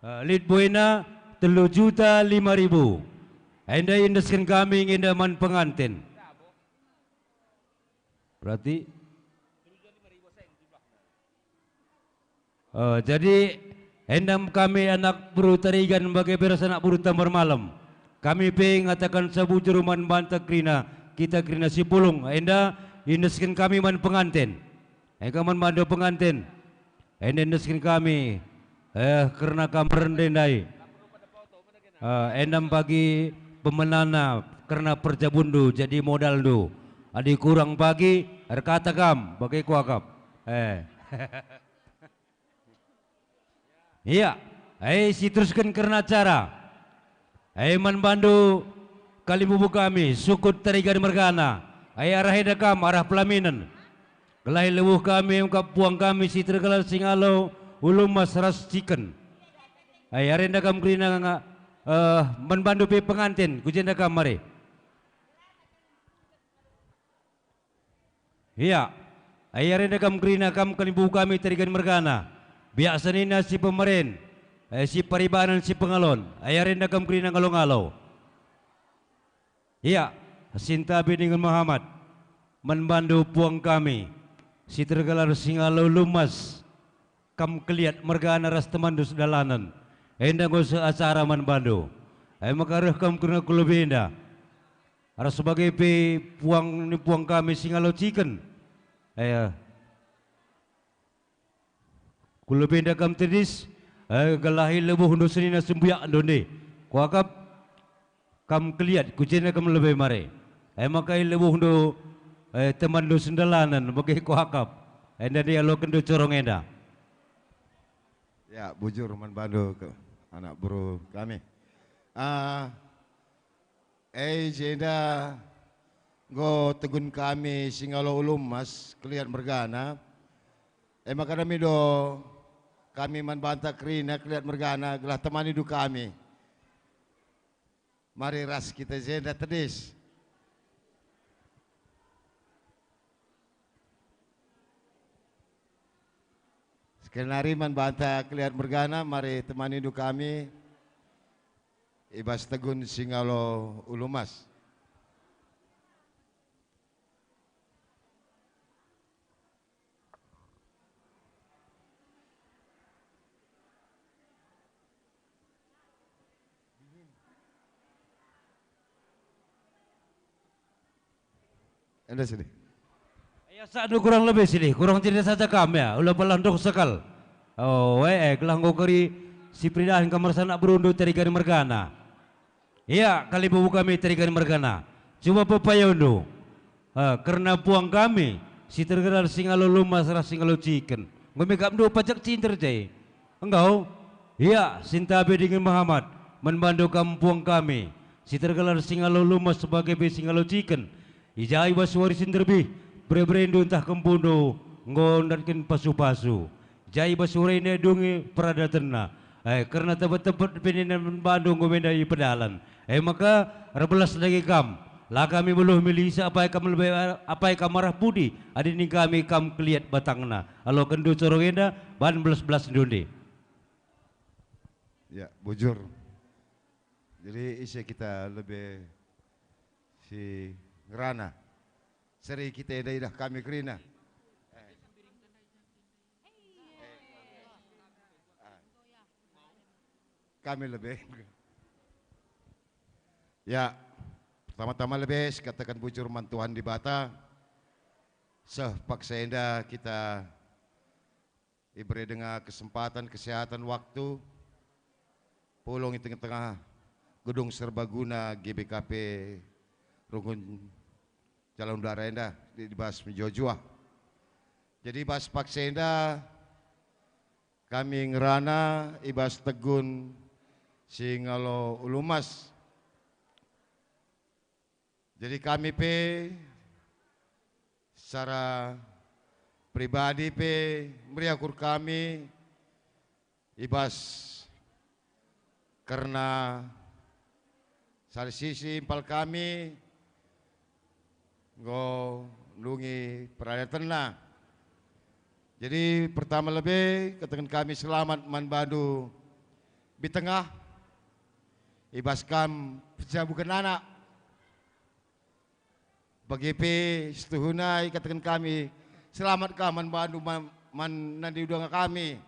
Eh, lit buena telu juta lima ribu. Enda iendesken kami nge enda man penganten. Berarti, eh, jadi enda kami anak beru Tarigan bage pe ras anak beru Tambar Malem. Kami pe ngataken sabujur man banta kerina, kita kerina si pulung, enda iendesken kami man penganten. Enggo man bandu penganten. Enda iendesken kami, eh, kerna kam rende ndai. Eh, enda pagi pemenana kerna perjabundu jadi modalndu. Adi kurang pagi, erkata kam, bage kuakap. Eh. Ia, eh, si terusken kerna acara. Eh, man bandu kalimbubu kami, sukut Tarigan mergana. Eh, arah enda kam, arah pelaminen. Gelah ilebuh kami engkap puang kami si tergelar Singalo Ulu Emas ras Chicken. Ai, arenda kam kerina nga, eh, man bandu pe penganten, ku jenda kam mari. Ia, ai, arenda kam kerina kam kalimbubu kami Tarigan mergana. Biak senina si pemeren, eh, si paribanen si pengalon. Ai, arenda kam kerina ngalo-ngalo. Ia, Sinta Beding Muhammad, man bandu puang kami, si tergelar Singalo Ulu Emas, kam keliat mergana ras temanndu sedalanen, enda enggo seh acara man bandu. E maka reh kam kerina ku lebe enda, ras bage pe puang ni puang kami Singalo Chicken. E, Ku lebe enda kam tedis, eh, gelah ilebuhndu senina sembiakndu ndai. Kuakap kam keliat, ku jenda kam lebe mari. Eh, maka ilebuhndu, eh, temanndu sendalanen, bage kuakap. Enda ndai ialokenndu corong enda. Ya, bujur man bandu ke, anak beru kami. Ah, E, jenda enggo tegun kami Singalo Ulu Emas, keliat mergana. E maka nami do kami man banta kerina keliat mergana gelah temanindu kami. Mari ras kita jenda tedis. Sekali nari man banta keliat mergana, mari temanindu kami i bas tegun Singalo Ulu Emas. Enda sini. Ya, sakndu kurang lebe sini, kurang jenda saja kam ya, ula pala ndok sekal. Oh, eh, eh, gelah enggo keri si peridahen kam mersanak berundu Tarigan mergana. Ia, kalimbubu kami Tarigan mergana. Cuba pepayondu. Eh, kerna puang kami, si tergelar Singalo Ulu Emas ras Singalo Chicken. Enggo me kap ndu pajak cinder je. Enggo, ia, Sinta Beding Muhammad, man bandu kam puang kami, si tergelar Singalo Ulu Emas bage pe Singalo Chicken. I ja i bas wari si nderbih, bere-berendu ntah kempundu enggo ndatken pasu-pasu. Ja i bas wari enda dungi peradatenna. Eh, kerna tebet-tebet pe nina man bandu enggo me enda i pedalan. Eh, maka erbelas dage kam. La kami beluh milihisa apai kam lebe, apai kam arah pudi, adi ning kami kam keliat batangna. Alokenndu corong enda, bahan belas-belasndu ndai. Ya, bujur. Jadi, ise kita lebe si ngerana. Seri kita enda idah kami kerina. Eh. Kami lebe. Ya. Pertama-tama lebe sikataken bujur man Tuhan Dibata, seh paksa enda kita ibere denga kesempatan, kesehatan, waktu, pulung i tengah-tengah gedung serbaguna G B K P Runggun Jalan Udara enda di, di bas mejuah-juah. Jadi bas paksa enda kami ngerana i bas tegun si ngalo Ulumas. Jadi kami pe secara pribadi pe meriah ukur kami i bas kerna sada sisi impal kami enggo nungi peradatenna. Jadi pertama lebe kataken kami selamat man bandu Bitengah i bas kam pejabuken anak. Bage pe situhuna ikataken kami, selamat ka man bandu man, man nande udanga kami.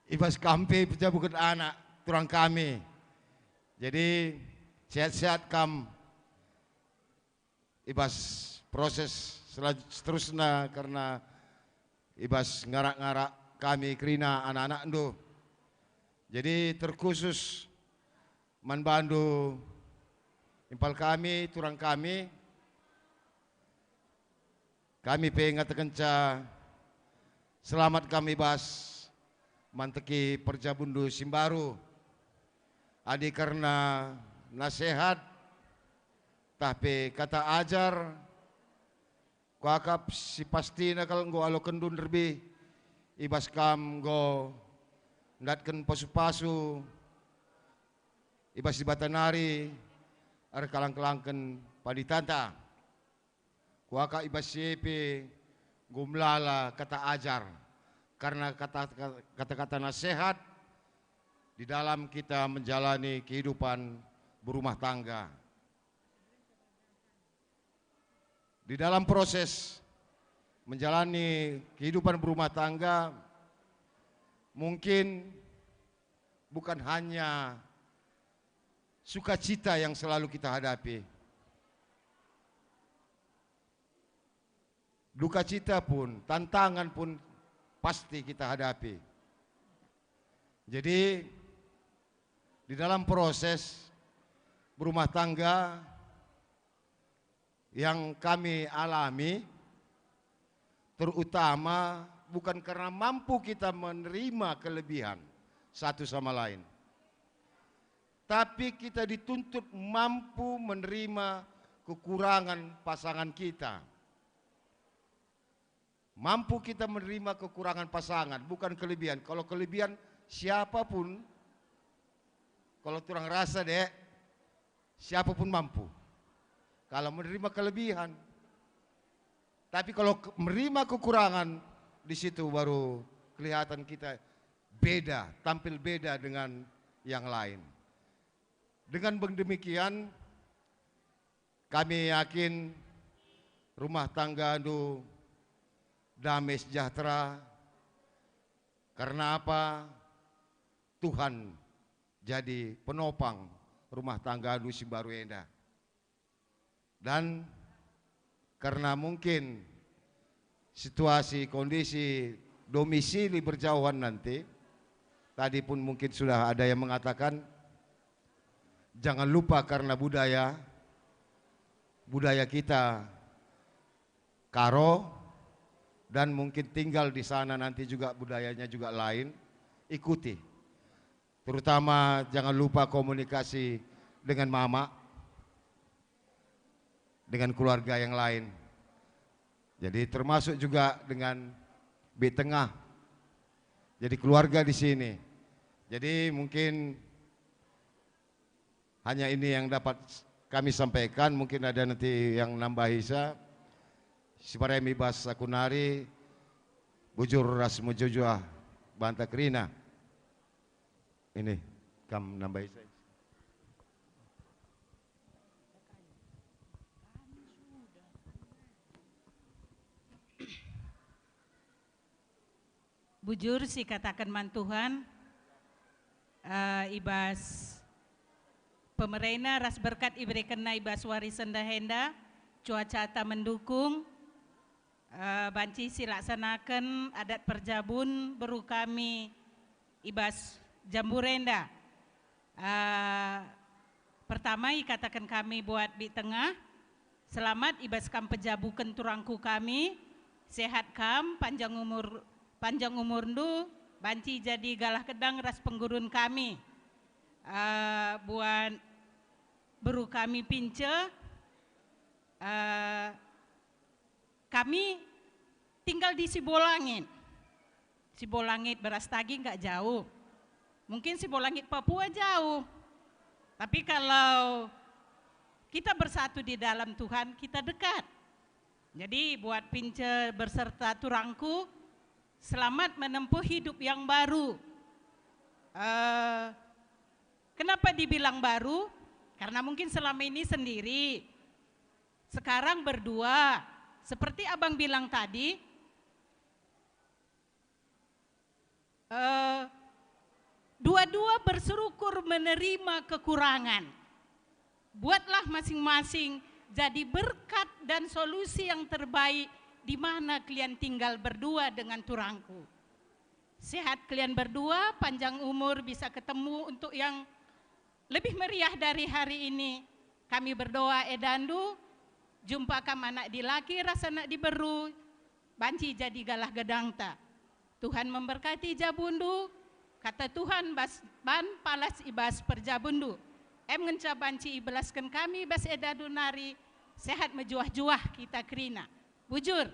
I bas kam pe pejabuken anak turang kami. Jadi sehat-sehat kam i bas proses selanj-, seterusna kerna i bas ngarak-ngarak kami kerina anak-anakndu. Jadi terkhusus man bandu impal kami, turang kami, kami pe ngatakenca selamat kami bas manteki perjabundu si mbaru. Adi kerna nasehat, tah pe kata ajar, kuakap si pastina kal enggo alokenndu nderbih i bas kam enggo ndatken pasu-pasu i bas Dibata nari erkalang-kalangken panditanta. Kuakap i bas si e pe enggo melala kata ajar, karena kata, kata-kata nasehat di dalam kita menjalani kehidupan berumah tangga. Di dalam proses menjalani kehidupan berumah tangga, mungkin bukan hanya sukacita yang selalu kita hadapi. Duka cita pun, tantangan pun pasti kita hadapi. Jadi, di dalam proses berumah tangga yang kami alami, terutama bukan karena mampu kita menerima kelebihan satu sama lain, tapi kita dituntut mampu menerima kekurangan pasangan kita. Mampu kita menerima kekurangan pasangan, bukan kelebihan. Kalau kelebihan, siapapun, kalau turang rasa, dek, siapapun mampu. Kalau menerima kelebihan. Tapi kalau ke-, menerima kekurangan, di situ baru kelihatan kita beda, tampil beda dengan yang lain. Dengan demikian, kami yakin rumah tanggandu damai sejahtera. Karena apa? Tuhan jadi penopang rumah tanggandu si baru enda. Dan karena mungkin situasi, kondisi domisili berjauhan nanti, tadi pun mungkin sudah ada yang mengatakan, jangan lupa karena budaya, budaya kita Karo, dan mungkin tinggal di sana nanti juga budayanya juga lain, ikuti. Terutama jangan lupa komunikasi dengan mama, dengan keluarga yang lain. Jadi termasuk juga dengan Bitengah. Jadi keluarga di sini. Jadi mungkin hanya ini yang dapat kami sampaikan, mungkin ada nanti yang nambahi sa. Si baremi bas aku nari, bujur ras mejuah-juah banta kerina. Ini, kam nambahi sa. Bujur sikataken man Tuhan, eh, i bas Pemerena ras berkat iberekenna i bas wari sendah enda, cuacata mendukung, eh, banci silaksanaken adat perjabun beru kami i bas Jambure enda. Eh, pertama ikataken kami buat Bik Tengah, selamat i bas kam pejabuken turangku kami, sehat kam, panjang umur, panjang umurndu, banci jadi galah gedang ras penggurun kami. Eh, buat beru kami Pince, eh, kami tinggal di Sibolangit. Sibolangit Berastagi nggak jauh. Mungkin Sibolangit Papua jauh. Tapi kalau kita bersatu di dalam Tuhan, kita dekat. Jadi buat Pince beserta turangku, selamat menempuh hidup yang baru. Eh, kenapa dibilang baru? Karena mungkin selama ini sendiri, sekarang berdua. Seperti abang bilang tadi, eh, dua-dua bersyukur menerima kekurangan. Buatlah masing-masing jadi berkat dan solusi yang terbaik di mana kalian tinggal berdua dengan turangku. Sehat kalian berdua, panjang umur, bisa ketemu untuk yang lebih meriah dari hari ini. Kami berdoa, edandu, jumpa kam anak dilaki ras anak diberu, banci jadi galah gedangta. Tuhan memberkati jabundu, kata Tuhan bas, ban palas i bas perjabundu. Em ngenca banci ibelasken kami bas edandu nari, sehat mejuah-juah kita kerina. Bujur.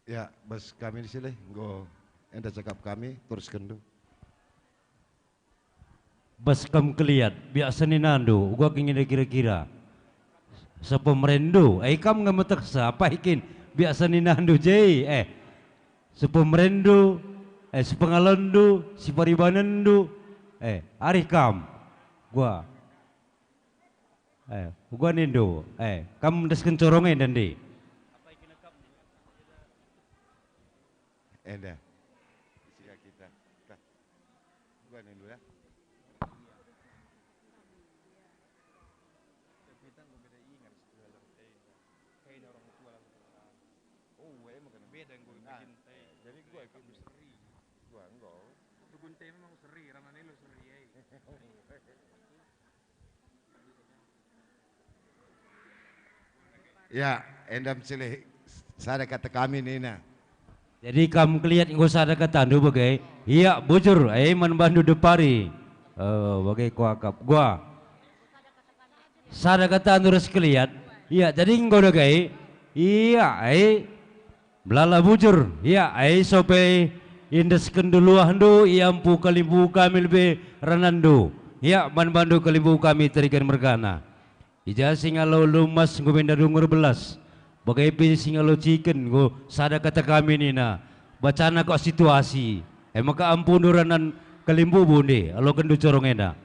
Ya, bas kami di sini, enggo enda cakap kami, teruskenndu. Bas kam keliat, biak seninandu, uga kin nina kira-kira. Sepemerenndu, eh, kam nge meteksa, apai kin, biak seninandu je, eh. Sepemerenndu, eh, sepengalonndu, siparibanenndu, eh, arih kam. Gua. Eh, uga nindu, eh, kam endesken corong enda ndi? Enda. Sika kita. Kah. Uga nindu ya. Kita enggo beda ingan sekolah lang tenda. Kayak orang tua lang tenda. Oh, emang kena. Beda enggo. Nah, bikin teh. Jadi gua kamu seri. Gua enggo. Tukun teh memang seri, rana nelo seri ai. Ya, enda meseleh sada kata kami nina. Jadi kam keliat enggo sada katandu bage? Ia, bujur, eh, man bandu depari. Eh, bage kuakap. Gua. Sada katandu ras keliat. Ia, jadi enggo dage? Ia, eh. Melala bujur, ia, ai sope iendeskenndu luahndu, iampu kalimbubu kami lebe rananndu. Ia, man bandu kalimbubu kami teriken mergana. I ja singalo lumas enggo menda dungur belas. Bage pe singalo ciken enggo sada kata kami nina, bacana kok situasi. E maka ampundu ranan kalimbubu nde, alokenndu corong enda.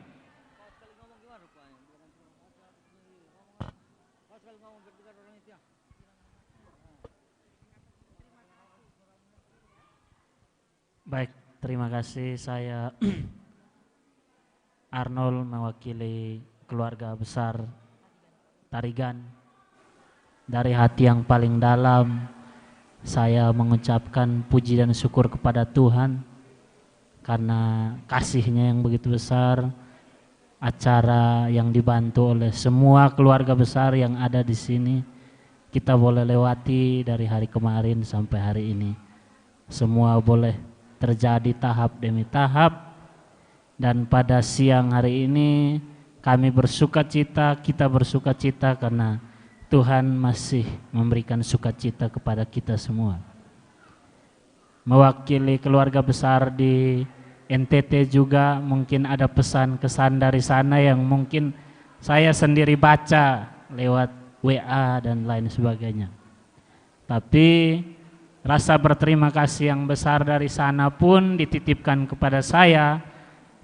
Baik, terima kasih. Saya Arnold mewakili keluarga besar Tarigan. Dari hati yang paling dalam, saya mengucapkan puji dan syukur kepada Tuhan karena kasih-Nya yang begitu besar, acara yang dibantu oleh semua keluarga besar yang ada di sini, kita boleh lewati dari hari kemarin sampai hari ini. Semua boleh terjadi tahap demi tahap, dan pada siang hari ini kami bersukacita, kita bersukacita karena Tuhan masih memberikan sukacita kepada kita semua. Mewakili keluarga besar di N T T juga, mungkin ada pesan-kesan dari sana yang mungkin saya sendiri baca lewat W A dan lain sebagainya. Tapi rasa berterima kasih yang besar dari sana pun dititipkan kepada saya,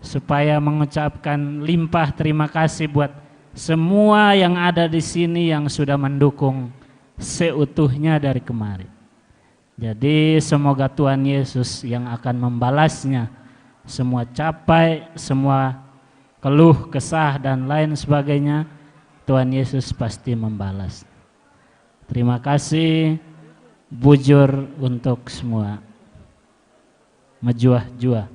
supaya mengucapkan limpah terima kasih buat semua yang ada di sini yang sudah mendukung seutuhnya dari kemarin. Jadi, semoga Tuhan Yesus yang akan membalasnya semua capai, semua keluh kesah dan lain sebagainya, Tuhan Yesus pasti membalas. Terima kasih, bujur untuk semua. Mejuah-juah.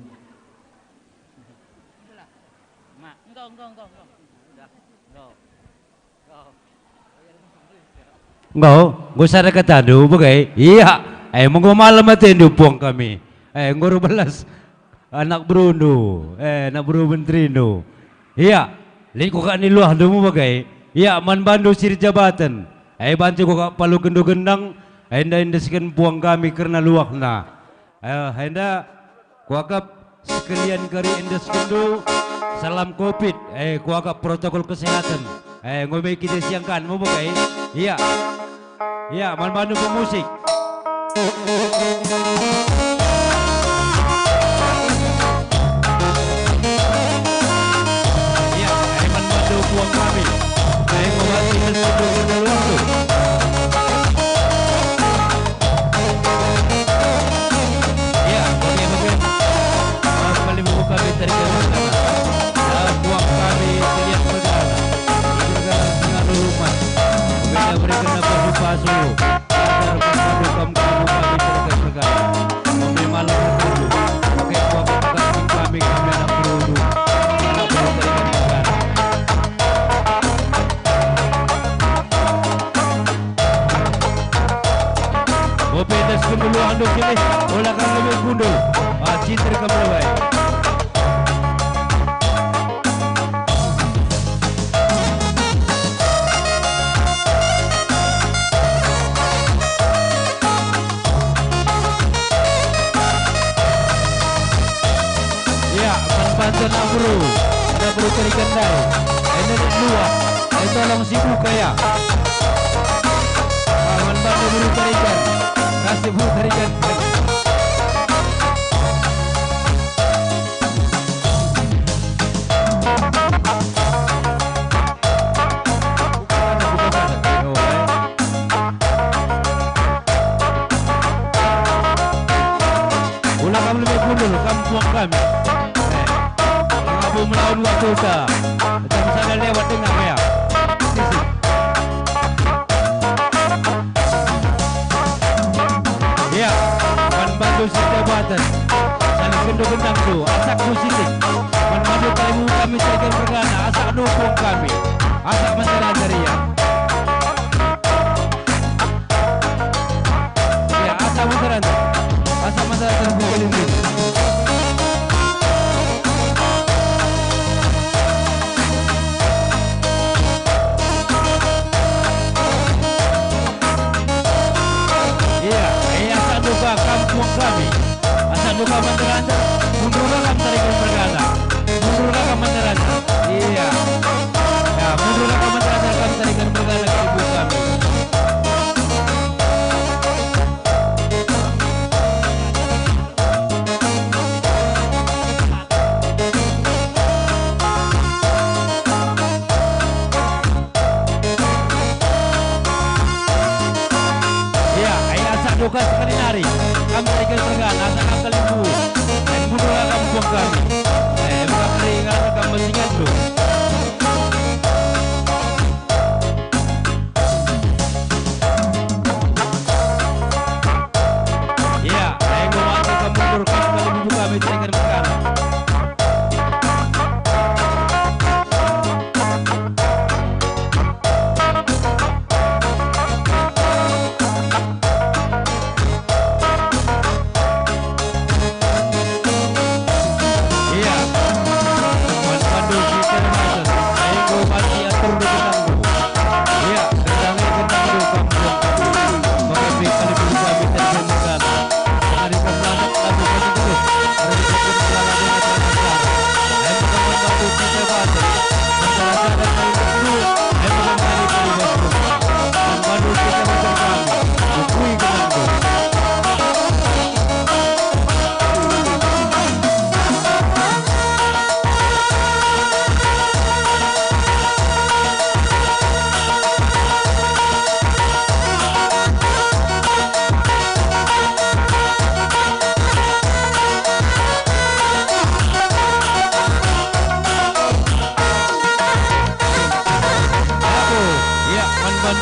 Enggo, enggo sada katandu bage? Ia, eh, enggo malem atendu puang kami. Eh, enggo erbelas anak berundu, eh, anak beru menterindu. Ia, lit kuakap ni luahndu me bage? Ia, man bandu si erjabaten. Eh, banci kuakap palu kendu gendang, eh, enda endesken puang kami kerna luahna. Eh, enda kuakap sekalian kari endeskenndu salam covid, eh, kuakap protokol kesehatan. Eh, enggo me kita siangkan, me bage? Ia. Ia, man bandu pemusik. Ia, eh, man bandu puang kami. Eh, enggo banci endeskenndu kerna luahndu. Ya, bage-bage. Maaf kami buka kami tarikan perkara. Ya, puang kami kelias perkara. Perkara singalo rumah. Beda berikan pasu-pasu. Agar pasu kam kamu kami tarikan perkara. Kami malam tertentu. Oke, puang kami, kami anak berundu. Anak berundu tarikan perkara. Ope das kundul luahndu silih, ola kam lebe kundul. Ah, cinter kam lebe. Ya, man bantu anak beru, anak beru Tarigan ndai. Enda lit luah, ai tolong si buka ya. Ah, man bantu beru Tarigan, kasih beru Tarigan. Ula kam lebe kundul, kam puang kami. Eh, abu melawan waktu ta. Jam sada lewat denga ya. Sisi. Ya, man bandu si jabatan. Saling kendu gendang tu, asak tu sitik. Man bandu kalimu kami serikan pergana, asak nu puang kami. Asak menteran ceria. Ya, asa meteranta. Asa meteranta buku ini. Iya, iya, asa duka kam puang kami. Asa duka meteranta, mundur kam tarikan pergana. Mundur kam meteranta. Iya. Ya, mundur kam meteranta, kam tarikan pergana ke ibu kami. Ya, ai asa duka sekali nari. Kam tarikan pergana, asa kam kalimbubu. Ai mundur kam puang kami. Ai buka keringat kam mesingan tu. Iya, enggo mate kam mundur, kam kalimbubu kami tarikan perkara.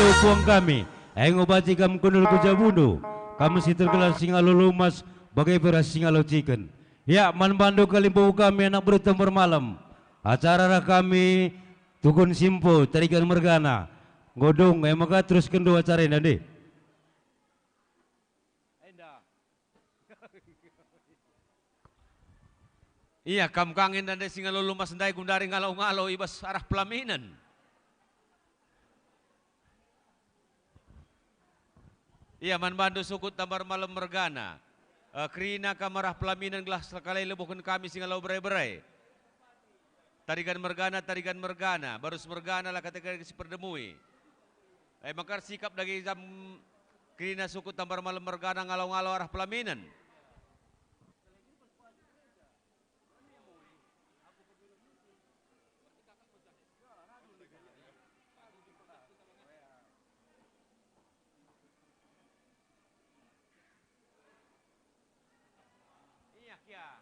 Puang kami, enggo banci kam kundul ku jabundu, kam si tergelar Singalo Lumas, bage pe ras Singalo Ciken. Ya, man bandu kalimbubu kami anak beru Tambar Malem. Acara arah kami, Tukun Simpo, Tarigan mergana. Enggo dung, e maka teruskenndu acara enda ndai. Enda. Ia, kam ka nge enda ndai Singalo Lumas ndai gundari ngalo-ngalo i bas arah pelaminen. Ia, man bandu sukut Tambar Malem mergana. Eh, kerina kam arah pelaminen gelah sekalai lebuhken kami Singalo Bere-bere. Tarigan mergana, Tarigan mergana, Barus mergana la kategori si perdemui. E maka ersikap dage jam kerina sukut Tambar Malem mergana ngalo-ngalo arah pelaminen. Ia, kia.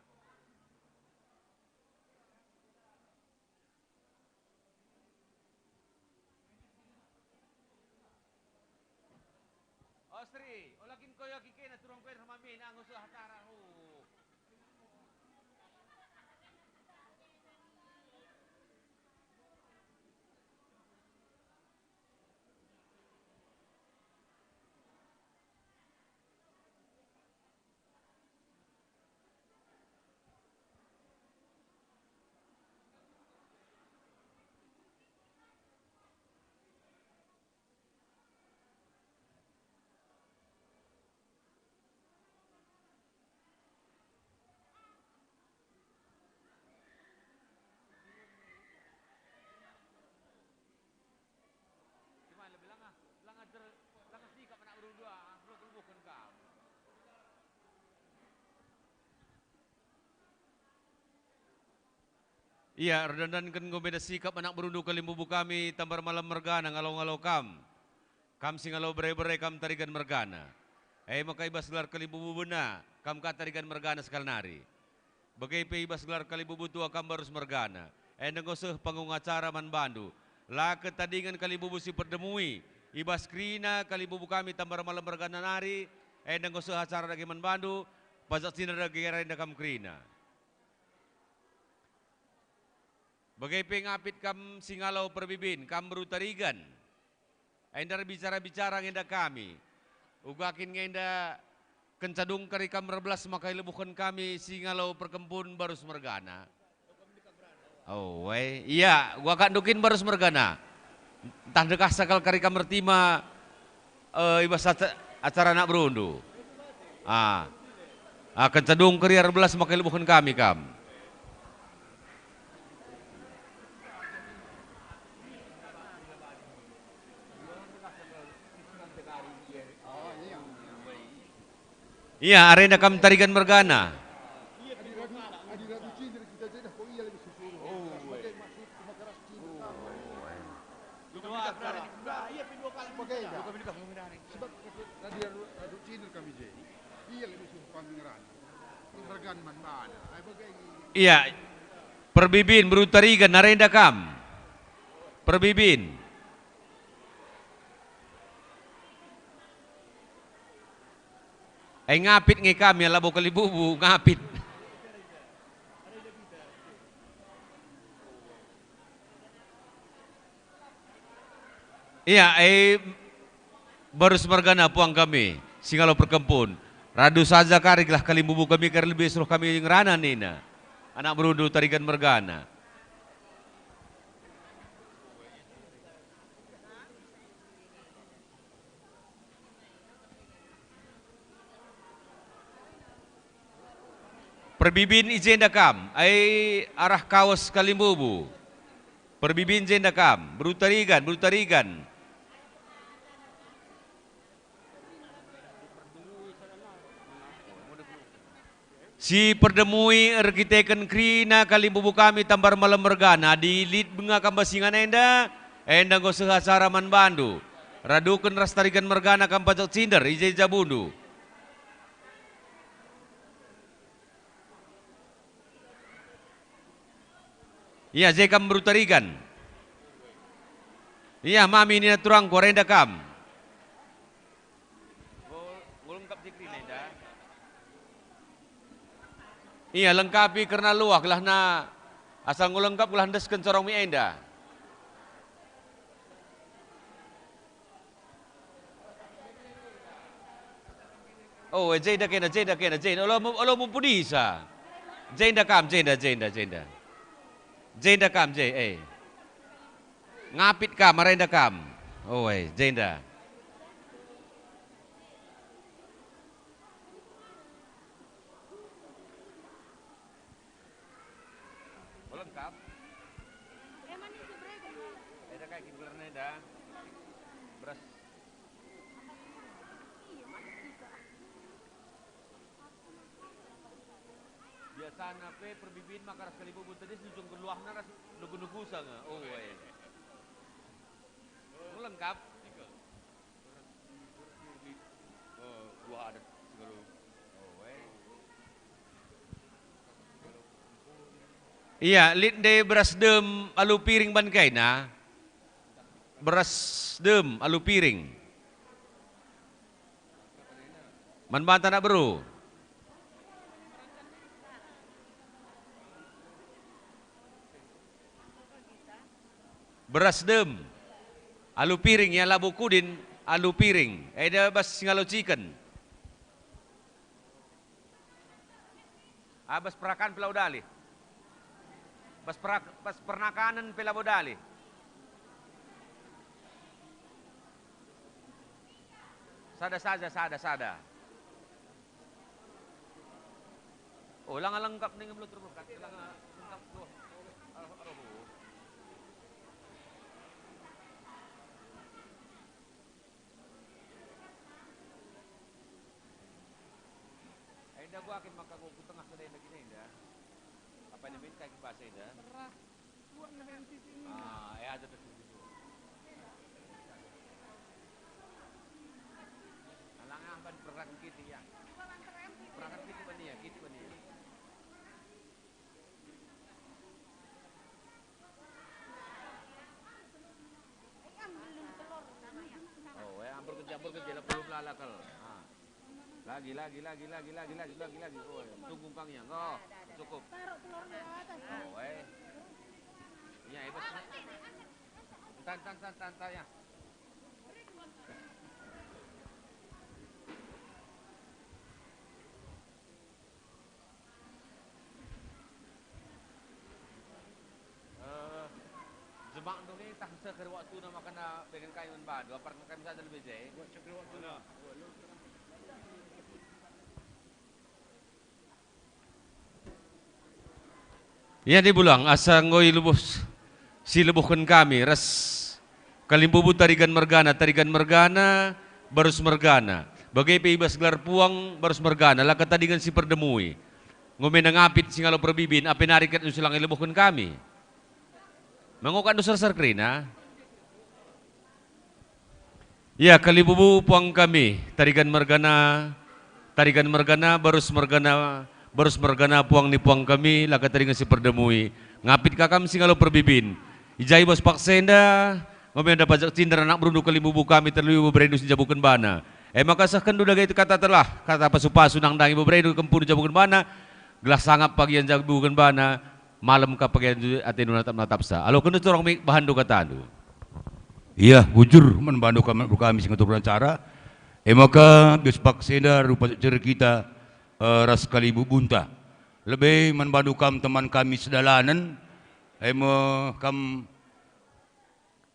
O Sri, ola kin koyo kin kena turang koyo ras mamin, anggo seh acara, uh. Cuma lebih langa, langa jer-, langa sikap anak beru dua, ah, lo kelubuhken kam. Ia, erdandanken enggo beda sikap anak berundu kalimbubu kami Tambar Malem mergana ngalo-ngalo kam. Kam Singalo Bere-bere, kam Tarigan mergana. E maka i bas gelar kalimbububena, kam ka Tarigan mergana sekali nari. Bage pe i bas gelar kalimbubu tua kam Barus mergana. Enda enggo seh panggung acara man bandu. La ketadingen kalimbubu si perdemui. I bas kerina kalimbubu kami Tambar Malem mergana nari. Enda enggo seh acara dage man bandu. Pajak Cinder dage arenda kam kerina. Bage pe ngapit kam Singalo Perbibin, kam beru Tarigan. Enda erbicara-bicara nge enda kami. Uga kin nge enda kenca dung kari kam erbelas maka ilebuhken kami Singalo Perkempun Barus mergana. Oh, we. Ia, uga kak ndu kin Barus mergana. Ntah ndekahsa kal kari kam ertima, eh, i bas aca-, acara anak berundu. Ah. Ah, kenca dung kari erbelas maka ilebuhken kami kam. Ia, arenda kam Tarigan mergana. Ia, Perbibin, beru Tarigan, arenda kam. Perbibin. Ai ngapit nge kami, labo kalimbubu, ngapit. Ia, ai Barus mergana puang kami, Singalo Perkempun. Radu saja kari gelah kalimbubu kami kari lebe suruh kami ngerana nina. Anak berundu Tarigan mergana. Perbibin i jenda kam, ai arah kawes kalimbubu. Perbibin jenda kam, beru Tarigan, beru Tarigan. Si perdemui erkiteken kerina kalimbubu kami Tambar Malem mergana, adi lit benga kam bas ingan enda, enda enggo seh acara man bandu. Raduken ras Tarigan mergana kam pajak Cinder, i je jabundu. Ia, je kam beru Tarigan. Ia mami nina turangku, arenda kam. Ngulengkap si kerina enda. Ia lengkapi kerna luah gelahna, asa ngulengkap gelah ndesken corong mi enda. Oh, eh, jenda kena, jenda kena, jenda. Olo mu-, olo mumpuni sa. Jenda kam, jenda, jenda, jenda. Jenda kam, je, eh. Ngapit kam, arenda kam. Oh, eh, jenda. Oh, lengkap. Enda kai kin gelarna enda? Beras. Biasana pe perbibin maka ras kalimbubu tedis nujung geluahna ras nugu-nugusa nge. Oh, eh. Oh, lengkap. Ia, lit ndai beras dem alu piring ban kaina. Beras dem alu piring. Man banta anak beru. Beras dem. Alu piring ia, labo kudin, alu piring. Eda bas singalo chicken. Ah, bas perakan pe labo dalih. Bas perak-, bas pernakanen pe labo dalih. Sada saja, sada, sada. Oh, langa lengkap ning melu terberkat, langa lengkap. Oh, aduh, aduh. Enda gua kin maka gua ku tengah sada enda gini enda. Apa ini min kai bahasa enda? Serah. Ah, ya, ada tuh. Alang ah, ban perang kita ya. Perang kita ban ya, kita ban ya. Oh, eh, ampur kerja, ampur kerja, lah perlu pelala kal. Ah. Lagi, lagi, lagi, lagi, lagi, lagi, lagi, lagi. Oh, tunggu kang ya. Oh, cukup. Taruh telur di atas. Oh, eh. Iya, hebat. Entar, entar, entar, entar, entar, ya. Eh, jemak ndungi tah seh kari waktuna makana begen kai man bandu, aparken kami sada lebe je. Ia dibulang asa enggo ilebuh, si lebuhken kami ras kalimbubu tarigan mergana, tarigan mergana, barus mergana. Bage pe i bas gelar puang, barus mergana, la ket tadingen si perdemui. Enggo me ngapit singalo perbibin, ape nari ket enggo si langa ilebuhken kami. Mengokan dosa sar kerina. Ya, kalimbubu puang kami, tarigan mergana, tarigan mergana, barus mergana, barus mergana puang ni puang kami, la ket tadingen si perdemui. Ngapit ka kam singalo perbibin. I ja i bas paksa enda, enggo me ndai pajak cinder anak berundu kalimbubu kami terlebih beberendu si njabuken bana. E maka sehkenndu dage kata telah, kata pasu-pasu nandangi beberendu kempundu njabuken bana, gelah sangap pagi njabuken bana, malem ka pagi atendu natap-natapsa. Alokenndu corong mi bahanndu katandu. Ia, bujur man bandu kam, kami si ngatur acara. E maka, bias paksa enda rupa cerita, eh, ras kalimbubunta. Lebe man bandu kam teman kami sedalanen, e me kam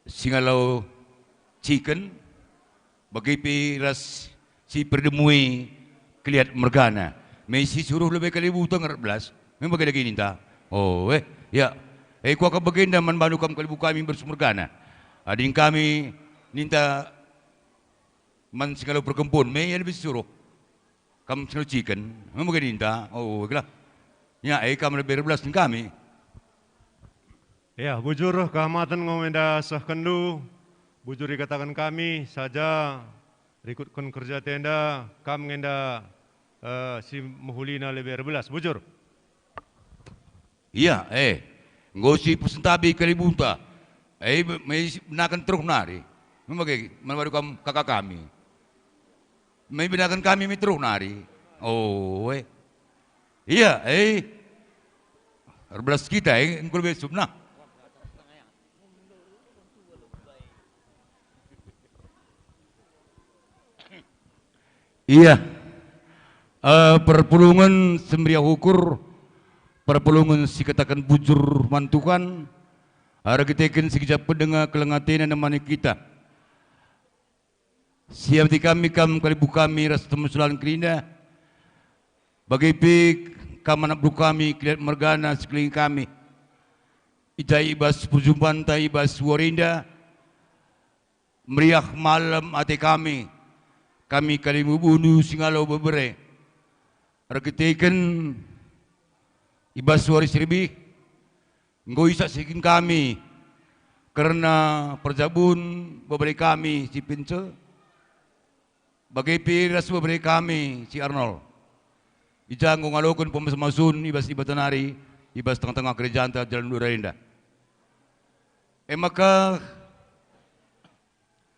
singalo chicken, bage pe ras si perdemui keliat mergana. Me si suruh lebe kalimbubu tenger belas, me bage dage ninta. Oh, eh, ya. Eh, kuakap bagenda man bandu kam kalimbubu kami barus mergana. Ading kami ninta man singalo perkempun, me ia lebe si suruh. Kam singalo chicken, me bage ninta. Oh, gelah. Ya, eh, kam lebe erbelas ning kami. Ya, bujur kehamaten enggo enda sehkenndu, bujur ikataken kami, saja rikutken kerja enda, kam nge enda, eh, si mehulina lebe erbelas, bujur. Ia, eh, enggo si persentabi kalimbubunta, Eh, be-, me si benaken teruk nari. Mem bage, man badu kam kaka kami. Me benaken kami me teruk nari. Oh, eh. Iya, eh. Erbelas kita, eh, engko lebe subna. Iya. Eh, perpulungen si meriah ukur, perpulungen si kataken bujur man Tuhan, erkiteken si gejap pendenga keleng atena nemani kita. Siamti kami kam kalimbubu kami ras teman selan kerina, bage pe kam anak beru kami, keliat mergana sekeliling kami. I ja i bas perjumpanta i bas wari enda, meriah malem ate kami, kami kalimbubundu si ngalo bebere. Erkiteken i bas wari si lebih, enggo isaksiken kami kerna perjabun bebere kami si Pince, bage pe ras bebere kami si Arnold. I ja enggo ngaloken pemasum-masum i bas Dibata nari, i bas tengah-tengah gerejanta Jalan Dura enda. E maka,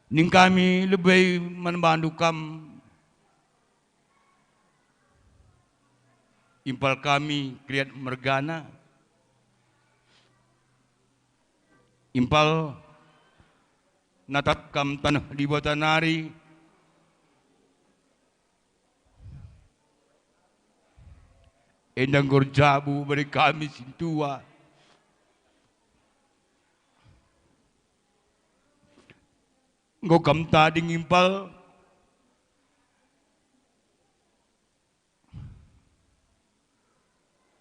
ning kami lebe man bandu kam, impal kami keriat mergana, impal natap kam taneh Dibata nari, enda enggo erjabu bebere kami sintua. Enggo kam tading impal,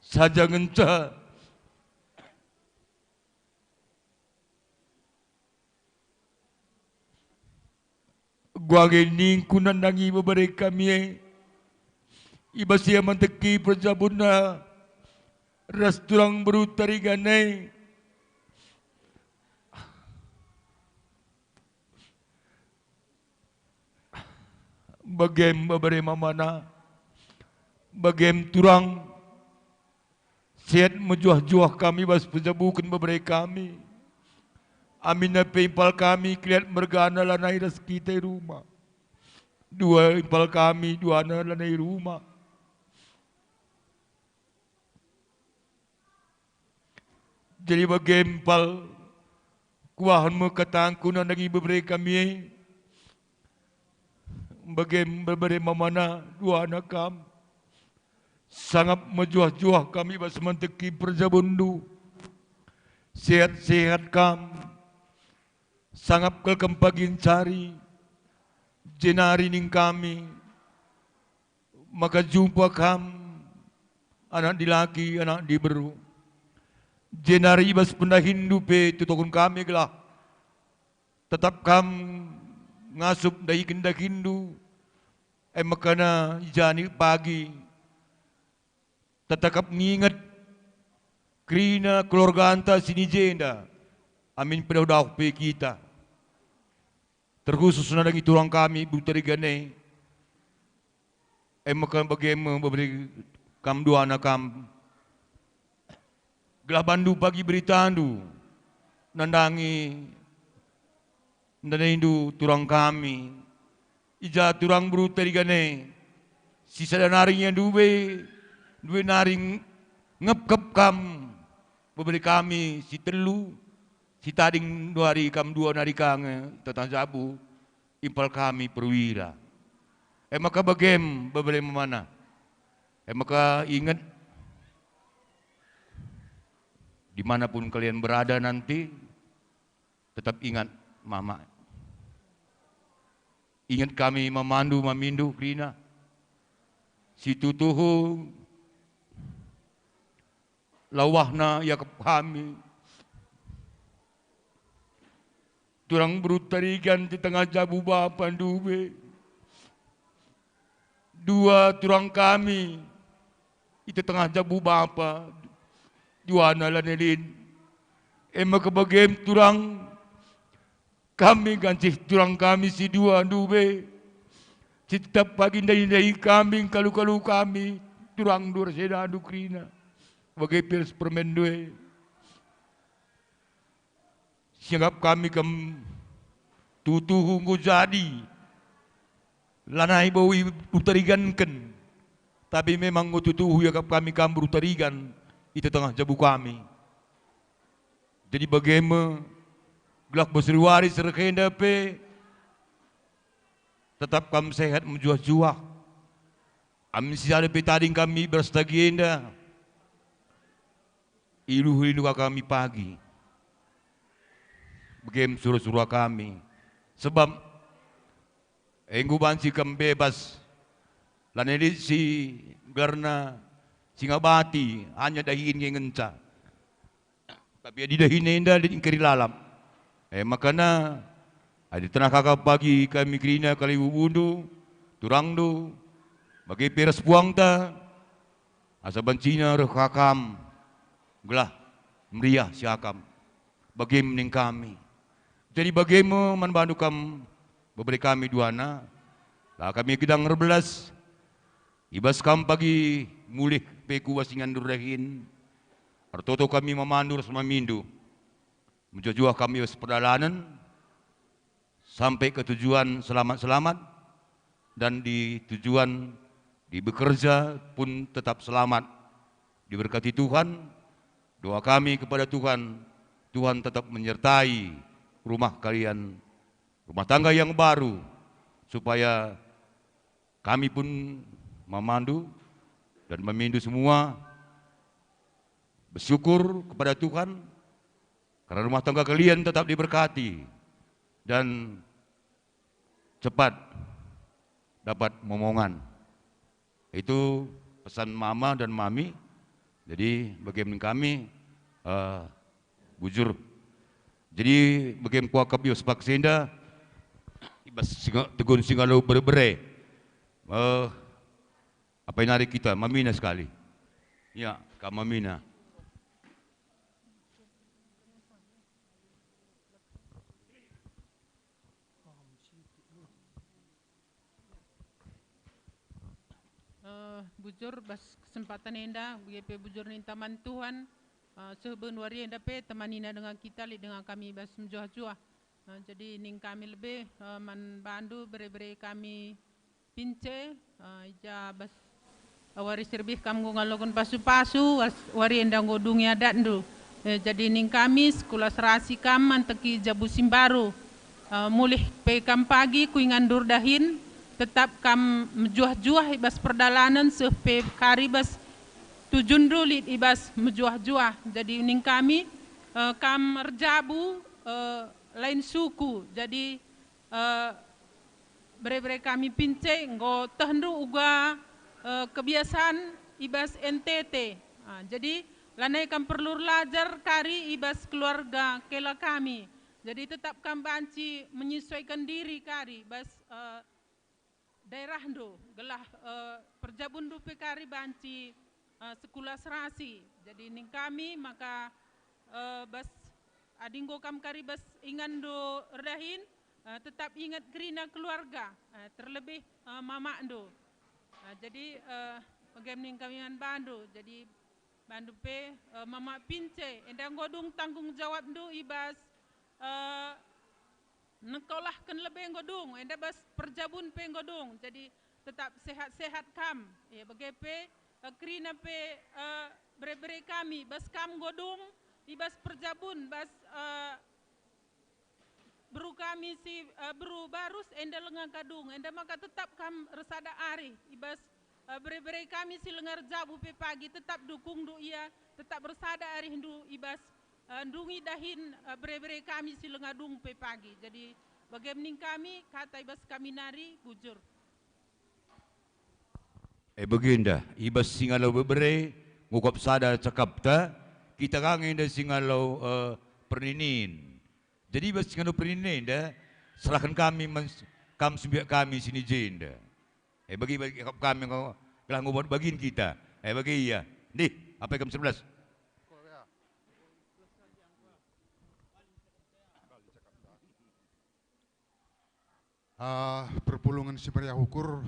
saja ngenca guage ningku nandangi bebere kami e, i bas ia manteki perjabunna ras turang beru Tarigan e. Bagem bebere mamana, bagem turang, seat mejuah-juah kami bas pejabuken bebere kami. Aminna pe impal kami keliat mergana lanai ras kita i rumah. Dua impal kami, duana lanai i rumah. Jadi bage impal, kubahan me katangku nandangi bebere kami e. Bage bebere mamana duana kam. Sangap mejuah-juah kami bas manteki perjabunndu. Sehat-sehat kam. Sangap kal kam pagi ncari. Jenari ning kami. Maka jumpa kam, anak dilaki, anak diberu. Jenari i bas pendahinndu pe tutoken kami gelah tetap kam ngasup ndahiken dahinndu, e maka na i ja nge pagi tetap nginget kerina keluarganta si ni jenda, amin pedauh-dauh pe kita. Terkhusus nandangi turang kami, Butari Gane. E maka bage me bebere kam duana kam. Gelah bandu pagi beritandu nandangi, nandangindu turang kami. I ja turang Butari Gane. Si sada nari ia ndube, ndube nari ngepkep kam bebere kami si telu. Si tading nduari kam dua nari ka nge tetang jabu, impal kami perwira. E maka bagem bebere mamana. E maka inget, dimanapun kalian berada nanti, tetap ingat mama. Inget kami mamandu, mamindu kerina. Si tutuhu lawahna iakap kami. Turang Butari Gane i tengah jabu bapa ndube. Dua turang kami i tengah jabu bapa, duana lanai lit. E maka bagem turang kami gancih turang kami si dua ndube, si tetap pagi ndahi-ndahi kami, ngkalu-kalu kami, turang ndu ras edandu kerina, bage pe ras permenndu e. Siakap kami kam tuhu enggo jadi, lanai bo iberu tariganken, tapi memang enggo tuhu iakap kami kam beru tarigan i tengah jabu kami. Jadi bage me, gelah bas wari si reh enda pe tetap kam sehat mejuah-juah. Amin si sada pe tading kami beras dage enda, iluh-iluh kami pagi. Bage me sura-sura kami. Sebab enggo banci kam bebas. Lanai lit si gelarna si ngabati, hanya dahin nge ngenca. Tapi adi dahin enda lit engkeri lalap. E makana, adi tenah kaka pagi kami kerina kal ibubundu, turangndu, bage pe ras puangta, asa bancina reh kakam, gelah meriah siakam, bage me ning kami. Jadi bage me man bandu kam bebere kami duana, la kami gedang erbelas, i bas kam pagi mulih pe ku bas ingan dahin, ertoto kami mamandu ras mamindu. Mejuah-juah kami i bas perdalanen, sampai ke tujuan selamat-selamat, dan di tujuan di bekerja pun tetap selamat. Diberkati Tuhan, doa kami kepada Tuhan, Tuhan tetap menyertai rumah kalian, rumah tangga yang baru, supaya kami pun mamandu dan mamindu semua bersyukur kepada Tuhan karena rumah tangga kalian tetap diberkati dan cepat dapat momongan. Itu pesan mama dan mami. Jadi bage me kami, eh, bujur. Jadi bage me kuakap i bas paksa enda, i bas singa-, tegun singalo bere-bere. Eh, apai nari kita mamina sekali. Ya, kam mamina. Eh, bujur bas kesempatan enda, bage pe bujur ninta man Tuhan, eh, seh ben wari enda pe temanina denga kita, lit denga kami bas mejuah-juah. Eh, jadi ning kami lebe, eh, man bandu bere-bere kami Pince, eh, i ja bas wari si reh kam enggo ngaloken pasu-pasu, was-, wari enda enggo dung adatndu. Eh, jadi ning kami, sekulah serasi kam manteki jabu si mbaru. Eh, mulih pe kam pagi ku ingan dahin, tetap kam mejuah-juah i bas perdalanen seh pe kari bas tujunndu lit i bas mejuah-juah. Jadi ning kami, eh, kam erjabu, eh, lain suku. Jadi, eh, bere-bere kami Pince enggo tehndu uga, eh, kebiasaan i bas N T T. Ah, jadi lanai kam perlu erlajar kari i bas keluarga kela kami. Jadi tetap kam banci menyesuaikan diri kari bas, eh, daerahndu, gelah, eh, perjabunndu pe kari banci, eh, sekulah serasi. Jadi ning kami maka, eh, bas adi enggo kam kari bas inganndu erdahin, eh, tetap ingat kerina keluarga, eh, terlebih, eh, mamakndu. Eh, jadi, eh, bage me ning kami man bandu. Jadi bandu pe, eh, mama Pince, enda enggo dung tanggung jawabndu i bas, eh, nekolahken lebe enggo dung, enda bas perjabun pe enggo dung. Jadi tetap sehat-sehat kam. Ya, bage pe, eh, kerina pe, eh, bere-bere kami, bas kam enggo dung, i bas perjabun, bas, eh, beru kami si, eh, beru barus enda lenga ka dung, enda maka tetap kam ersada arih i bas, eh, bere-bere kami si lenga erjabu pe pagi, tetap dukungndu ia, tetap ersada arihndu i bas, eh, ndungi dahin, eh, bere-bere kami si lenga dung pe pagi. Jadi bage me ning kami, kata i bas kami nari, bujur. E bagenda, i bas singalo bebere, ngukup sada cakapta, kita ka nge enda singalo, eh, perninin. Jadi i bas singalo perninin enda, serahken kami man s-, kam sembiak kami sini jenda. E bagi, bagi kami enggo gelah ngubat bagin kita. E bagi ia. Ndih, apai kam sebelas. Ah, perpulungen si meriah ukur,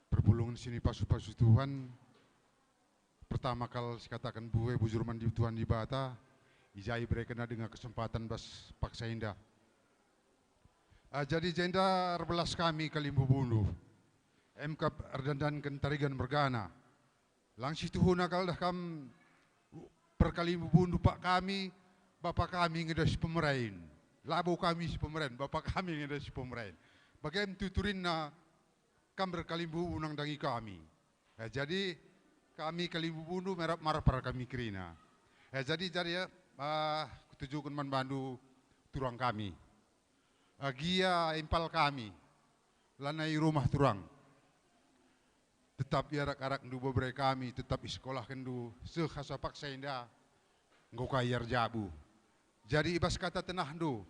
perpulungen si nipasu-pasu Tuhan, pertama kal sikataken bue bujur man di Tuhan Dibata, I ja iberekenna denga kesempatan bas paksa enda. Ah, jadi jenda erbelas kami kalimbubundu. Emkap erdandanken Tarigan mergana. Lang situhuna kal dah kam perkalimbubundu pak kami, bapa kami nge dah si pemerain. Labo kami si pemerain, bapa kami nge dah si pemerain. Bage me tuturinna kam berkalimbubu nandangi kami. Eh, jadi kami kalimbubundu merap marap kami kerina. Eh, jadi, jadi, eh, ah, kutujuken man bandu turang kami. Agia impal kami, lanai rumah turang. Tetap iarak-arakndu bebere kami, tetap iskolahkenndu seh asa paksa enda enggo ka iar jabu. Jadi i bas kata tenahndu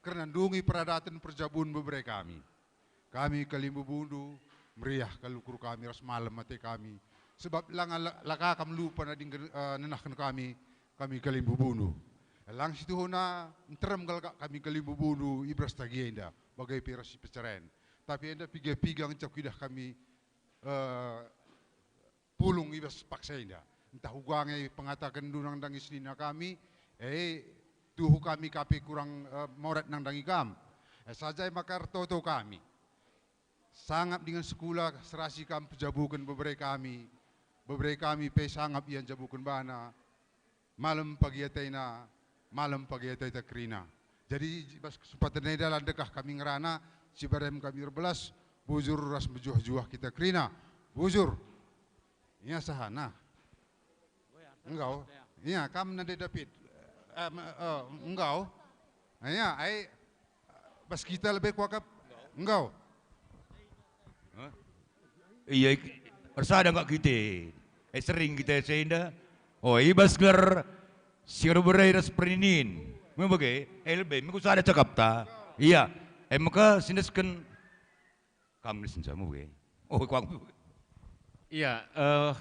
kerna ndungi peradaten perjabun bebere kami. Kami kalimbubundu, meriah kal ukur kami ras malem ate kami, sebab langa la, la ka kam lupa nadingken, eh, nenahken kami, kami kalimbubundu. Lang situhuna nterem kal kak kami kalimbubundu i beras tagi enda, bage pe ras si peceren. Tapi enda piga-piga ngenca kuidah kami, eh, pulung i bas paksa enda. Ntah uga nge pengatakenndu nandangi senina kami, e, tuhu kami ka pe kurang, eh, morat nandangi kam. E, saja maka ertoto kami. Sangap dingen sekula serasi kam pejabuken bebere kami. Bebere kami pe sangap ia njabuken bana. Malem pagi atena, malem pagi ateta kerina. Jadi, bas kesempatan enda la ndekah kami ngerana, si barem kami erbelas, bujur ras mejuah-juah kita kerina. Bujur. Ia sahana. Enggau. Ia, kam nande David. Eh, me-, eh, enggau. Ia, ai, bas kita lebe kuakap. Enggau. Hah? Ia, ik-, ersada enggak kita. Eh, sering kita senda. Oh, i bas gelar si erberai ras perninin. Me bage, eh, lebe, me kusada cakapta. Ia, eh, maka sindesken kam senca me bage. Oh, kuang. Ia, eh,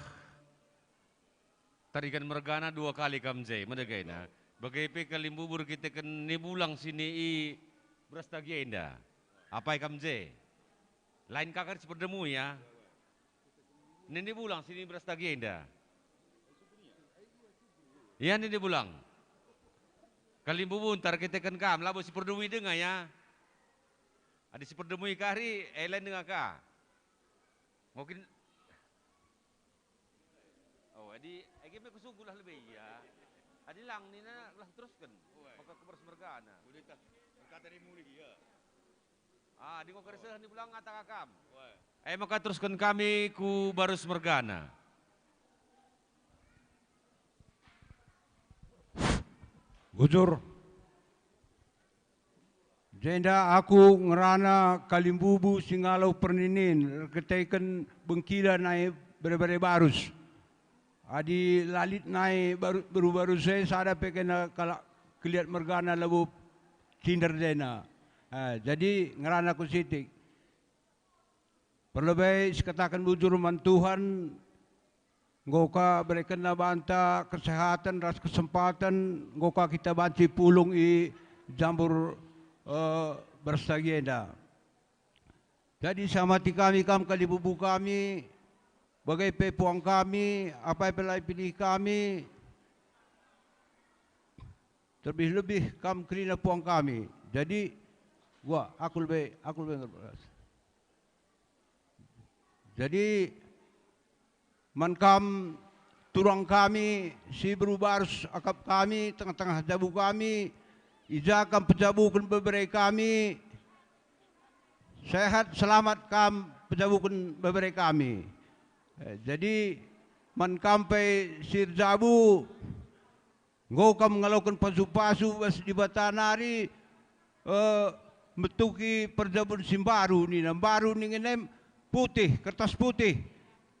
Tarigan mergana dua kali kam je, medegena. Bage pe kalimbubundu erkiteken ni bulang si ni i beras tagi enda. Apai kam je? Lain ka kan si perdemu ya? Nini bulang si ni beras tagi enda. Ia nini bulang. Kalimbubunta erkiteken kam, labo si perdemu denga ya. Adi si perdemu kari, eh, lain denga ka. Mungkin Oh, adi, adi me kusungkun lah lebe ia. Adi lang nina lah terusken. Maka ku beras mergana. Udah tah. Kata dia mulih ia. Ah, adi enggo kerseh ni bulang ngata kam. Eh, maka terusken kami ku beras mergana. Bujur. Jenda aku ngerana kalimbubu si ngalo perninin, erkiteken bengkila nai bere-bere barus. Adi la lit nai baru-, beru-barus e, sada pe kena kalak keliat mergana labo cinder dena. Eh, jadi ngerana ku sitik. Perlebe sikataken bujur man Tuhan, enggo ka berekenNa banta kesehaten ras kesempaten, enggo ka kita banci pulung i jambur, eh, beras tagi enda. Jadi samati kami kam kalibubu kami, bage pe puang kami, apai pe la ipilih kami, terlebih-lebih kam kerina puang kami. Jadi, wah, aku lebe, aku lebe ngerbelas. Jadi, man kam turang kami, si beru barus akap kami, tengah-tengah jabu kami, i ja kam pejabuken bebere kami, sehat selamat kam pejabuken bebere kami. Eh, jadi, man kam pe si erjabu, Enggo kam ngaloken pasu-pasu bas Dibata nari, eh, metuki perjabun si mbaru nina, mbaru ningen em putih, kertas putih.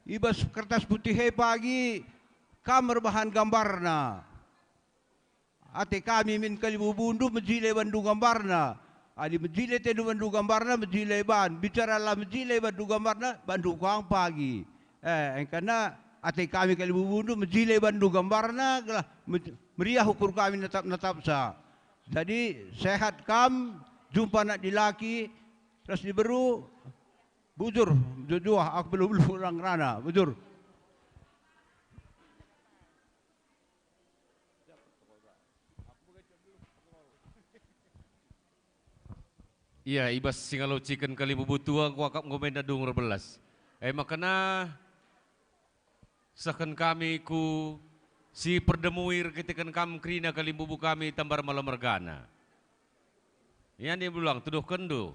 I bas kertas putih e pagi kam erbahan gambarna. Ate kami min kalibubundu mejile bandu gambarna. Adi mejile atendu bandu gambarna, mejile ban. Bicara la mejile bandu gambarna, bandu kang pagi. Eh, engkana ate kami kalibubundu mejile bandu gambarna, gelah me-, meriah ukur kami natap-natapsa. Jadi, sehat kam, jumpa anak dilaki, ras diberu, bujur, juah-juah, aku belum, belum ulang rana, bujur. Ia, i bas si ngalociken kalimbubu tua kuakap enggo menda dung erbelas. E maka na sehken kami ku si perdemui erkiteken kam kerina kalimbubu kami tambar malo mergana. Ia, ni belulang tuduhkenndu.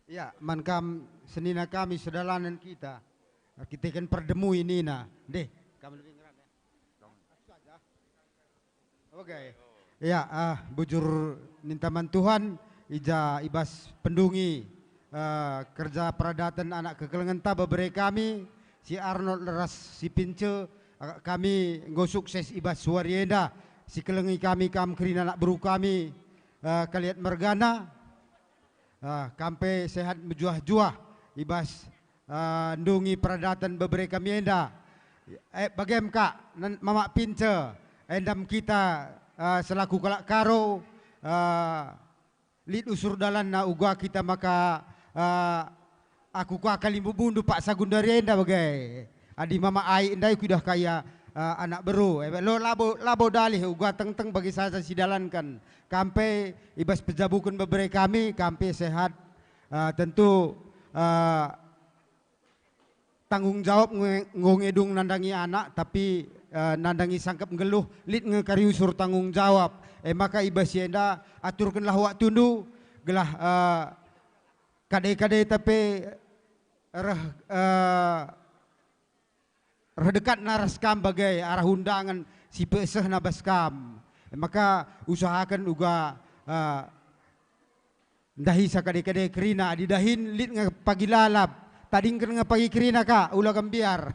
Ya, man kam senina kami sedalanen kita, erkiteken perdemui nina. Deh, kam lebih ngerana. Oke. Ya, ah, bujur ninta man Tuhan, i ja i bas pendungi, eh, kerja peradaten anak kekelengenta bebere kami, si Arnold ras si Pince, eh, kami enggo sukses i bas wari enda, si kelengi kami kam kerina anak beru kami, eh, Kaliat mergana. Ah, kam pe sehat mejuah-juah i bas, ah, ndungi peradaten bebere kami enda. Eh, bagem ka, nen-, Mamak Pince, endam kita, ah, selaku kalak Karo, ah, lit usur dalanna uga kita maka, ah, aku ka kalimbubundu paksa gundari enda bage. Adi Mamak Ai ndai kuidah ka ia, eh, anak beru. Eh, lo labo, labo dalih uga tengteng bagi saja sidalanken. Kam pe i bas pejabuken bebere kami, kam pe sehat. Eh, tentu, eh, tanggung jawab nge-, enggo ngedung nandangi anak, tapi, eh, nandangi sangkep nggeluh, lit nge kari usur tanggung jawab. E maka i bas si enda aturkenlah waktundu, gelah, eh, kade-kadeta pe reh, eh, reh dekatna ras kam bage arah undangen si pesehna bas kam. E maka usahaken uga, eh, ndahisa kade-kade kerina, adi dahin lit nge pagi lalap, tadingken nge pagi kerina ka, ula kam mbiar.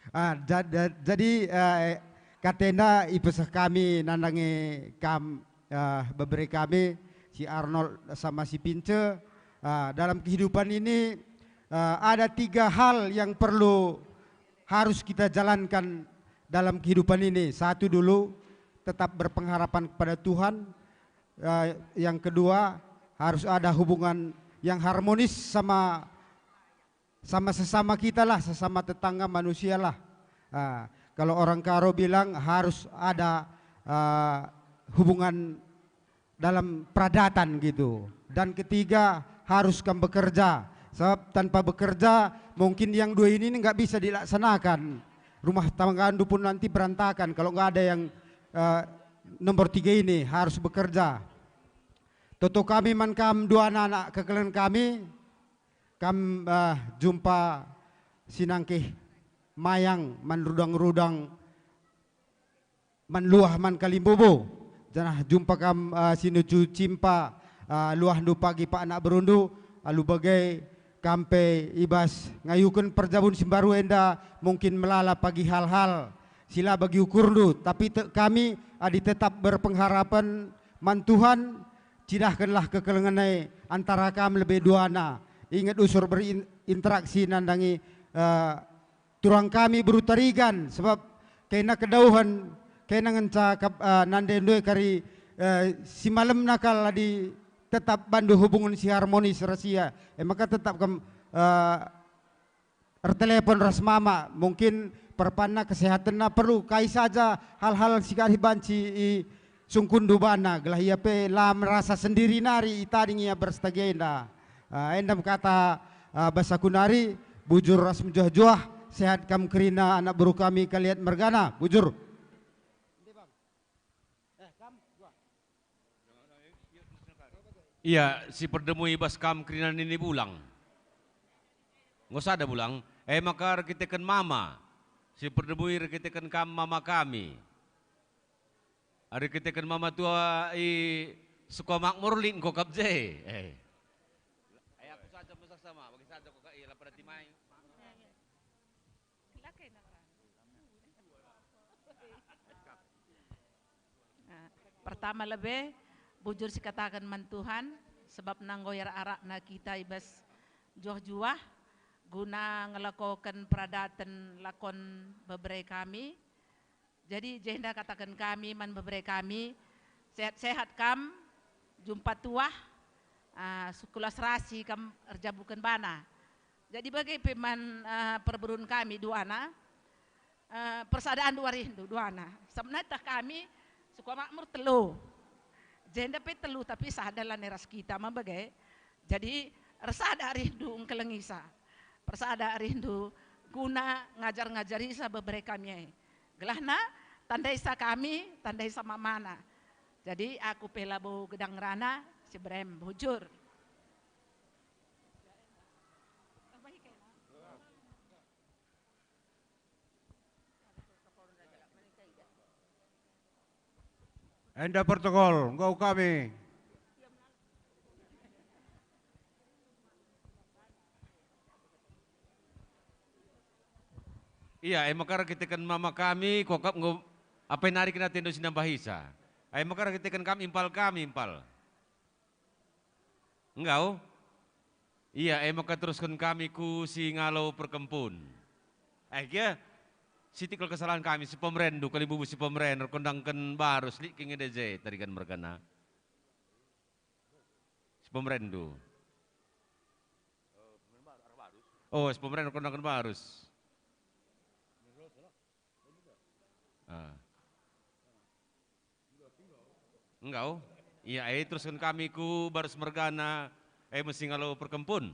Ah, ja-, ja-, jadi, eh, katenda ipeseh kami nandangi kam, eh, bebere kami, si Arnold sama si Pince. Ah, dalam kehidupan ini, eh, ada tiga hal yang perlu harus kita jalankan dalam kehidupan ini. Satu dulu, tetap berpengharapan kepada Tuhan. Eh, yang kedua, harus ada hubungan yang harmonis sama, sama sesama kita lah, sesama tetangga manusia lah. Ah, kalau orang Karo bilang harus ada, eh, hubungan dalam peradatan gitu. Dan ketiga, harus kam bekerja. Sebab tanpa bekerja, mungkin yang dua ini nggak bisa dilaksanakan. Rumah tanggandu pun nanti berantakan kalau nggak ada yang, eh, nomor tiga ini, harus bekerja. Toto kami man kam dua anak kekelengen kami, kam, eh, jumpa si nangkih mayang man rudang-rudang man luah man kalimbubu, janah jumpa kam, eh, si nucu cimpa, eh, luahndu pagi pak anak berundu, alu bage kam pe i bas ngayuken perjabun si mbaru enda mungkin melala pagi hal-hal si la bagi ukurndu, tapi tek kami adi tetap berpengharapan man Tuhan, cidahkenlah kekelengen e antara kam lebe duana. Inget usur berinteraksi nandangi, eh, turang kami beru Tarigan, sebab kena kedauhen, kena ngenca kap-, eh, nande ndue kari, eh, si malemna kal adi tetap bandu hubungen si harmonis ras ia. E maka tetap kam, eh, ertelepon ras mama, mungkin perpanna kesehatenna perlu, kai saja hal-hal si kari banci i, sungkunndu bana, gelah ia pe la merasa sendiri nari itading ia berstagenda. Ah, endam kata, ah, basaku nari, bujur ras mejuah-juah, sehat kam kerina anak beru kami Kaliat mergana, bujur. Ia, si perdemui bas kam kerina nini bulang. Enggo sada bulang, e maka erkiteken mama, si perdemui erkiteken kam mama kami. Ari erkiteken mama tua i Sukamakmur lit enggo kap je. Eh. Eh, aku saja mesah sama, bagi saja kok, iya, lapar hati mai. Nah, pertama lebe, bujur sikataken man Tuhan, sebab nanggo arak-arakna kita i bas juah-juah guna ngelakoken peradaten lakon bebere kami. Jadi, jenda kataken kami man bebere kami, sehat-sehat kam, jumpa tuah, ah, sikulah serasi kam erjabuken bana. Jadi, bage pe man, ah, perberun kami duana, eh, persadanndu arihndu duana. Sebenarnya teh kami sekuah makmur telu. Jenda pe telu, tapi sada la ras kita me bage. Jadi ersada arihndu engkelengisa. Persada arihndu guna ngajar-ngajarisa bebere kami e. Gelahna tandaisa kami, tandaisa mamana. Jadi aku pe labo gedang ngerana, si berem bujur. Enda protokol, enggo kami. Ia, e maka erkiteken mama kami, kuakap enggo apai nari kena tendo si nambahisa. E maka erkiteken kam impal kami, impal. Enggau? Ia, e maka terusken kami ku si ngalo perkempun. Eh, gia, sitik kal kesalahan kami, si pemerenndu, kalimbubu si pemeren, erkondangken barus, lit king ende je, tarigan mergana. Si pemerenndu. Oh, si pemeren erkondangken barus. Ah. Enggau? Ia, e, terusken kami ku barus mergana, e, me si ngalo perkempun.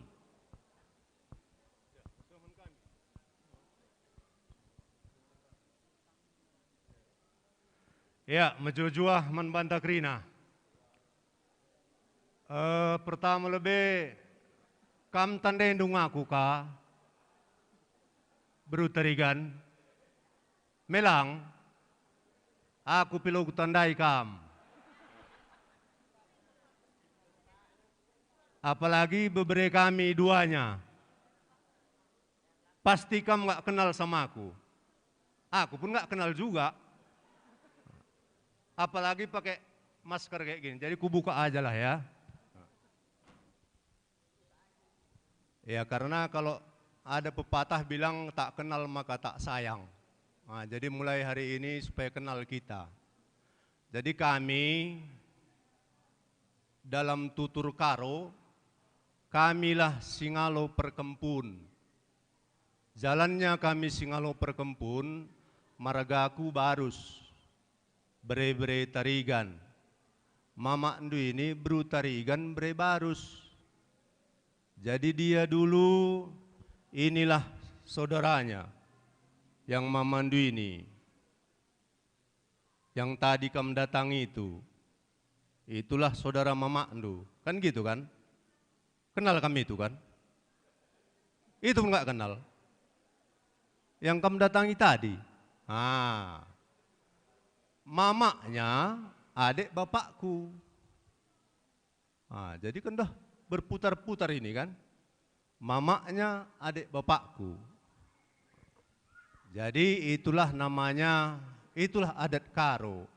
Ya, mejuah-juah man banta kerina. Eh, pertama lebe, kam tandaindu ngaku ka, beru Tarigan? Melang, aku pe lo kutandai kam. Apalagi bebere kami duanya. Pasti kam nggak kenal sama aku. Aku pun nggak kenal juga. Apalagi pakai masker kayak gini. Jadi kubuka aja lah ya. Ya, karena kalau ada pepatah bilang, "Tak kenal maka tak sayang." Nah, jadi mulai hari ini supaya kenal kita. Jadi kami dalam tutur Karo, kamilah si ngalo perkempun. Jalannya kami si ngalo perkempun, margaku Barus, bere-bere Tarigan. Mamakndu ini beru Tarigan bere Barus. Jadi dia dulu, inilah saudaranya yang mamandu ini, yang tadi kam datangi itu. Itulah saudara mamakndu. Kan gitu kan? Kenal kam itu kan? Itu nggak kenal. Yang kam datangi tadi. Ah. Mamaknya adik bapakku. Ah, jadi kan dah berputar-putar ini kan. Mamaknya adik bapakku. Jadi itulah namanya, itulah adat Karo.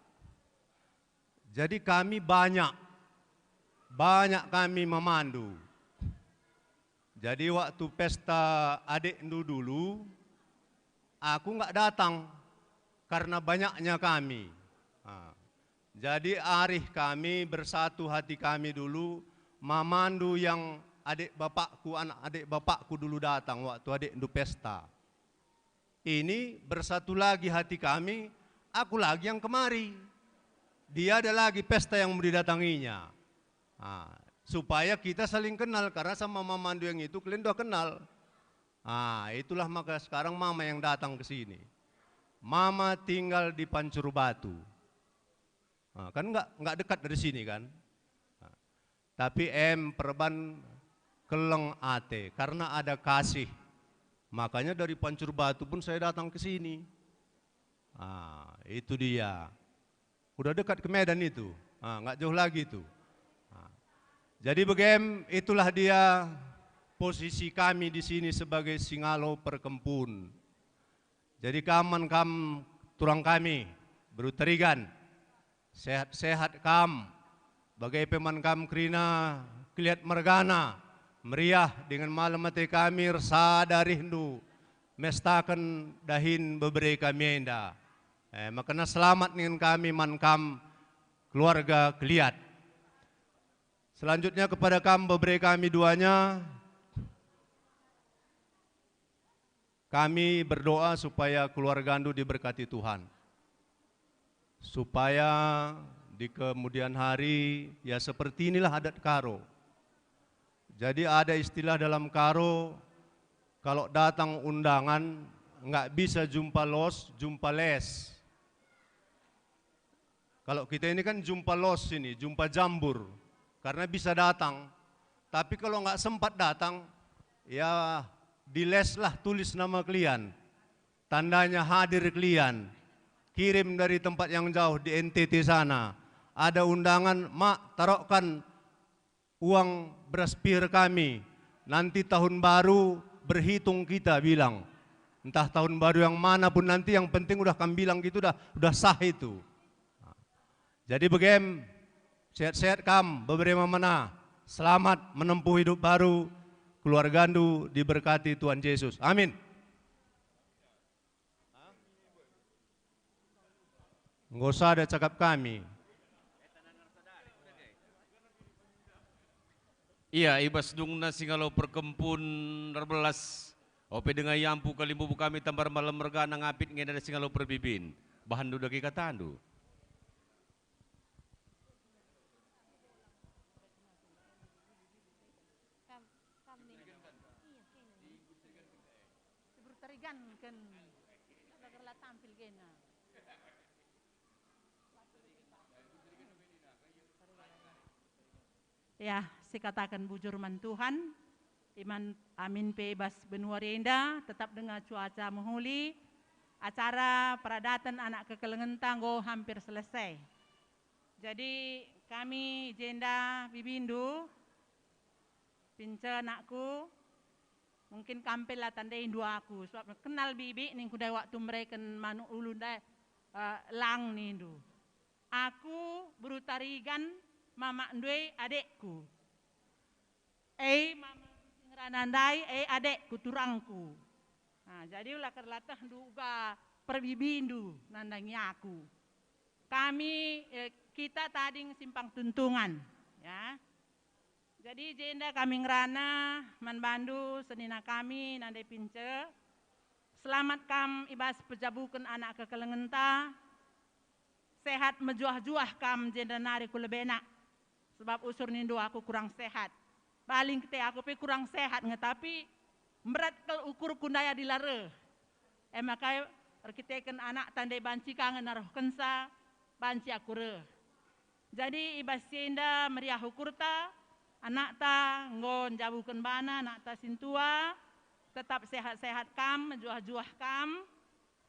Jadi kami banyak, banyak kami mamandu. Jadi waktu pesta adikndu dulu, aku nggak datang karena banyaknya kami. Ah. Jadi arih kami, bersatu hati kami dulu, mamandu yang adik bapakku, anak adik bapakku dulu datang waktu adikndu pesta. Ini bersatu lagi hati kami, aku lagi yang kemari. Dia ada lagi pesta yang mau didatanginya. Ah, supaya kita saling kenal, karena sama mamandu yang itu kalian udah kenal. Ah, itulah maka sekarang mama yang datang ke sini. Mama tinggal di Pancur Batu. Ah, kan nggak, nggak dekat dari sini kan? Ah. Tapi em perban keleng ate, karena ada kasih. Makanya dari Pancur Batu pun saya datang ke sini. Ah, itu dia. Udah dekat ke Medan itu. Ah, nggak jauh lagi itu. Ah. Jadi begem, itulah dia posisi kami di sini sebagai si ngalo perkempun. Jadi kam man kam turang kami, beru Tarigan. Sehat-sehat kam, bage pe man kam kerina Keliat mergana, meriah dingen malem ate kami ersada arihndu mestaken dahin bebere kami enda. Eh, makana selamat ningen kami man kam keluarga Keliat. Selanjutnya kepada kam bebere kami duanya, Kami berdoa supaya keluargandu diberkati Tuhan. Supaya di kemudian hari, ya, seperti inilah adat Karo. Jadi ada istilah dalam Karo, kalau datang undangan, nggak bisa jumpa los, jumpa les. Kalau kita ini kan jumpa los ini, jumpa jambur, karena bisa datang. Tapi kalau nggak sempat datang, ya, di les lah tulis nama kalian. Tandanya hadir kalian. Kirim dari tempat yang jauh di N T T sana. Ada undangan, mak, tarokken uang beras pir kami. Nanti tahun baru berhitung kita bilang. Entah tahun baru yang mana pun nanti, yang penting udah kami bilang gitu, udah, udah sah itu. Jadi begem, sehat-sehat kam, bebere mamana. Selamat menempuh hidup baru, keluargandu diberkati Tuhan Yesus. Amin. Enggo sada cakap kami. Ia, i bas dungna singalo perkempun erbelas, ope denga iampu kalimbubu kami tambar malem mergana ngapit ngena singalo perbibin. Bahanndu dage katandu. Kam, kam nih. Iya, kena nih. Sebelum terigan kan. Agar la tampil kena. Ya, sikataken bujur man Tuhan, iman amin pe bas benua enda, tetap denga cuaca mehuli, acara peradaten anak kekelengenta enggo hampir selesai. Jadi, kami i jenda bibindu, Pince anakku, mungkin kam pe la tandai ndu aku, sebab kenal bibi ningku ndai waktu mereken manuk ulu ndai, eh, lang nindu. Aku beru Tarigan, mamakndu e adekku. E, mama si ngerana ndai, e adekku, turangku. Nah, jadi ula kerlatehndu uga perbibindu nandangi aku. Kami, eh, kita tading Simpang Tuntungan, ya. Jadi, jenda kami ngerana man bandu senina kami nande Pince. Selamat kam i bas pejabuken anak kekelengenta. Sehat mejuah-juah kam jenda nari ku lebena, sebab usur nindu aku kurang sehat. Paling kete aku pe kurang sehat nge, tapi mberat kal ukurku ndai adi la reh. E maka erkiteken anakta ndai banci ka nge naruhkenca, banci aku reh. Jadi i bas si enda meriah ukurta, anakta enggo njabuken bana, anakta sintua, tetap sehat-sehat kam, mejuah-juah kam,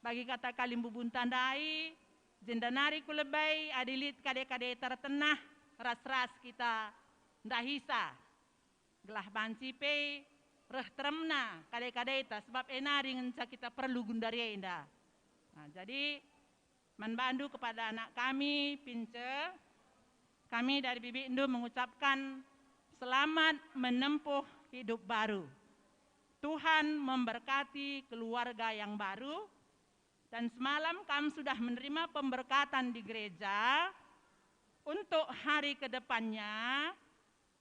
bagi kata kalimbubunta ndai, jenda nari ku lebe adi lit kade-kadeta ertenah, ras-ras kita ndahisa. Gelah banci pe reh teremna kade-kadeta, sebab e nari ngenca kita perlu gundari enda. Nah, jadi, man bandu kepada anak kami, Pince, kami dari bibindu mengucapkan selamat menempuh hidup baru. Tuhan memberkati keluarga yang baru, dan semalam kam sudah menerima pemberkatan di gereja. Untuk hari ke depannya,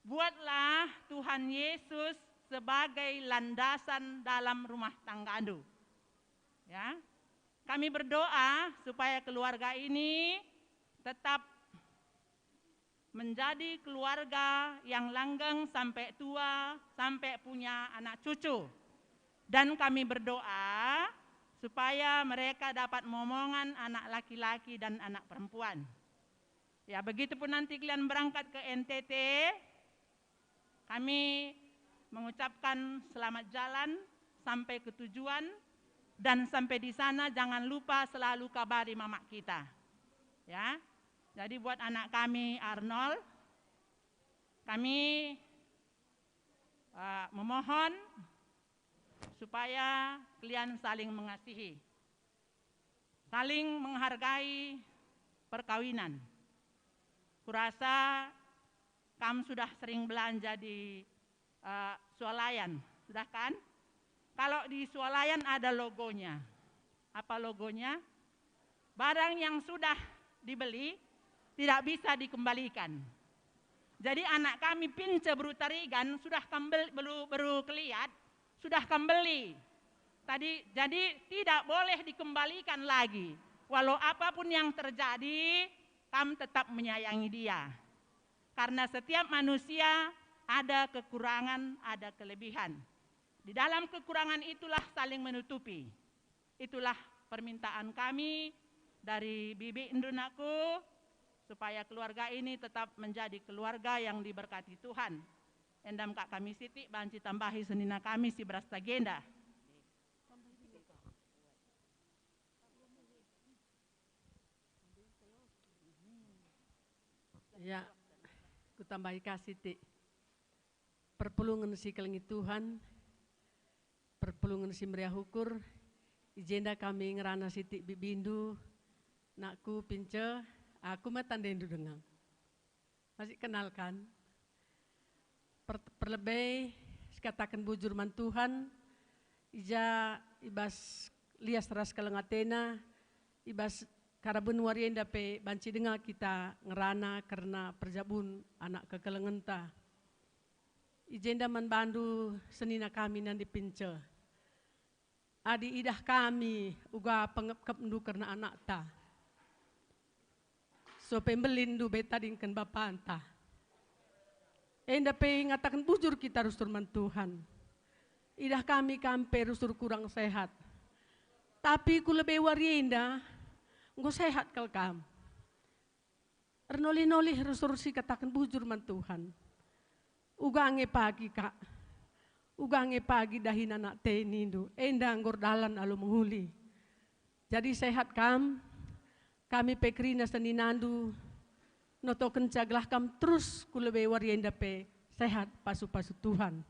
buatlah Tuhan Yesus sebagai landasan dalam rumah tanggandu. Ya. Kami berdoa supaya keluarga ini tetap menjadi keluarga yang langgeng sampai tua, sampai punya anak cucu. Dan kami berdoa supaya mereka dapat momongan anak laki-laki dan anak perempuan. Ya, begitu pun nanti kalian berangkat ke N T T, kami mengucapkan selamat jalan sampai ke tujuan, dan sampai di sana jangan lupa selalu kabari mamak kita. Ya. Jadi buat anak kami Arnold, kami, eh, memohon supaya kalian saling mengasihi, saling menghargai perkawinan. Kurasa kam sudah sering belanja di, eh, swalayan, sudah kan? Kalau di swalayan ada logonya. Apa logonya? Barang yang sudah dibeli tidak bisa dikembalikan. Jadi anak kami Pince beru Tarigan sudah kam bel-, beru, beru keliat, sudah kam beli. Tadi, jadi tidak boleh dikembalikan lagi. Walau apapun yang terjadi, kam tetap menyayangi dia. Karena setiap manusia ada kekurangan, ada kelebihan. Di dalam kekurangan itulah saling menutupi. Itulah permintaan kami dari bibindu, nakku, supaya keluarga ini tetap menjadi keluarga yang diberkati Tuhan. Enda me kak kami sitik banci tambahi senina kami si beras tagenda. Ya, kutambahi ka sitik. Perpulungen si kelengi Tuhan, perpulungen si meriah ukur, i jenda kami ngerana sitik bibindu, nakku Pince, aku me tandendu denga. Masih kenal kan? Per-, perlebe sikataken bujur man Tuhan, i ja i bas lias ras keleng atena, i bas karaben wari enda pe banci denga kita ngerana kerna perjabun anak kekelengenta. I jenda man bandu senina kami nande Pince. Adi idah kami uga pengepkepndu kerna anakta, so pe mbelinndu be tadingken bapanta. Enda pe ngataken bujur kita rusur man Tuhan. Idah kami kam pe rusur kurang sehat. Tapi ku lebe wari enda, enggo sehat kal kam. Ernolih-nolih rusur sikataken bujur man Tuhan. Uga nge pagi, kak. Uga nge pagi dahin anakta nindu, enda enggo erdalan alu mehuli. Jadi sehat kam, kami pe kerina seninandu, notokenca gelah kam terus ku lebe wari enda pe sehat pasu-pasu Tuhan.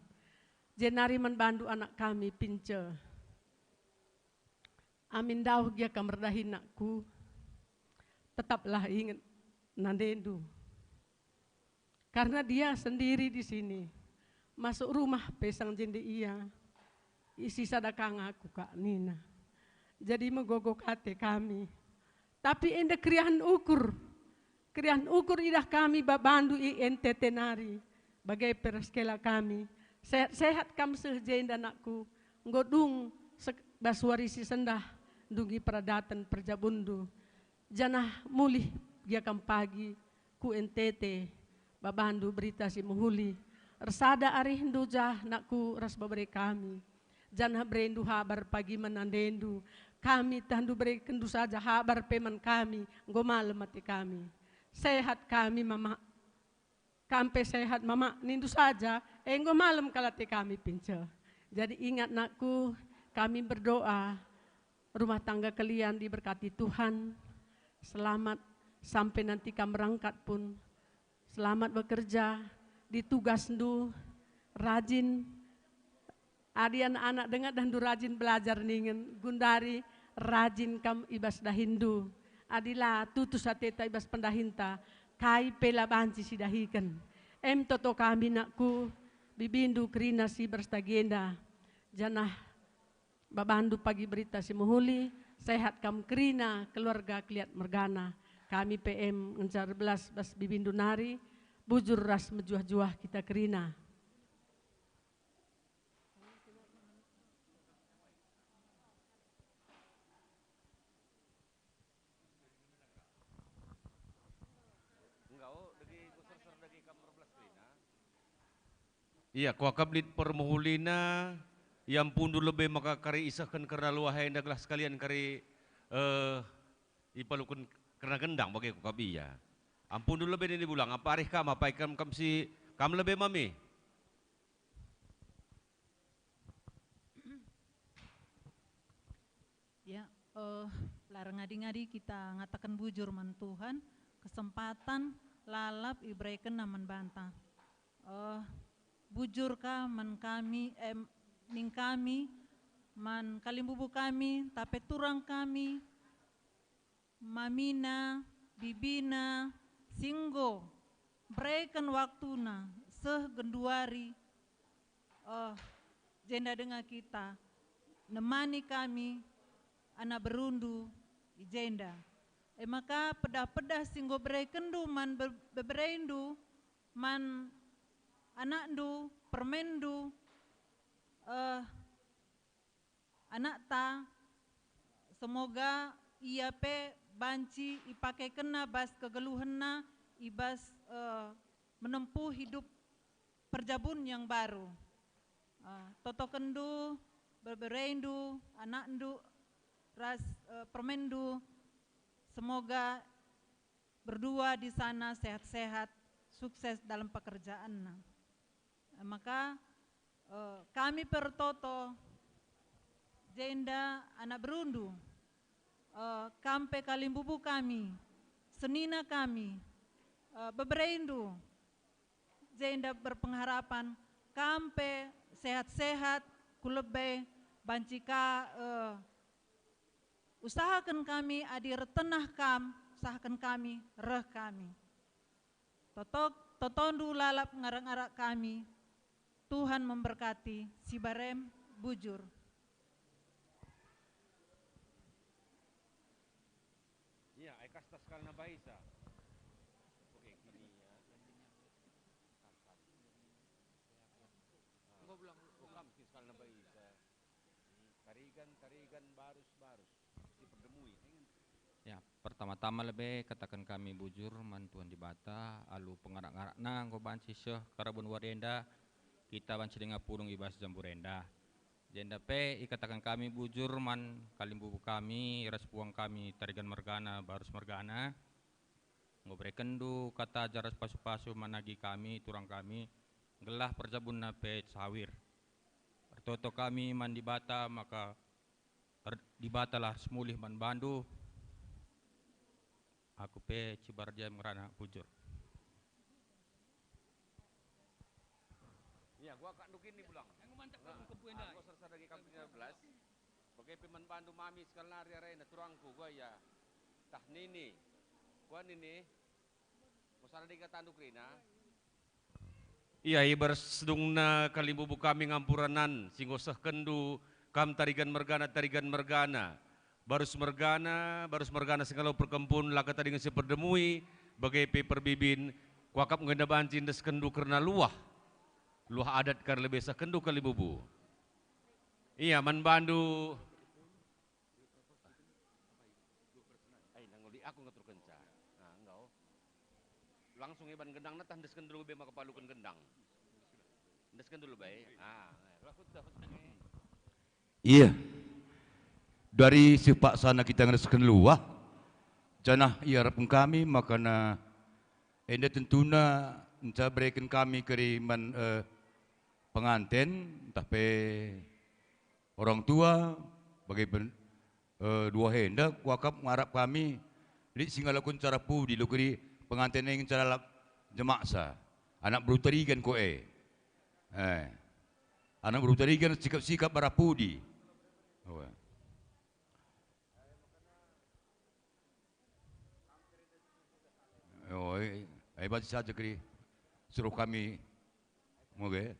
Jenari man bandu anak kami Pince. Amin dauh gia kam erdahin, nakku, tetaplah inget nandendu. Karena dia sendiri di sini. Masuk rumah pe sang jende ia, isi sada kang aku, kak, nina. Jadi megogo kate kami. Tapi enda keriahen ukur. Keriahen ukur idah kami babandu i N T T nari, bage pe ras kela kami. Sehat-sehat kam seh jenda, nakku, enggo dung sek-, bas wari si sendah ndungi peradaten perjabunndu, janah mulih gia kam pagi ku N T T, babandu berita si mehuli. Ersada arihndu jah, nakku, ras bebere kami, janah berendu habar pagi man nandendu. Kami tehndu berekenndu saja habar pe man kami, enggo malem ate kami. Sehat kami, Mama. Kam pe sehat, Mama, nindu saja, e enggo malem kal ate kami, Pince. Jadi ingat, nakku, kami berdoa, rumah tangga kalian diberkati Tuhan, selamat sampai nanti kam berangkat pun, selamat bekerja di tugasndu, rajin. Adi anak-anak denga dahndu rajin belajar ningen, gundari rajin kam i bas dahinndu. Adi la tutus ateta i bas pendahinta, kai pe la banci sidahiken. Em toto kami, nakku, bibindu kerina si berstagenda, janah babandu pagi berita si mehuli, sehat kam kerina keluarga keliat mergana. Kami pe em ngenca erbelas bas bibindu nari, bujur ras mejuah-juah kita kerina. Ia, kuakap lit permehulina, iampunndu lebe maka kari isehken kerna luah enda gelah sekalian kari, eh, ipaluken kerna gendang bage kuakap ia. Ampunndu lebe nini bulang, apa arih kam, apa ikam kam si kam lebe mami? Ya, eh, la erngadi-ngadi kita ngataken bujur man Tuhan, kesempatan lalap iberekenNa man banta. Eh, bujur ka man kami, eh, ning kami, man kalimbubu kami, tape turang kami, mamina, bibina, si enggo mbereken waktuna seh genduari, eh, jenda denga kita, nemani kami, anak berundu, i jenda. E maka pedah-pedah si enggo berekenndu man be-, beberendu, man anakndu, permenndu, eh, anakta, semoga ia pe banci ipakekenna bas kegeluhenna, i bas, eh, menempuh hidup perjabun yang baru. Eh, totokenndu, beberendu, anakndu, ras, eh, permenndu, semoga berdua di sana sehat-sehat, sukses dalam pekerjaanna. Eh, maka, eh, kami pertoto, jenda anak berundu, eh, kam pe kalimbubu kami, senina kami, eh, beberendu, jenda berpengharapan kam pe sehat-sehat, ku lebe banci ka, eh, usahaken kami adi ertenah kam, usahaken kami, reh kami. Totok, totondu lalap ngarak-ngarak kami. Tuhan memberkati. Si barem bujur. Iya, ai kasta sekalna baisa. Oke, kini ya. Enggo pulang. Oh, kam kini sekalna baisa. Tarigan, tarigan, barus, barus. Si perdemui. Ya, pertama-tama lebe kataken kami bujur man Tuhan Dibata, alu pengarak-ngarakna enggo banci seh karaben wari enda, kita banci denga pudung i bas jambur enda. Jenda pe ikataken kami bujur man kalimbubu kami, ras puang kami, tarigan mergana, barus mergana. Enggo berekenndu kata ajar ras pasu-pasu man agi kami, turang kami, gelah perjabunna pe sawir. Ertoto kami man Dibata maka er-, Dibatalah semulih man bandu. Aku pe cibar dia ngerana bujur. Iya, gua kak ndukin ni pulang. Enggo mantap. Nah, kempu enda. Aku sersa dagi kampung lima belas. Bage pe man bandu mami sekali nari arena turangku gua ya. Tah nini. Gua nini. Musala dega tandu kerina. Iya, i bas sedungna kalimbubu kami ngampuranan, si enggo sehkenndu kam tarigan mergana, tarigan mergana. Barus mergana, barus mergana sengalo perkempun, laka tadingen si perdemui, bage pe perbibin, kuakap enggo enda banci endeskenndu kerna luah. Luah adat kari lebe sehkenndu kalimbubu. Iya, man bandu. Ai, nanggo di aku ngaturkenca. Nah, enggau. Langsung iban gendang, netah endesken dulu be maka paluken gendang. Endesken dulu bae. Ah, lah, kut dah, kut dah. Iya. Dari sepaksana kita ngendesken luah, janah iarapken kami makana enda tentuna enca bereken kami keri man, eh, penganten, ntah pe orang tua, bage pen-, eh, dua enda kuakap ngarap kami lit si ngaloken cara pudi, lukeri penganten e ngenca lalap jemaksa. Anak beru tarigan ko e. Eh. Anak beru tarigan sikap-sikap arah pudi. Oh. Oh, eh, eh, banci saja keri suruh kami. Moga.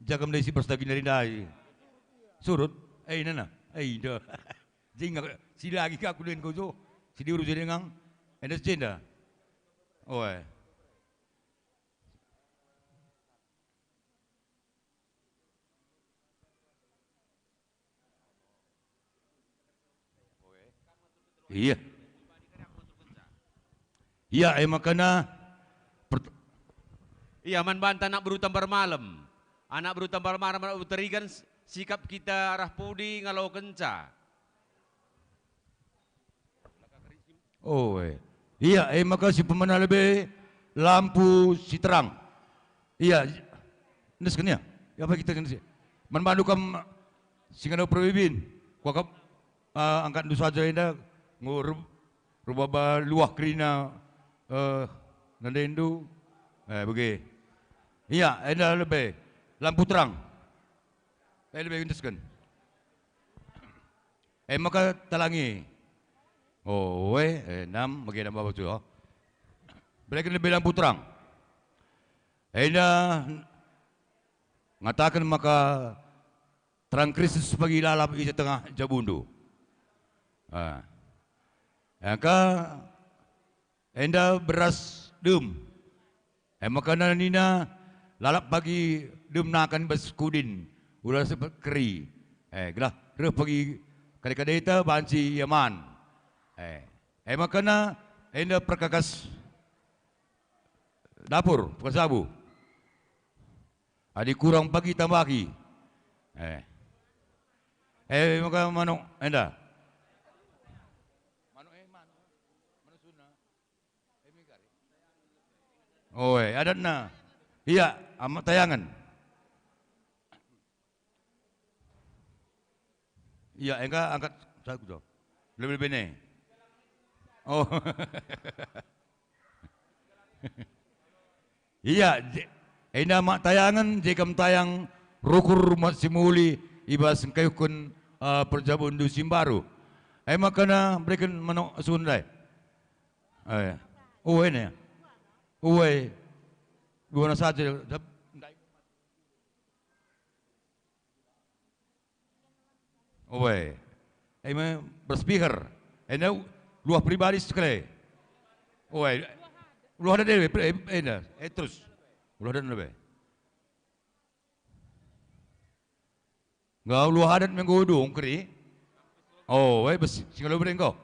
Jagam ndai si perstagi nari ndai. Surut. Eh, nana. Eh, indo. Jinga si lagi ka aku den kojo. Si diuru jadi ngang. Enda si jenda. Oe. Iya. Iya, e makana pert-, iya, man banta anak beru Tambar Malem. Anak beru Tambar Malem, anak beru Tarigan, s-, sikap kita arah pudi ngalokenca. Oh, eh. Iya, eh, maka si pemena lebe lampu si terang. Iya, endesken ya. Ya, apa kita endesken? Man bandu kam si nganu perbibin. Kuakap, eh, angkatndu saja enda, ngur-, rubaba luah kerina, eh, nandendu. Eh, bage. Iya, enda lebe lampu terang. Eh, lebe endesken. Eh, maka talangi. Oh, eh, eh, nam, bagi nam baba tu, oh. Bereken lebe lampu terang. Enda ngataken maka terang Kristus pagi lalap i tengah jabundu. Ah. Angka enda beras dem. E maka nina, lalap pagi dem nakan bas kudin, ula sepet keri. Eh, gelah reh pagi kade-kadeta banci ia man. Eh, e maka enda perkakas dapur, perkakas jabu. Adi kurang pagi tambahi. Eh. Eh, maka manuk enda. Manuk, eh, manuk. Manuk suna. Eh, migari. Oe, adatna. Ia, amat tayangen. Ia, engka angkat saku to. Lebe-lebe ne. Oh. Ia, je-, enda mak tayangen, je kam tayang rukur mat si muli i bas engkayuhken, eh, perjabundu si mbaru. E maka na bereken manuk sun ndai. Eh, ue ne. Ue. Duana saja, dap-, ndai. Oe. E me berspiker. Enda luah pribadi sekali. Oe. Luah adat dewe, pre-, enda. Eh, terus. Luah adat dewe. Enggak luah adat menggo dung keri. Oh, eh, bes, singalo bere engko.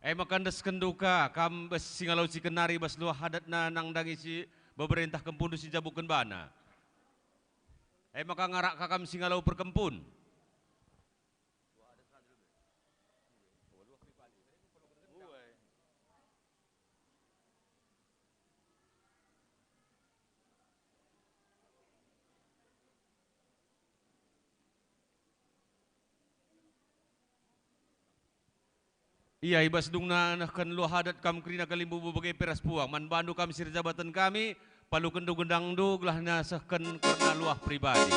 E maka endesken duka kam bes singalo si kenari bas luah adatna nandangi si beberentah kempundu si njabuken bana. E maka ngarak ka kam singalo perkempun. Ia, i bas dungna nehken luah adat kam kerina kalimbubu bage pe ras puang. Man bandu kami si erjabaten kami, palukenndu gendangndu gelah nasehken kerna luah pribadi.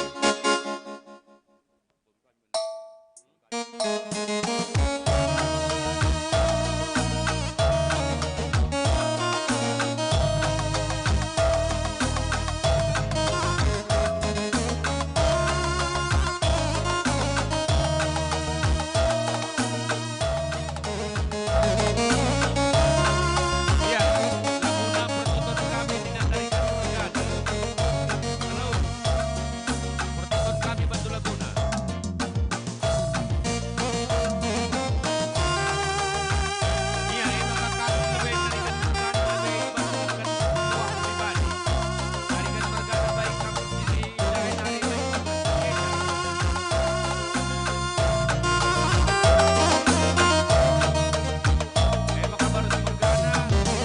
Ia, laguna pertoton kami nina dari Datu Degana. Halo. Pertoton kami bantu laguna. Ia, e maka kami lebe nariken mergana lebe i bas mergana luah pribadi. Nariken mergana baik kami sini, jahe nari baik kami sini. E maka baru si mergana,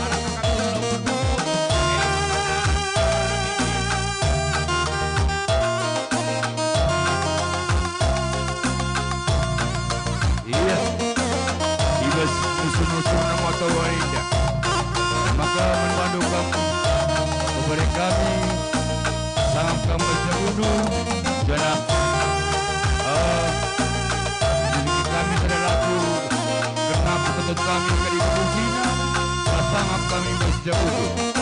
arah kakak selalu berkumpul. Ia, i bas nusur-nusurna mata wari enda. Maka man bandu kam, pebere kami, sangap kam erjabu-jabu, janah, eh, niliki kami sada lagu, kerna pertoton kami kadi kebujina, sangap kami bas jabu-jabu.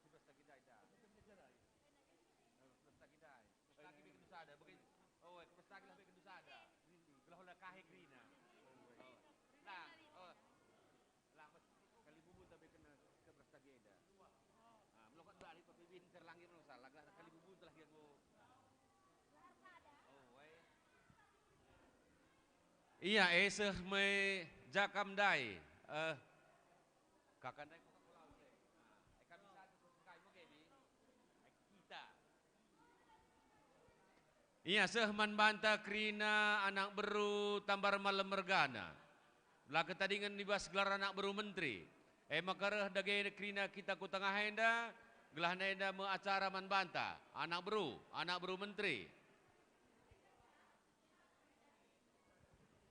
Pesta kita, pesta kita. Pesta kita, bagi, oh, pesta kita, bagi kita sada. Gelah ola kahe kerina. Oh. Lang, oh. Lang, bas, kalimbubu tapi kena ke pesta kita. Ah, melokot balik pakai bin terlangi melo salah, gelah kalimbubu telah dia go. Oh, wai. Iya, eh, seh me jakam ndai. Eh, Kaka ndai kuka kulau ndai. Ah, eh, kami satu, kai mege di? Eh, kita. Ia seh man banta kerina anak beru Tambar Malem mergana. La ketadingen i bas gelar anak beru menteri. E maka reh dage kerina kita ku tengah enda, gelah enda me acara man banta, anak beru, anak beru menteri.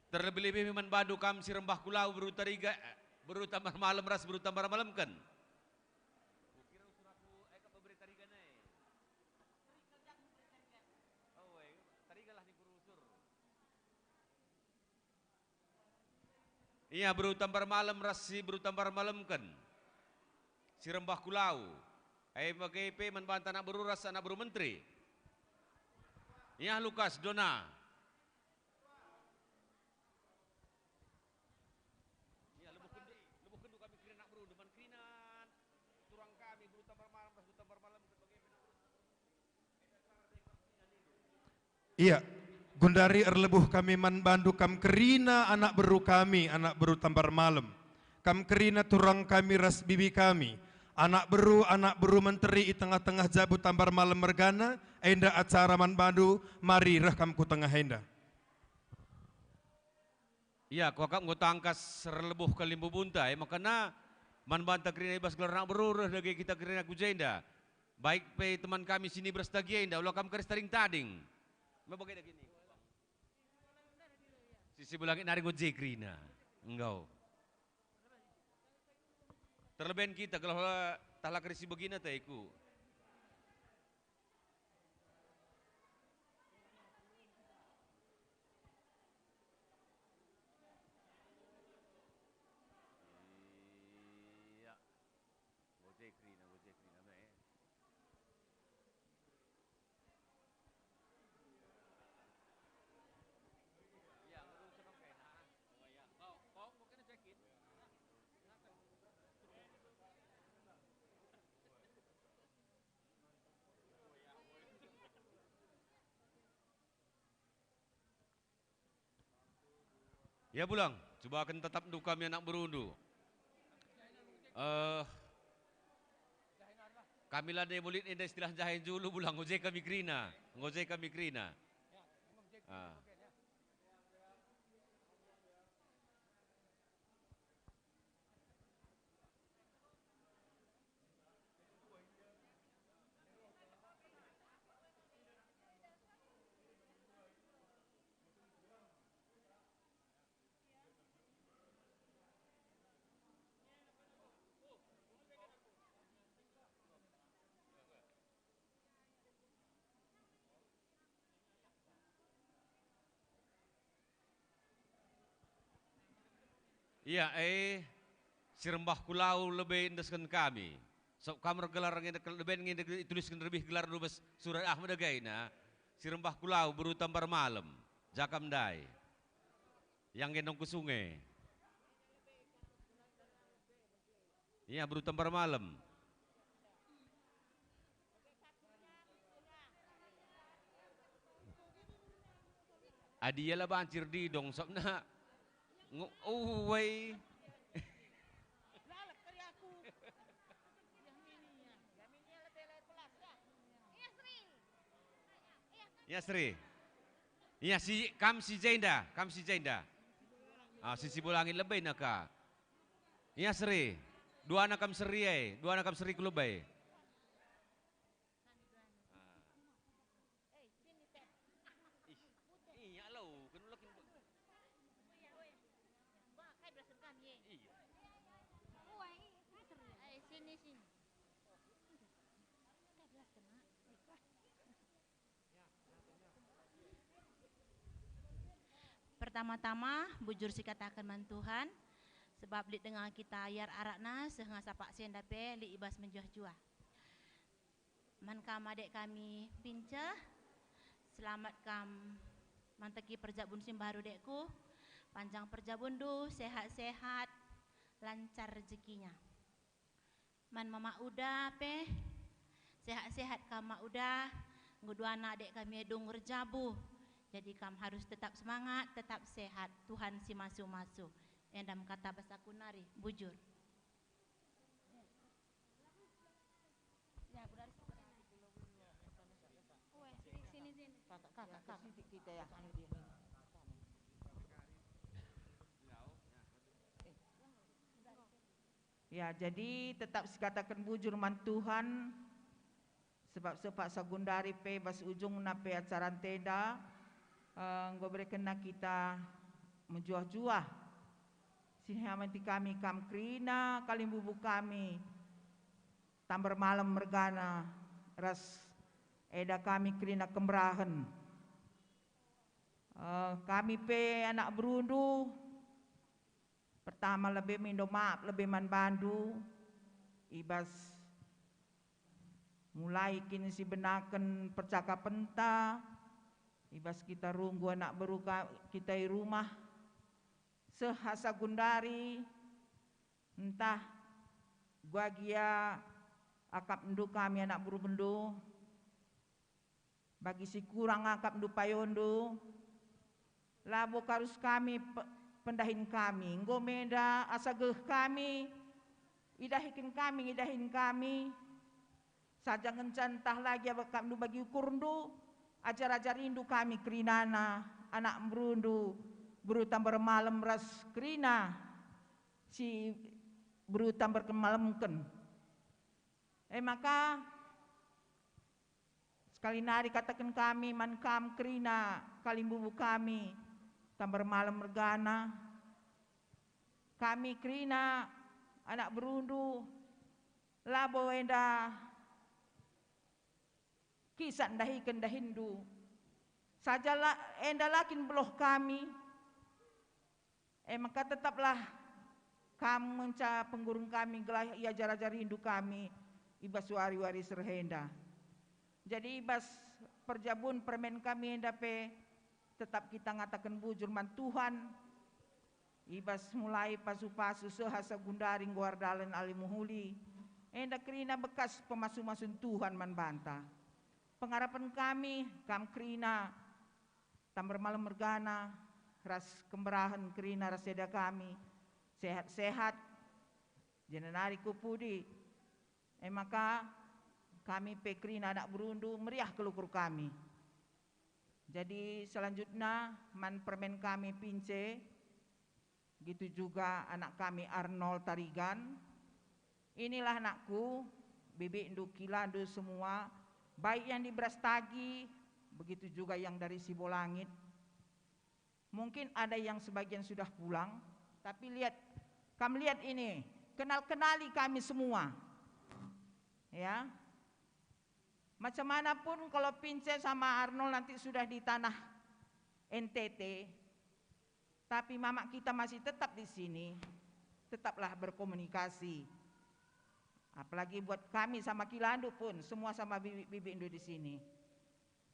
Terlebih-lebih man bandu kam si rembah kulau beru Tariga, eh, beru Tambar Malem ras beru Tambar Malemken. Kukira usur aku, eh, ka pebere Tariga nai. Oh, eh, Tariga lah ni kurusur. Ia beru Tambar Malem ras si beru Tambar Malemken. Si rembah kulau. Ai bage pe man banta anak beru ras anak beru menteri. Ia Lukas, Dona. Ia lebuhken, lebuhken kami kerina anak beru, deban kerina turang kami, beru Tambar Malem ras beru Tambar Malemken bage pe anak beru. Ia, gundari erlebuh kami man bandu kam kerina anak beru kami, anak beru Tambar Malem. Kam kerina turang kami ras bibi kami, anak beru, anak beru menteri i tengah-tengah jabu Tambar Malem mergana, enda acara man bandu, mari reh kam ku tengah enda. Ia, kuakap enggo tangkas erlebuh kalimbubunta, e maka na man banta kerina i bas gelar anak beru reh dage kita kerina ku jenda. Baik pe teman kami si niberas dage enda, ola kam karis tading-tading. Me bage dage ni. Si, si beru langit nari enggo je kerina. Enggo. Terleben kita, gelah ola tah la karis si begina teku. Iya. Gojek kerina, gojek kerina, me. Iya, ngurus apa kena? Oh, iya. Kau, kau, kau kena cekin. Kenapa? Ya, Bulang, cubaken tetapndu kami anak berundu. Eh, kami la dai mulit enda istilah jahe julu, Bulang, ngoje kami kerina, ngoje kami kerina. Ah. Ia, e, si rembah kulau lebe endesken kami. Sop kam ergelar nge, leben nge itulisken lebih gelarndu bas surat ah medagaina. Si rembah kulau beru Tambar Malem, jakam ndai. Yang gendong ku sunge. Ia, beru Tambar Malem. Adi ia la banci erdidong, sopna. Ngu-, uwei. Seri. Ia si, kam si jenda, kam si jenda. Ah, si Sibolangit lebena ka. Ia seri. Duana kam seri ai, duana kam seri ku lebe ai. Ih, iya lo, kan ulakin bu- Iya. Sini, sini. Pertama-tama, bujur sikataken man Tuhan, sebab lit denga kita iar arakna seh ngasa paksa enda pe lit i bas menjuah-juah. Man kam adek kami Pince, selamat kam manteki perjabun si mbaru, dekku. Panjang perjabunndu, sehat-sehat, lancar rejekinya. Man Mama Uda pe, sehat-sehat kam, Mak Uda. Enggo duana adek kami e dung erjabu. Jadi kam harus tetap semangat, tetap sehat. Tuhan si masu-masu. Enda me kata basaku nari, bujur. Ya, udah. Weh, sini, sini, sini. Kakak, kakak, kakak. Kita ya, anu dia. Ya, jadi tetap sikataken bujur man Tuhan, sebab seh paksa gundari pe bas ujungna pe acara ntenda, eh, enggo berekenna kita mejuah-juah. Sinihamenti kami kam kerina kalimbubu kami, tamber malem mergana ras eda kami kerina kemberahen. Eh, kami pe anak berundu, pertama lebe mindo maap lebe man bandu, i bas mulai kin sibenaken percakapenta, i bas kita runggu anak beru ka-, kita i rumah, seh asa gundari, ntah guagia akapndu kami anak berundu, bagi si kurang akapndu payondu, labo karus kami pe-, pendahin kami, enggo menda asa geh kami, idahiken kami, ngidahin kami, saja ngenca ntah lagi akapndu bagi ukurndu, ajar-ajarindu kami kerinana, anak berundu, beru tamber malem ras kerina si beru tamber malemken. E maka, sekali nari kataken kami man kam kerina kalimbubu kami, tamber malem mergana, kami kerina anak berundu, labo enda kisah ndahiken dahinndu, saja la, enda la kin beloh kami. E maka tetaplah kam ngenca penggurung kami, gelah iajar-ajarindu kami i bas wari-wari si reh enda. Jadi i bas perjabun permen kami enda pe tetap kita ngataken bujur man Tuhan, i bas mulai pasu-pasu seh asa gundari enggo erdalan alu mehuli, enda kerina bekas pemasu-masun Tuhan man banta. Pengarapen kami, kam kerina tamber malem mergana, ras kemberahen kerina ras eda kami, sehat-sehat, jenari ku pudi. E maka, kami pe kerina anak berundu meriah kal ukur kami. Jadi, selanjutna man permen kami Pince, begitu juga anak kami Arnold Tarigan. Inilah anakku, bibikndu, kilandu semua, baik yang di Brastagi, begitu juga yang dari Sibolangit. Mungkin ada yang sebagian sudah pulang, tapi lihat, kam lihat ini, kenal-kenali kami semua. Ya. Macam mana pun kalau Pince sama Arnold nanti sudah di tanah N T T, tapi mamak kita masih tetap di sini, tetaplah berkomunikasi. Apalagi buat kami sama kilandu pun, semua sama bibik-bibikndu di sini.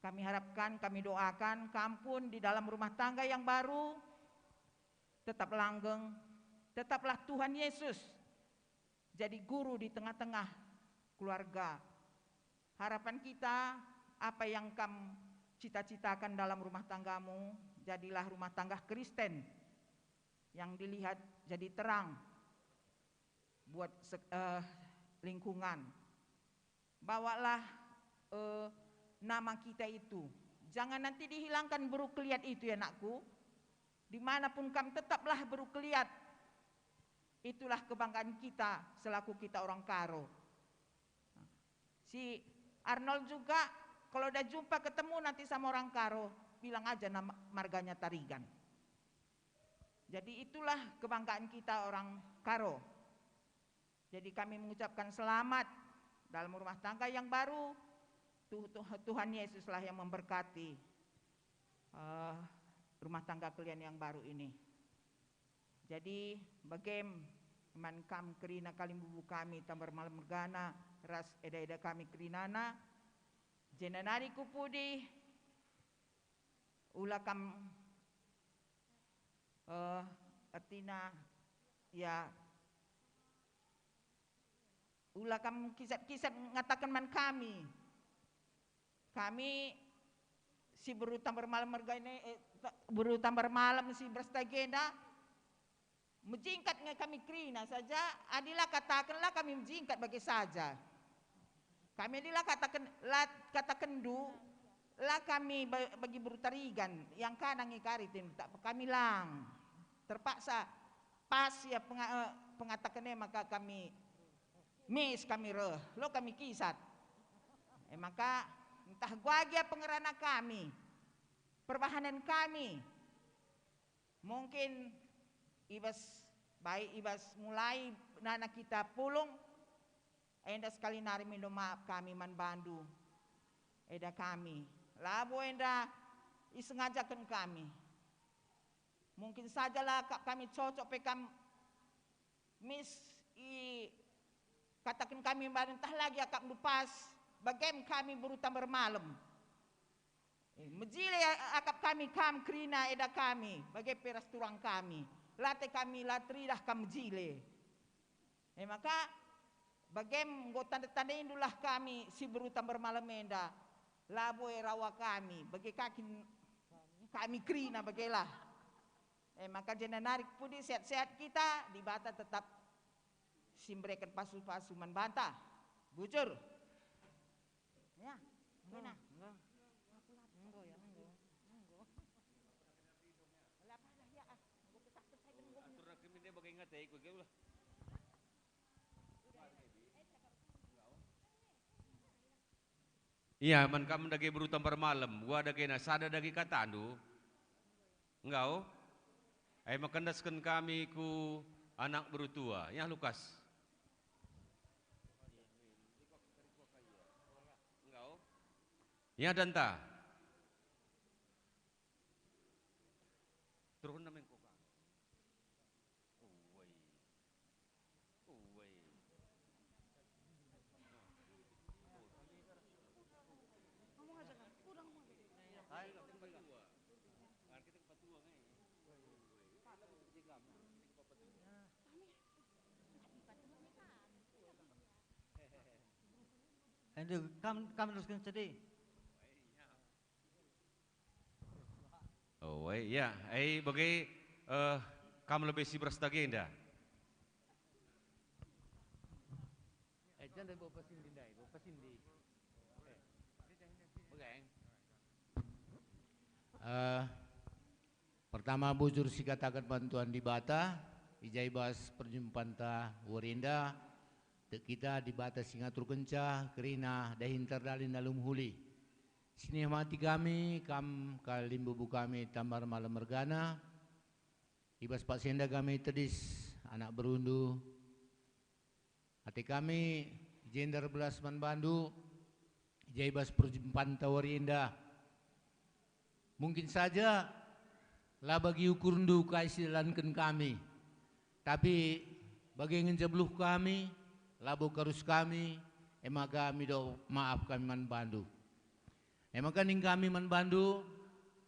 Kami harapkan, kami doakan, kam pun di dalam rumah tangga yang baru, tetap langgeng, tetaplah Tuhan Yesus jadi guru di tengah-tengah keluarga. Harapan kita, apa yang kam cita-citakan dalam rumah tanggamu, jadilah rumah tangga Kristen yang dilihat jadi terang buat se-, eh, lingkungan. Bawalah, eh, nama kita itu, Jangan nanti dihilangkan beru keliat itu, ya nakku. Dimanapun kam, tetaplah beru keliat. Itulah kebanggaan kita selaku kita orang Karo. Si Arnold juga, kalau udah jumpa ketemu nanti sama orang Karo, bilang aja nama marganya Tarigan. Jadi itulah kebanggaan kita orang Karo. Jadi kami mengucapkan selamat dalam rumah tangga yang baru. Tuh, Tuh, Tuhan Yesuslah yang memberkati, eh, rumah tangga kalian yang baru ini. Jadi, bagem man kam kerina kalimbubu kami Tambar Malem mergana ras eda-eda kami kerinana, jenda nari ku pudi, ula kam, eh, ertina, ya, ula kam kisap-kisap ngataken man kami. Kami si beru Tambar Malem mergana, eh, ta-, beru Tambar Malem si beras tagenda, mejingkat nge kami kerina saja, adi la kataken la kami mejingkat bage saja. Kami adi la kataken, la katakenndu, la kami ba-, bagi beru Tarigan, yang kana nge kari tim tak kami lang. Terpaksa pas ya penga-, eh, pengataken e maka kami mis kami reh, lo kami kisat. E maka, ntah guagia pengerana kami, perbahanen kami, mungkin ibas, baik ibas mulai nana kita pulung, enda sekali nari mindo maaf kami man bandu, eda kami. Labo enda isengajaken kami. Mungkin saja la akap kami cocok pe kam mis i kataken kami man bandu, ntah lagi akapndu pas, bagem kami beru Tambar Malem. Eh, mejile akap kami kam kerina eda kami, bage pe ras turang kami. Late kami la teridah kam mejile. E maka, bagem enggo tanda-tandaindulah kami si beru Tambar Malem enda, labo e rawa kami, bage ka kin kami kerina bagelah. E maka jenda nari pudi sehat-sehat kita, Dibata tetap si mbereken pasu-pasu man banta. Bujur. Ya, enggo nah. Enggo. Enggo ya, enggo. Enggo. Atur kami dia bagi ingat ya, ikut dia lah. Ia, man kam dage beru Tambar Malem, ua dagena sada dage katandu. Enggau? Ai maka endesken kami ku anak beru tua, ya Lukas. Enggau? Ya danta. Turun namen koka. Uwei. Uwei. Ngomong aja kan, udah ngomong aja. Hai, kita kepatua. Kan kita kepatua, ngai. Aduh, kam, kam teruskan sedih. Oh, eh, ya, eh, bage, eh, kam lebe si beras dage enda. Eh, jenda bawa pasindi ndai, bawa pasindi. Eh, bage. Eh, pertama bujur sikataken man Tuhan Dibata, i ja i bas perjumpanta wari enda, tek kita Dibata si ngaturkenca kerina dahinta erdalin alu mehuli. Si nihmati kami, kam kalimbubu kami Tambar Malem mergana, i bas paksa enda kami tedis anak berundu. Ate kami i jenda erbelas man bandu, i ja i bas perjumpanta wari enda. Mungkin saja la bagi ukurndu kai si idalanken kami, tapi bage ngenca beluh kami, labo karus kami, e maka mindo maaf kami man bandu. E maka nina kami man bandu,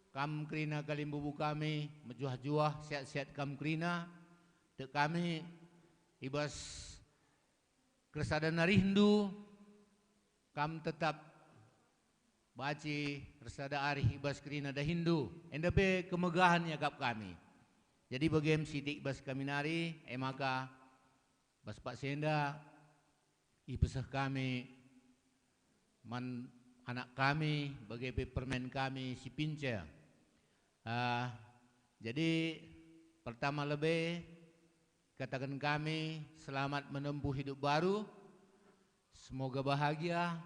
kam kerina kalimbubu kami, mejuah-juah, sehat-sehat kam kerina, tek kami i bas kersada narihndu, kam tetap banci ersada arih i bas kerina dahihndu, enda pe kemegahen iakap kami. Jadi bagem sitik bas kami nari, e maka bas paksa enda ipeseh kami man anak kami, bage pe permen kami si Pince. Ah, jadi pertama lebe kataken kami selamat menempuh hidup baru. Semoga bahagia,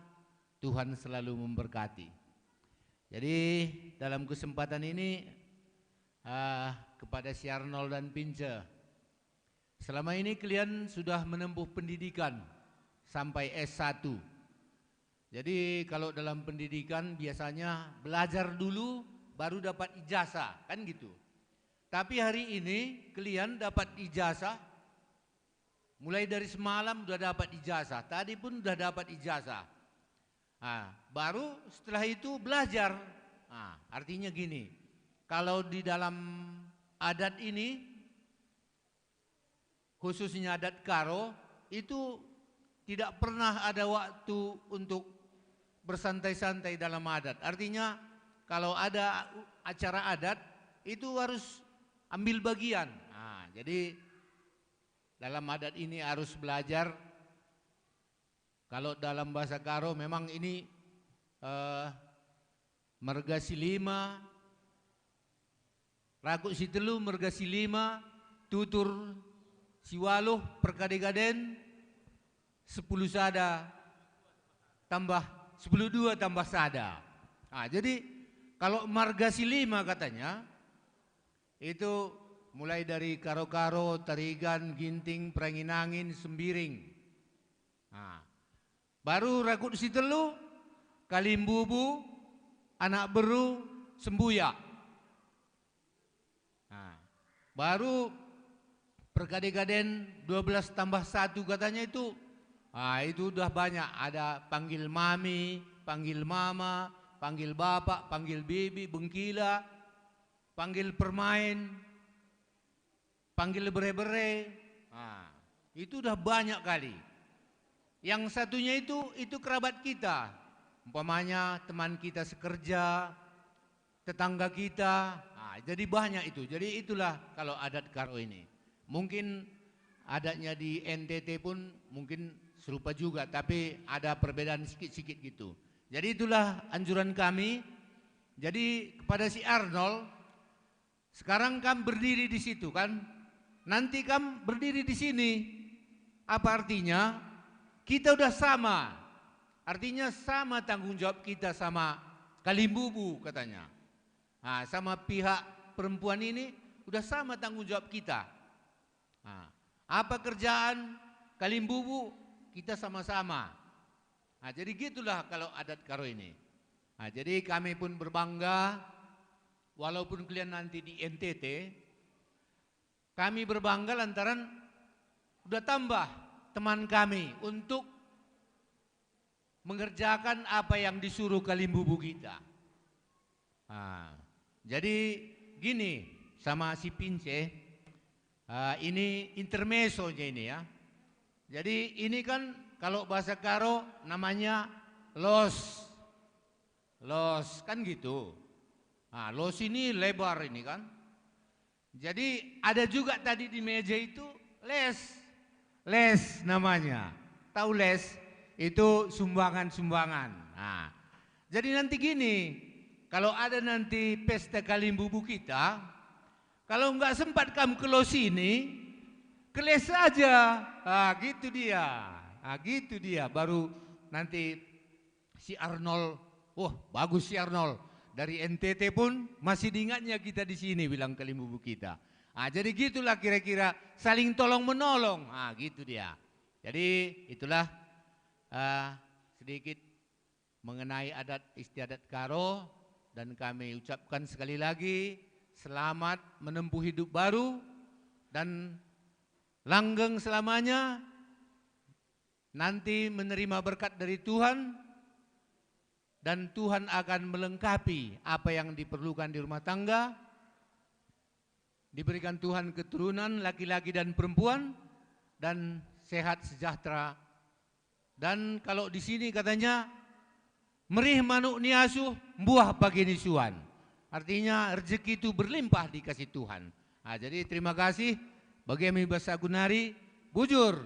Tuhan selalu memberkati. Jadi dalam kesempatan ini, ah, kepada si Arnold dan Pince, selama ini kalian sudah menempuh pendidikan sampai S satu. Jadi kalau dalam pendidikan biasanya belajar dulu baru dapat ijazah, kan gitu. Tapi hari ini kalian dapat ijazah, mulai dari semalam udah dapat ijazah, tadi pun udah dapat ijazah. Ah, baru setelah itu belajar. Ah, artinya gini, kalau di dalam adat ini, khususnya adat Karo, itu tidak pernah ada waktu untuk bersantai-santai dalam adat. Artinya, kalau ada u-, acara adat, itu harus ambil bagian. Nah, jadi dalam adat ini harus belajar. Kalau dalam bahasa Karo memang ini, eh, marga si lima, rakut si telu, marga si lima, tutur si waluh, perkade-kaden, sepuluh sada tambah, sepuluh dua tambah sada. Nah, jadi kalau marga si lima katanya, itu mulai dari Karo-Karo, Tarigan, Ginting, Perangin-angin, Sembiring. Nah, baru rakut si telu, Kalimbubu, Anak Beru, Sembuyak. Nah, baru perkade-kaden dua belas tambah satu katanya itu, ah, itu udah banyak. Ada panggil mami, panggil mama, panggil bapak, panggil bibi, bengkila, panggil permain, panggil bere-bere. Nah, itu udah banyak kali. Yang satunya itu, itu kerabat kita. Umpamanya teman kita sekerja, tetangga kita. Nah, jadi banyak itu. Jadi itulah kalau adat Karo ini. Mungkin adatnya di N T T pun mungkin serupa juga, tapi ada perbedaan sikit-sikit gitu. Jadi itulah anjuran kami. Jadi kepada si Arnold, sekarang kam berdiri di situ kan? Nanti kam berdiri di sini. Apa artinya? Kita udah sama. Artinya sama tanggung jawab kita sama Kalimbubu katanya. Nah, sama pihak perempuan ini udah sama tanggung jawab kita. Nah, apa kerjaan Kalimbubu, kita sama-sama. Nah, jadi gitulah kalau adat Karo ini. Nah, jadi kami pun berbangga, walaupun kalian nanti di N T T, kami berbangga lantaran udah tambah teman kami untuk mengerjakan apa yang disuruh Kalimbubu kita. Nah, jadi gini sama si Pince, ah, ini intermezzo-nya ini ya. Jadi ini kan kalau bahasa Karo namanya los. Los, kan gitu. Nah, los ini lebar ini kan. Jadi ada juga tadi di meja itu les. Les namanya. Tahu les? Itu sumbangan-sumbangan. Nah, jadi nanti gini, kalau ada nanti pesta Kalimbubu kita, kalau nggak sempat kamu ke los ini, ke les saja. Ah, gitu dia. Ah, gitu dia. Baru nanti si Arnold, wah, bagus si Arnold. Dari N T T pun masih diingatnya kita di sini, bilang Kalimbubu kita. Ah, jadi gitulah kira-kira saling tolong menolong. Ah, gitu dia. Jadi itulah, ah, sedikit mengenai adat istiadat Karo, dan kami ucapkan sekali lagi selamat menempuh hidup baru dan langgeng selamanya, nanti menerima berkat dari Tuhan, dan Tuhan akan melengkapi apa yang diperlukan di rumah tangga. Diberikan Tuhan keturunan laki-laki dan perempuan, dan sehat sejahtera. Dan kalau di sini katanya, "Merih manuk ni asuh, mbuah pagi ni suan." Artinya, rezeki itu berlimpah dikasih Tuhan. Ah, jadi terima kasih. Bagi kami basa Gunari, bujur.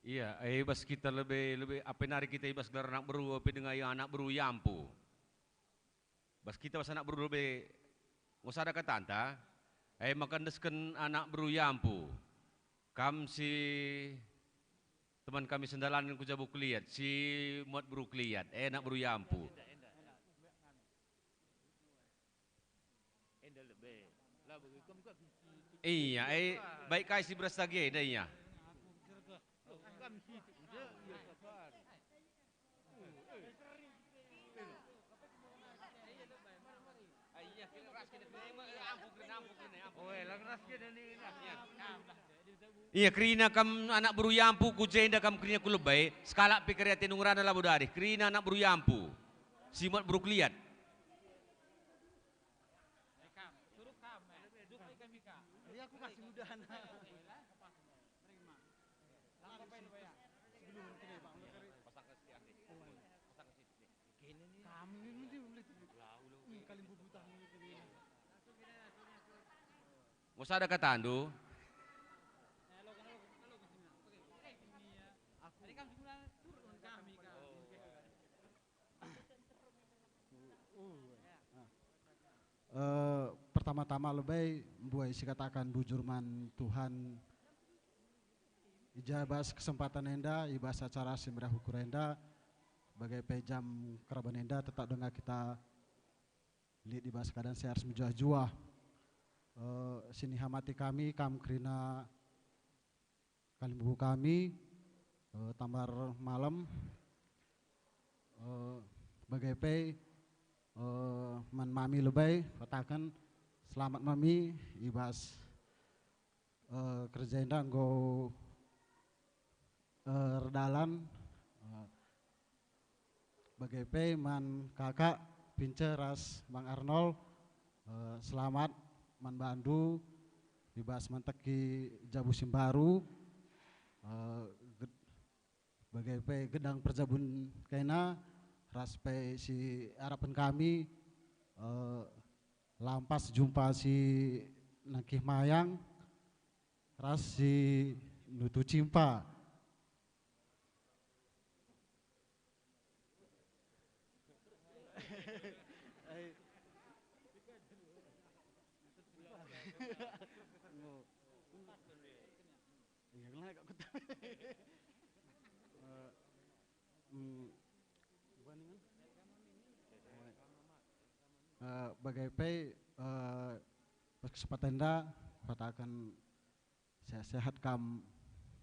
Ia, e bas kita lebe, lebe, ape nari kita i bas gelar anak beru, ape denga ia anak beru iampu. Bas kita bas anak beru lebe, enggo sada katanta, e maka endesken anak beru iampu. Kam si teman kami sendalanen ku Jabu Keliat, si muat beru Keliat, e anak beru iampu. Enda lebe. La bagi kam ka bisi. Iya, eh, baik kai si beras tagi enda iya. Kam si enda, iya, sabar. Oe, lang ras kita ni lah. Iya, kerina kam anak beru iampu ku jenda, kam kerina ku lebe, sekalak pe kari ate nungerana labo dadih, kerina anak beru iampu. Si muat beru Keliat. Iya, aku kasih mudahan. Kami ini mesti beli. Hmm, kali bubutan ini. Enggo sada katandu. Eh, pertama-tama lebe mbuai sikataken bujur man Tuhan. I ja bas kesempatan enda, i bas acara si meriah ukur enda, bage pe jam keraban enda, tetap denga kita lit i bas keadaan sehat mejuah-juah. Eh, si nihamati kami, kam kerina kalimbubu kami, eh, Tambar Malem, eh, bage pe, eh, man mami lebe, kataken selamat mami i bas, eh, kerja enda enggo, eh, erdalan, eh, bage pe man kakak Pince ras Bang Arnold, eh, selamat man bandu i bas manteki jabu si mbaru, eh, ged-, bage pe gedang perjabun kena ras pe si arapen kami, eh, lampas jumpa si nangkih mayang ras si nutu cimpa. Iya, kena kak kota. Eh, mm, gimana, kan? Eh, bage pe, eh, pas kesempatan enda, kataken sehat-sehat kam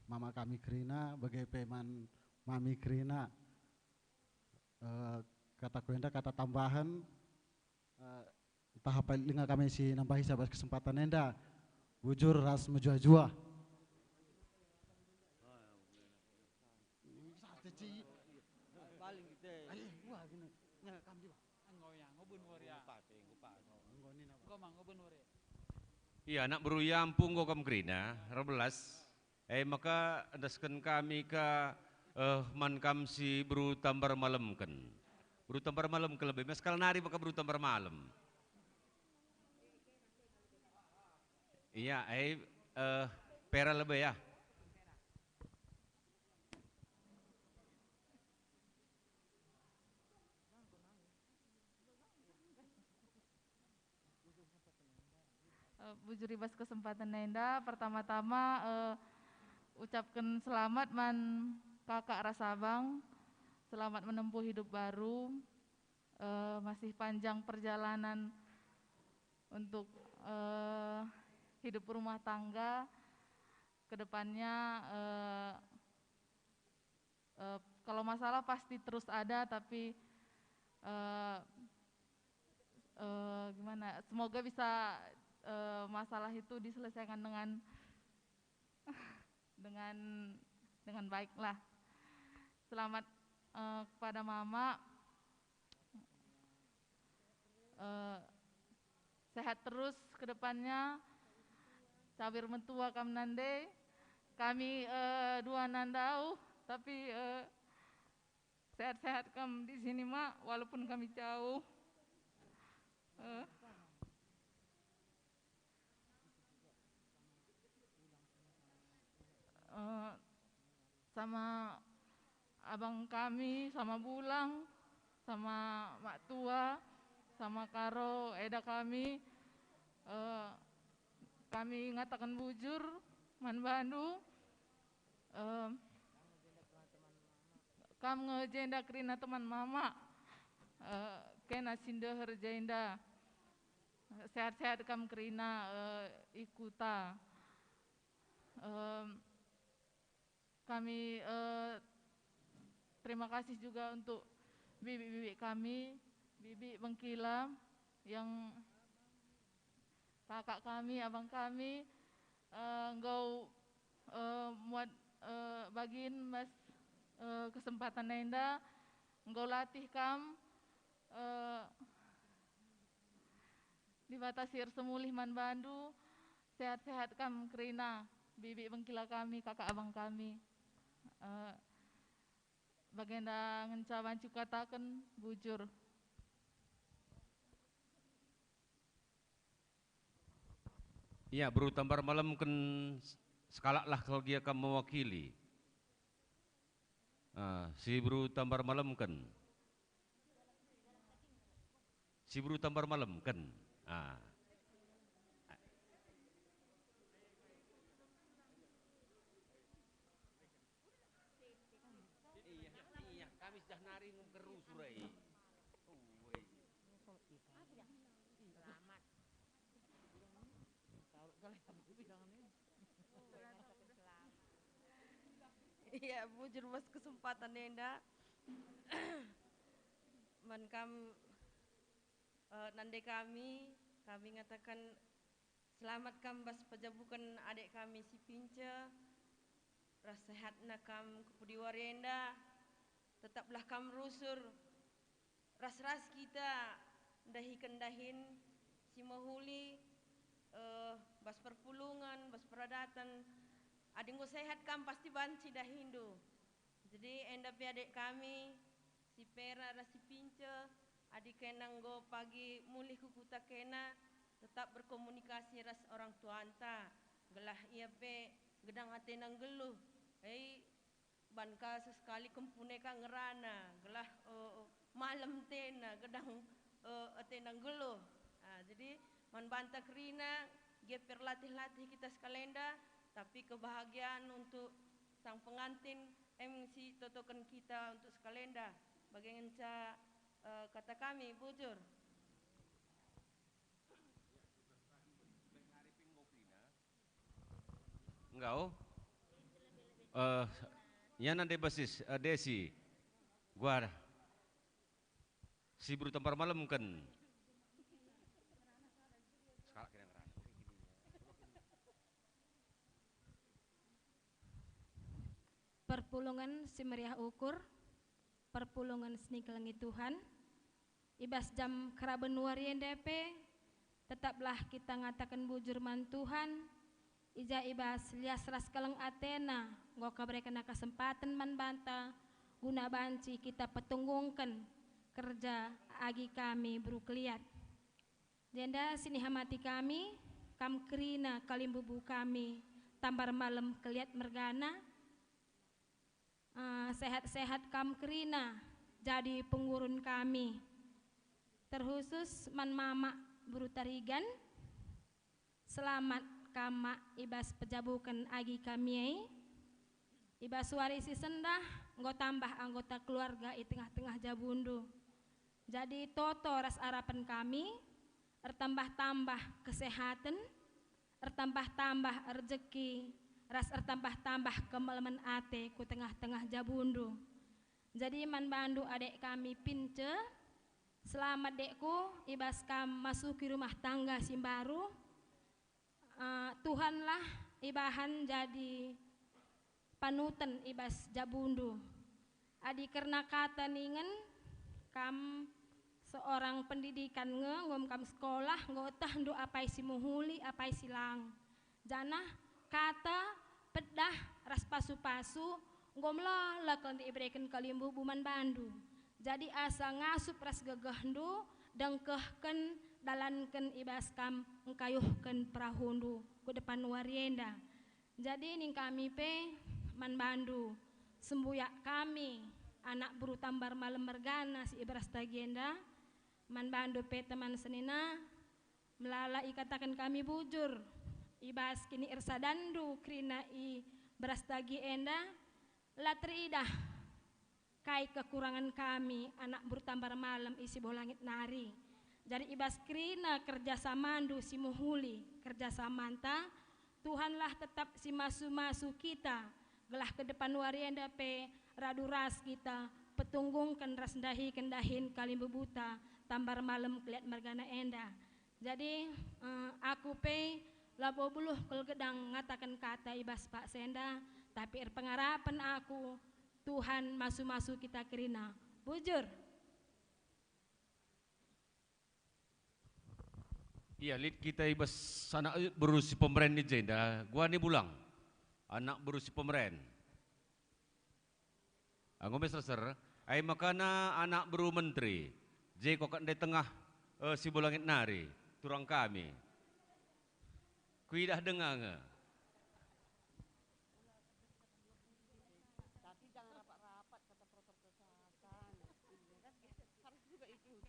mama kami kerina, bage pe man mami kerina. Eh, kataku enda kata tambahen, eh, ntah apa denga kami si nambahi sabas kesempatan enda. Bujur ras mejuah-juah. Paling kita. Ayo, wah, gini. Nah, kam di bawah. Enggo ya, enggo ben wari ya. Empat, eh, empat. Enggo ni napa? Enggo mang, enggo ben wari. Iya, anak beru iampu enggo kam kerina, erbelas. Eh, maka endesken kami ka, eh, man kam si beru Tambar Malemken. Beru Tambar Malemken lebe, mes kal nari maka beru Tambar Malem. Iya, eh, eh, Pera lebe ya. Eh, bujur i bas kesempatan enda, pertama-tama, eh, ucapken selamat man kakak ras abang, selamat menempuh hidup baru, eh, masih panjang perjalanan untuk, eh, hidup rumah tangga ke depannya, eh, Eh, kalau masalah pasti terus ada, tapi, eh, eh, gimana, semoga bisa, eh, masalah itu diselesaikan dengan, dengan, dengan baik lah. Selamat, eh, kepada Mama. Eh, sehat terus ke depannya. Cawir mentua kam nande. Kami, eh, dua nandau, tapi, eh, sehat-sehat kam di sini, Mak, walaupun kami jauh. Eh. Eh, sama abang kami, sama Bulang, sama Mak Tua, sama Karo, eda kami, eh, kami ngataken bujur man bandu, eh, kam nge jenda kerina teman mama, eh, kena si ndeher jenda, sehat-sehat kam kerina, eh, i kuta. Em, kami, eh, terima kasih juga untuk bibi-bibi kami, Bibi Bengkila, yang kakak kami, abang kami, eh, enggo, eh, muat, eh, bagin mas, eh, kesempatan enda, enggo latih kam, eh, Dibata si ersemulih man bandu, sehat-sehat kam kerina, Bibi Bengkila kami, kakak abang kami. Eh, bagenda ngenca banci kukataken bujur. Ia, beru Tambar Malemken, sekalaklah kal gia kam mewakili. Ah, si beru Tambar Malemken. Si beru Tambar Malemken. Ah. Iya, iya, kami sudah nari ngerusur, eh. Oh, eh. Selamat. Iya, bujur bas kesempatan enda. Man kam, eh, nande kami, kami ngataken selamat kam bas pejabuken adek kami si Pince, ras sehatna kam kepudi wari enda, tetaplah kam rusur, ras-ras kita ndahiken dahin si mehuli, eh, bas perpulungen, bas peradaten. Adi enggo sehat kam, pasti banci dahindu. Jadi enda pe adek kami, si Pera ras si Pince, adi kena enggo pagi mulih ku kuta kena, tetap berkomunikasi ras orang tuanta, gelah ia pe gedang atena nggeluh. Hei, ban ka sesekali kempune ka ngerana, gelah, eh, malem tena, gedang, eh, atena nggeluh. Ah, jadi man banta kerina, gia pe erlatih-latih kita sekalenda, tapi kebahagiaan untuk sang pengantin em si totoken kita untuk sekalenda. Bage ngenca, eh, kata kami, bujur. Enggau. Eh, nyana de basis, eh, Desi. Gua si beru Tambar Malemken. Sekalak kira ngerana. Perpulungen si meriah ukur, perpulungen si nikelengi Tuhan. I bas jam keraben wari enda pe, tetaplah kita ngataken bujur man Tuhan, i ja i bas lias ras keleng atena enggo kaberekenNa kesempaten man banta, guna banci kita petunggungken kerja agi kami beru Keliat. Jenda si nihamati kami, kam kerina kalimbubu kami, Tambar Malem Keliat mergana, Eh, sehat-sehat kam kerina jadi pengurun kami. Terkhusus man Mamak beru Tarigan, selamat kam, Mak, i bas pejabuken agi kami e. I bas wari si sendah enggo tambah anggota keluarga i tengah-tengah jabundu. Jadi toto ras arapen kami, ertambah-tambah kesehaten, ertambah-tambah rejeki, ras ertambah-tambah kemelemen ate ku tengah-tengah jabundu. Jadi man bandu adek kami Pince, selamat dekku, i bas kam masuki rumah tangga si mbaru. Eh, Tuhanlah ibahan jadi panuten i bas jabundu. Adi kerna kata ningen, kam seorang pendidikan nge, enggo kam sekolah, enggo etehndu apai si mehuli, apai si lang. Janah kata, pedah, ras pasu-pasu enggo melala kal ibereken kalimbubu man bandu. Jadi asa ngasup ras gegehndu, dengkehken, dalanken i bas kam engkayuhken perahundu ku depan wari enda. Jadi ning kami pe man bandu, Sembuyak kami, anak beru Tambar Malem mergana si i Brastagi enda, man bandu pe teman senina, melala ikataken kami bujur, i bas kiniirsadanndu kerina i Brastagi enda, la teridah kai kekurangan kami, anak beru Tambar Malem i Siboh Langit nari. Jadi i bas kerina kerjasamandu si mehuli, kerjasamanta, Tuhanlah tetap si masu-masu kita, gelah ke depan wari enda pe radu ras kita petunggungken ras ndahiken dahin kalimbubuta Tambar Malem Keliat mergana enda. Jadi, eh, aku pe labo beluh kal gedang ngataken kata i bas paksa enda, tapi erpengarapen aku Tuhan masu-masu kita kerina. Bujur. Ia lit kita i bas anak beru si pemeren i jenda, guani bulang, anak beru si pemeren. Enggo me serser, ai makana anak beru menteri, je kuakap ndai tengah, eh, Siboh Langit nari, turang kami. Kuidah denga nge. Tapi jangan rapat-rapat, kata protokol kesehatan. Harus juga ikuti.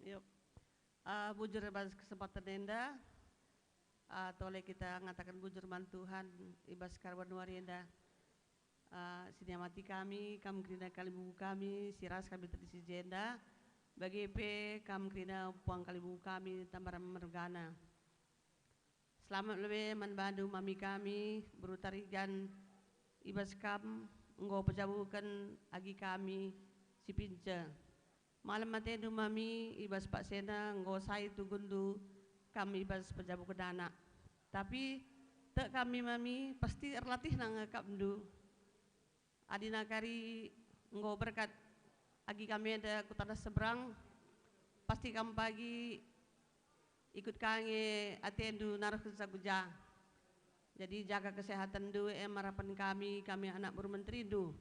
Yuk. Ah, bujur i bas kesempatan enda, ah, tole kita ngataken bujur man Tuhan i bas karaban wari enda. Ah, si niamati kami, kam kerina kalimbubu kami, si ras kami tedis i jenda, bage pe kam kerina puang kalimbubu kami Tambar mergana. Selamat lebe man bandu mami kami, beru Tarigan, i bas kam enggo pejabuken agi kami si pince. Malem atendu mami, i bas paksa enda enggo sai tugunndu kam i bas pejabuken anak. Tapi tek kami mami, pasti erlatihna nge akapndu. Adina kari enggo berkat agi kami enda ku taneh seberang, pasti kam pagi ikut ka nge atendu naruhkenca ku ja. Jadi jaga kesehatenndu e marapen kami, kami anak beru menterindu.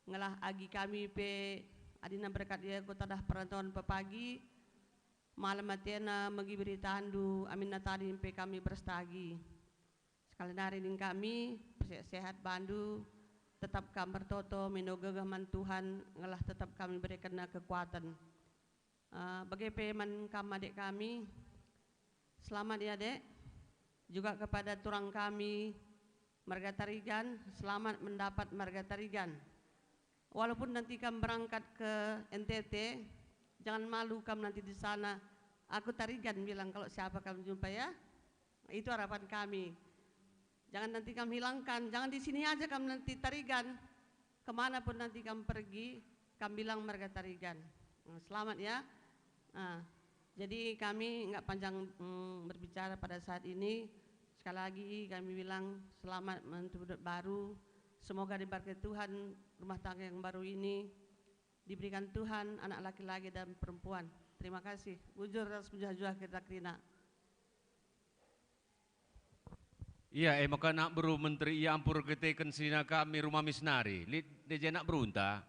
Ngelah agi kami pe adina berkat ia ku taneh perantauan pepagi, malem atena megi beritandu, aminna tading pe kami Brastagi. Sekali nari ning kami, persehat-sehat bandu, tetap kam bertoto, mino gegeh man Tuhan, ngelah tetap kami berekenna kekuaten. Eh, bage pe man kam adek kami, selamat ya, Dek. Juga kepada turang kami, marga Tarigan, selamat mendapat marga Tarigan. Walaupun nanti kam berangkat ke N T T, jangan malu kam nanti di sana. Aku Tarigan bilang kalau siapa kam jumpa ya. Itu harapan kami. Jangan nanti kam hilangkan, jangan di sini aja kam nanti Tarigan. Kemana pun nanti kam pergi, kam bilang marga Tarigan. Nah, selamat ya. Nah, jadi kami nggak panjang, mm, berbicara pada saat ini. Sekali lagi kami bilang selamat menantu baru. Semoga diberkati Tuhan rumah tangga yang baru ini. Diberikan Tuhan anak laki-laki dan perempuan. Terima kasih. Bujur ras mejuah-juah kita kerina. Ia, e maka anak beru menteri ia ampur erkiteken senina kami rumah misnari. Lit ndeje anak berunta.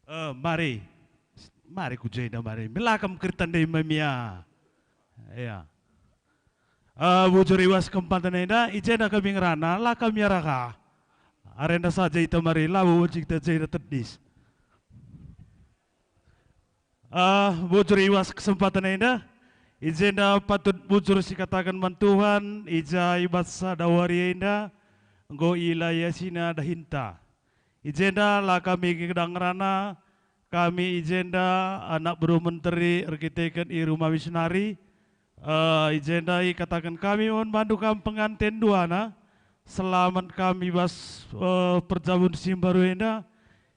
Eh, mari. Mari ku jenda, mari. Melakam kerita ndai mamia. Ya. Eh, bujur i bas kempatan enda, i jenda kami ngerana, la kami arah ka. Arenda saja ita mari, labo banci kita jenda tedis. Eh, bujur i bas kesempatan enda, i jenda patut bujur sikataken man Tuhan, i ja i bas sada wari enda, enggo ilayasina dahinta. I jenda la kami gedang ngerana, kami i jenda anak beru menteri erkiteken i rumah misnari. Eh, i jenda ikataken kami man bandu kam penganten duana, selamat kami bas, eh, perjabun si mbaru enda.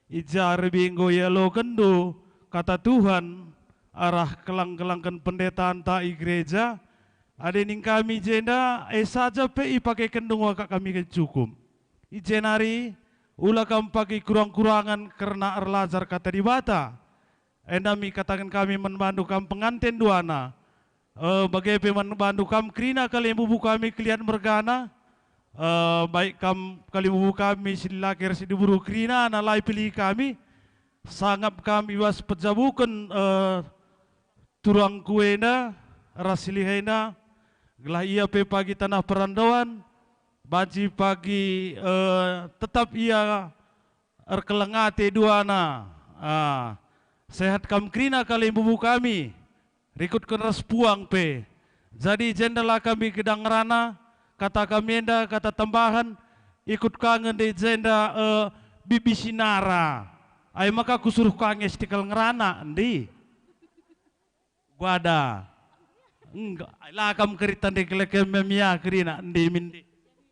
I ja rebi enggo ialokenndu kata Tuhan arah kelang-kelangken pendetanta i gereja. Adi ning kami i jenda, e saja pe ipakekenndu nge akap kami kan cukup. I jenari, ula kam pagi kurang-kurangen kerna erlajar kata Dibata. Enda mi kataken kami man bandu kam penganten duana. Eh, bage pe man bandu kam kerina kalimbubu kami Keliat mergana. Eh, baik kam kalimbubu kami si dilaki ras si diberu kerina, na la ipilih kami. Sangap kam i bas pejabuken, eh, turangku enda ras si lihena, gelah ia pe pagi taneh perandoan, banci pagi, eh, tetap ia erkeleng ate duana. Ah, sehat kam kerina kal imbubu kami, rikutken ras puang pe. Jadi i jenda la kami kedang ngerana, kata kami enda kata tambahen, ikut ka nge ndai i jenda, eh, bibi si nara. Ai maka kusuruh ka nge si kal ngerana, ndi? Guada. Enggo, la kam kerita ndi kelekem memia kerina, ndi min ndi.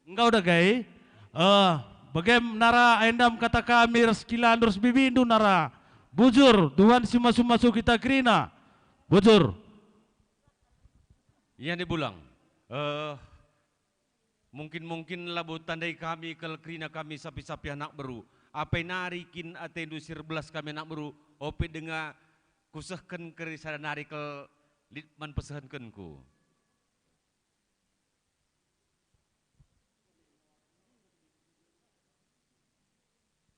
Enggo dage. Eh, bage nara ai ndam kata kami ras kilandu ras bibindu nara. Bujur, Tuhan si masu-masu kita kerina. Bujur. Ia ni bulang. Eh, mungkin-mungkin labo tandai kami kal kerina kami sapih-sapih anak beru. Apai nari kin atendu si erbelas kami anak beru, ope denga kusehken keri sada nari kal lit man pesehenkenku.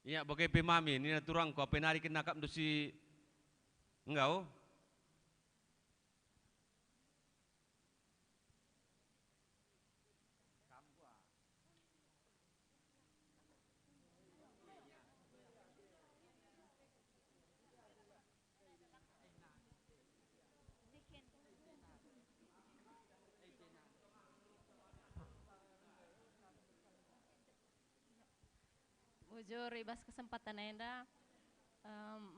Ia bage pe mami, nina turangku, apai nari kin akapndu si enggau? Bujur, i bas kesempatan enda, em,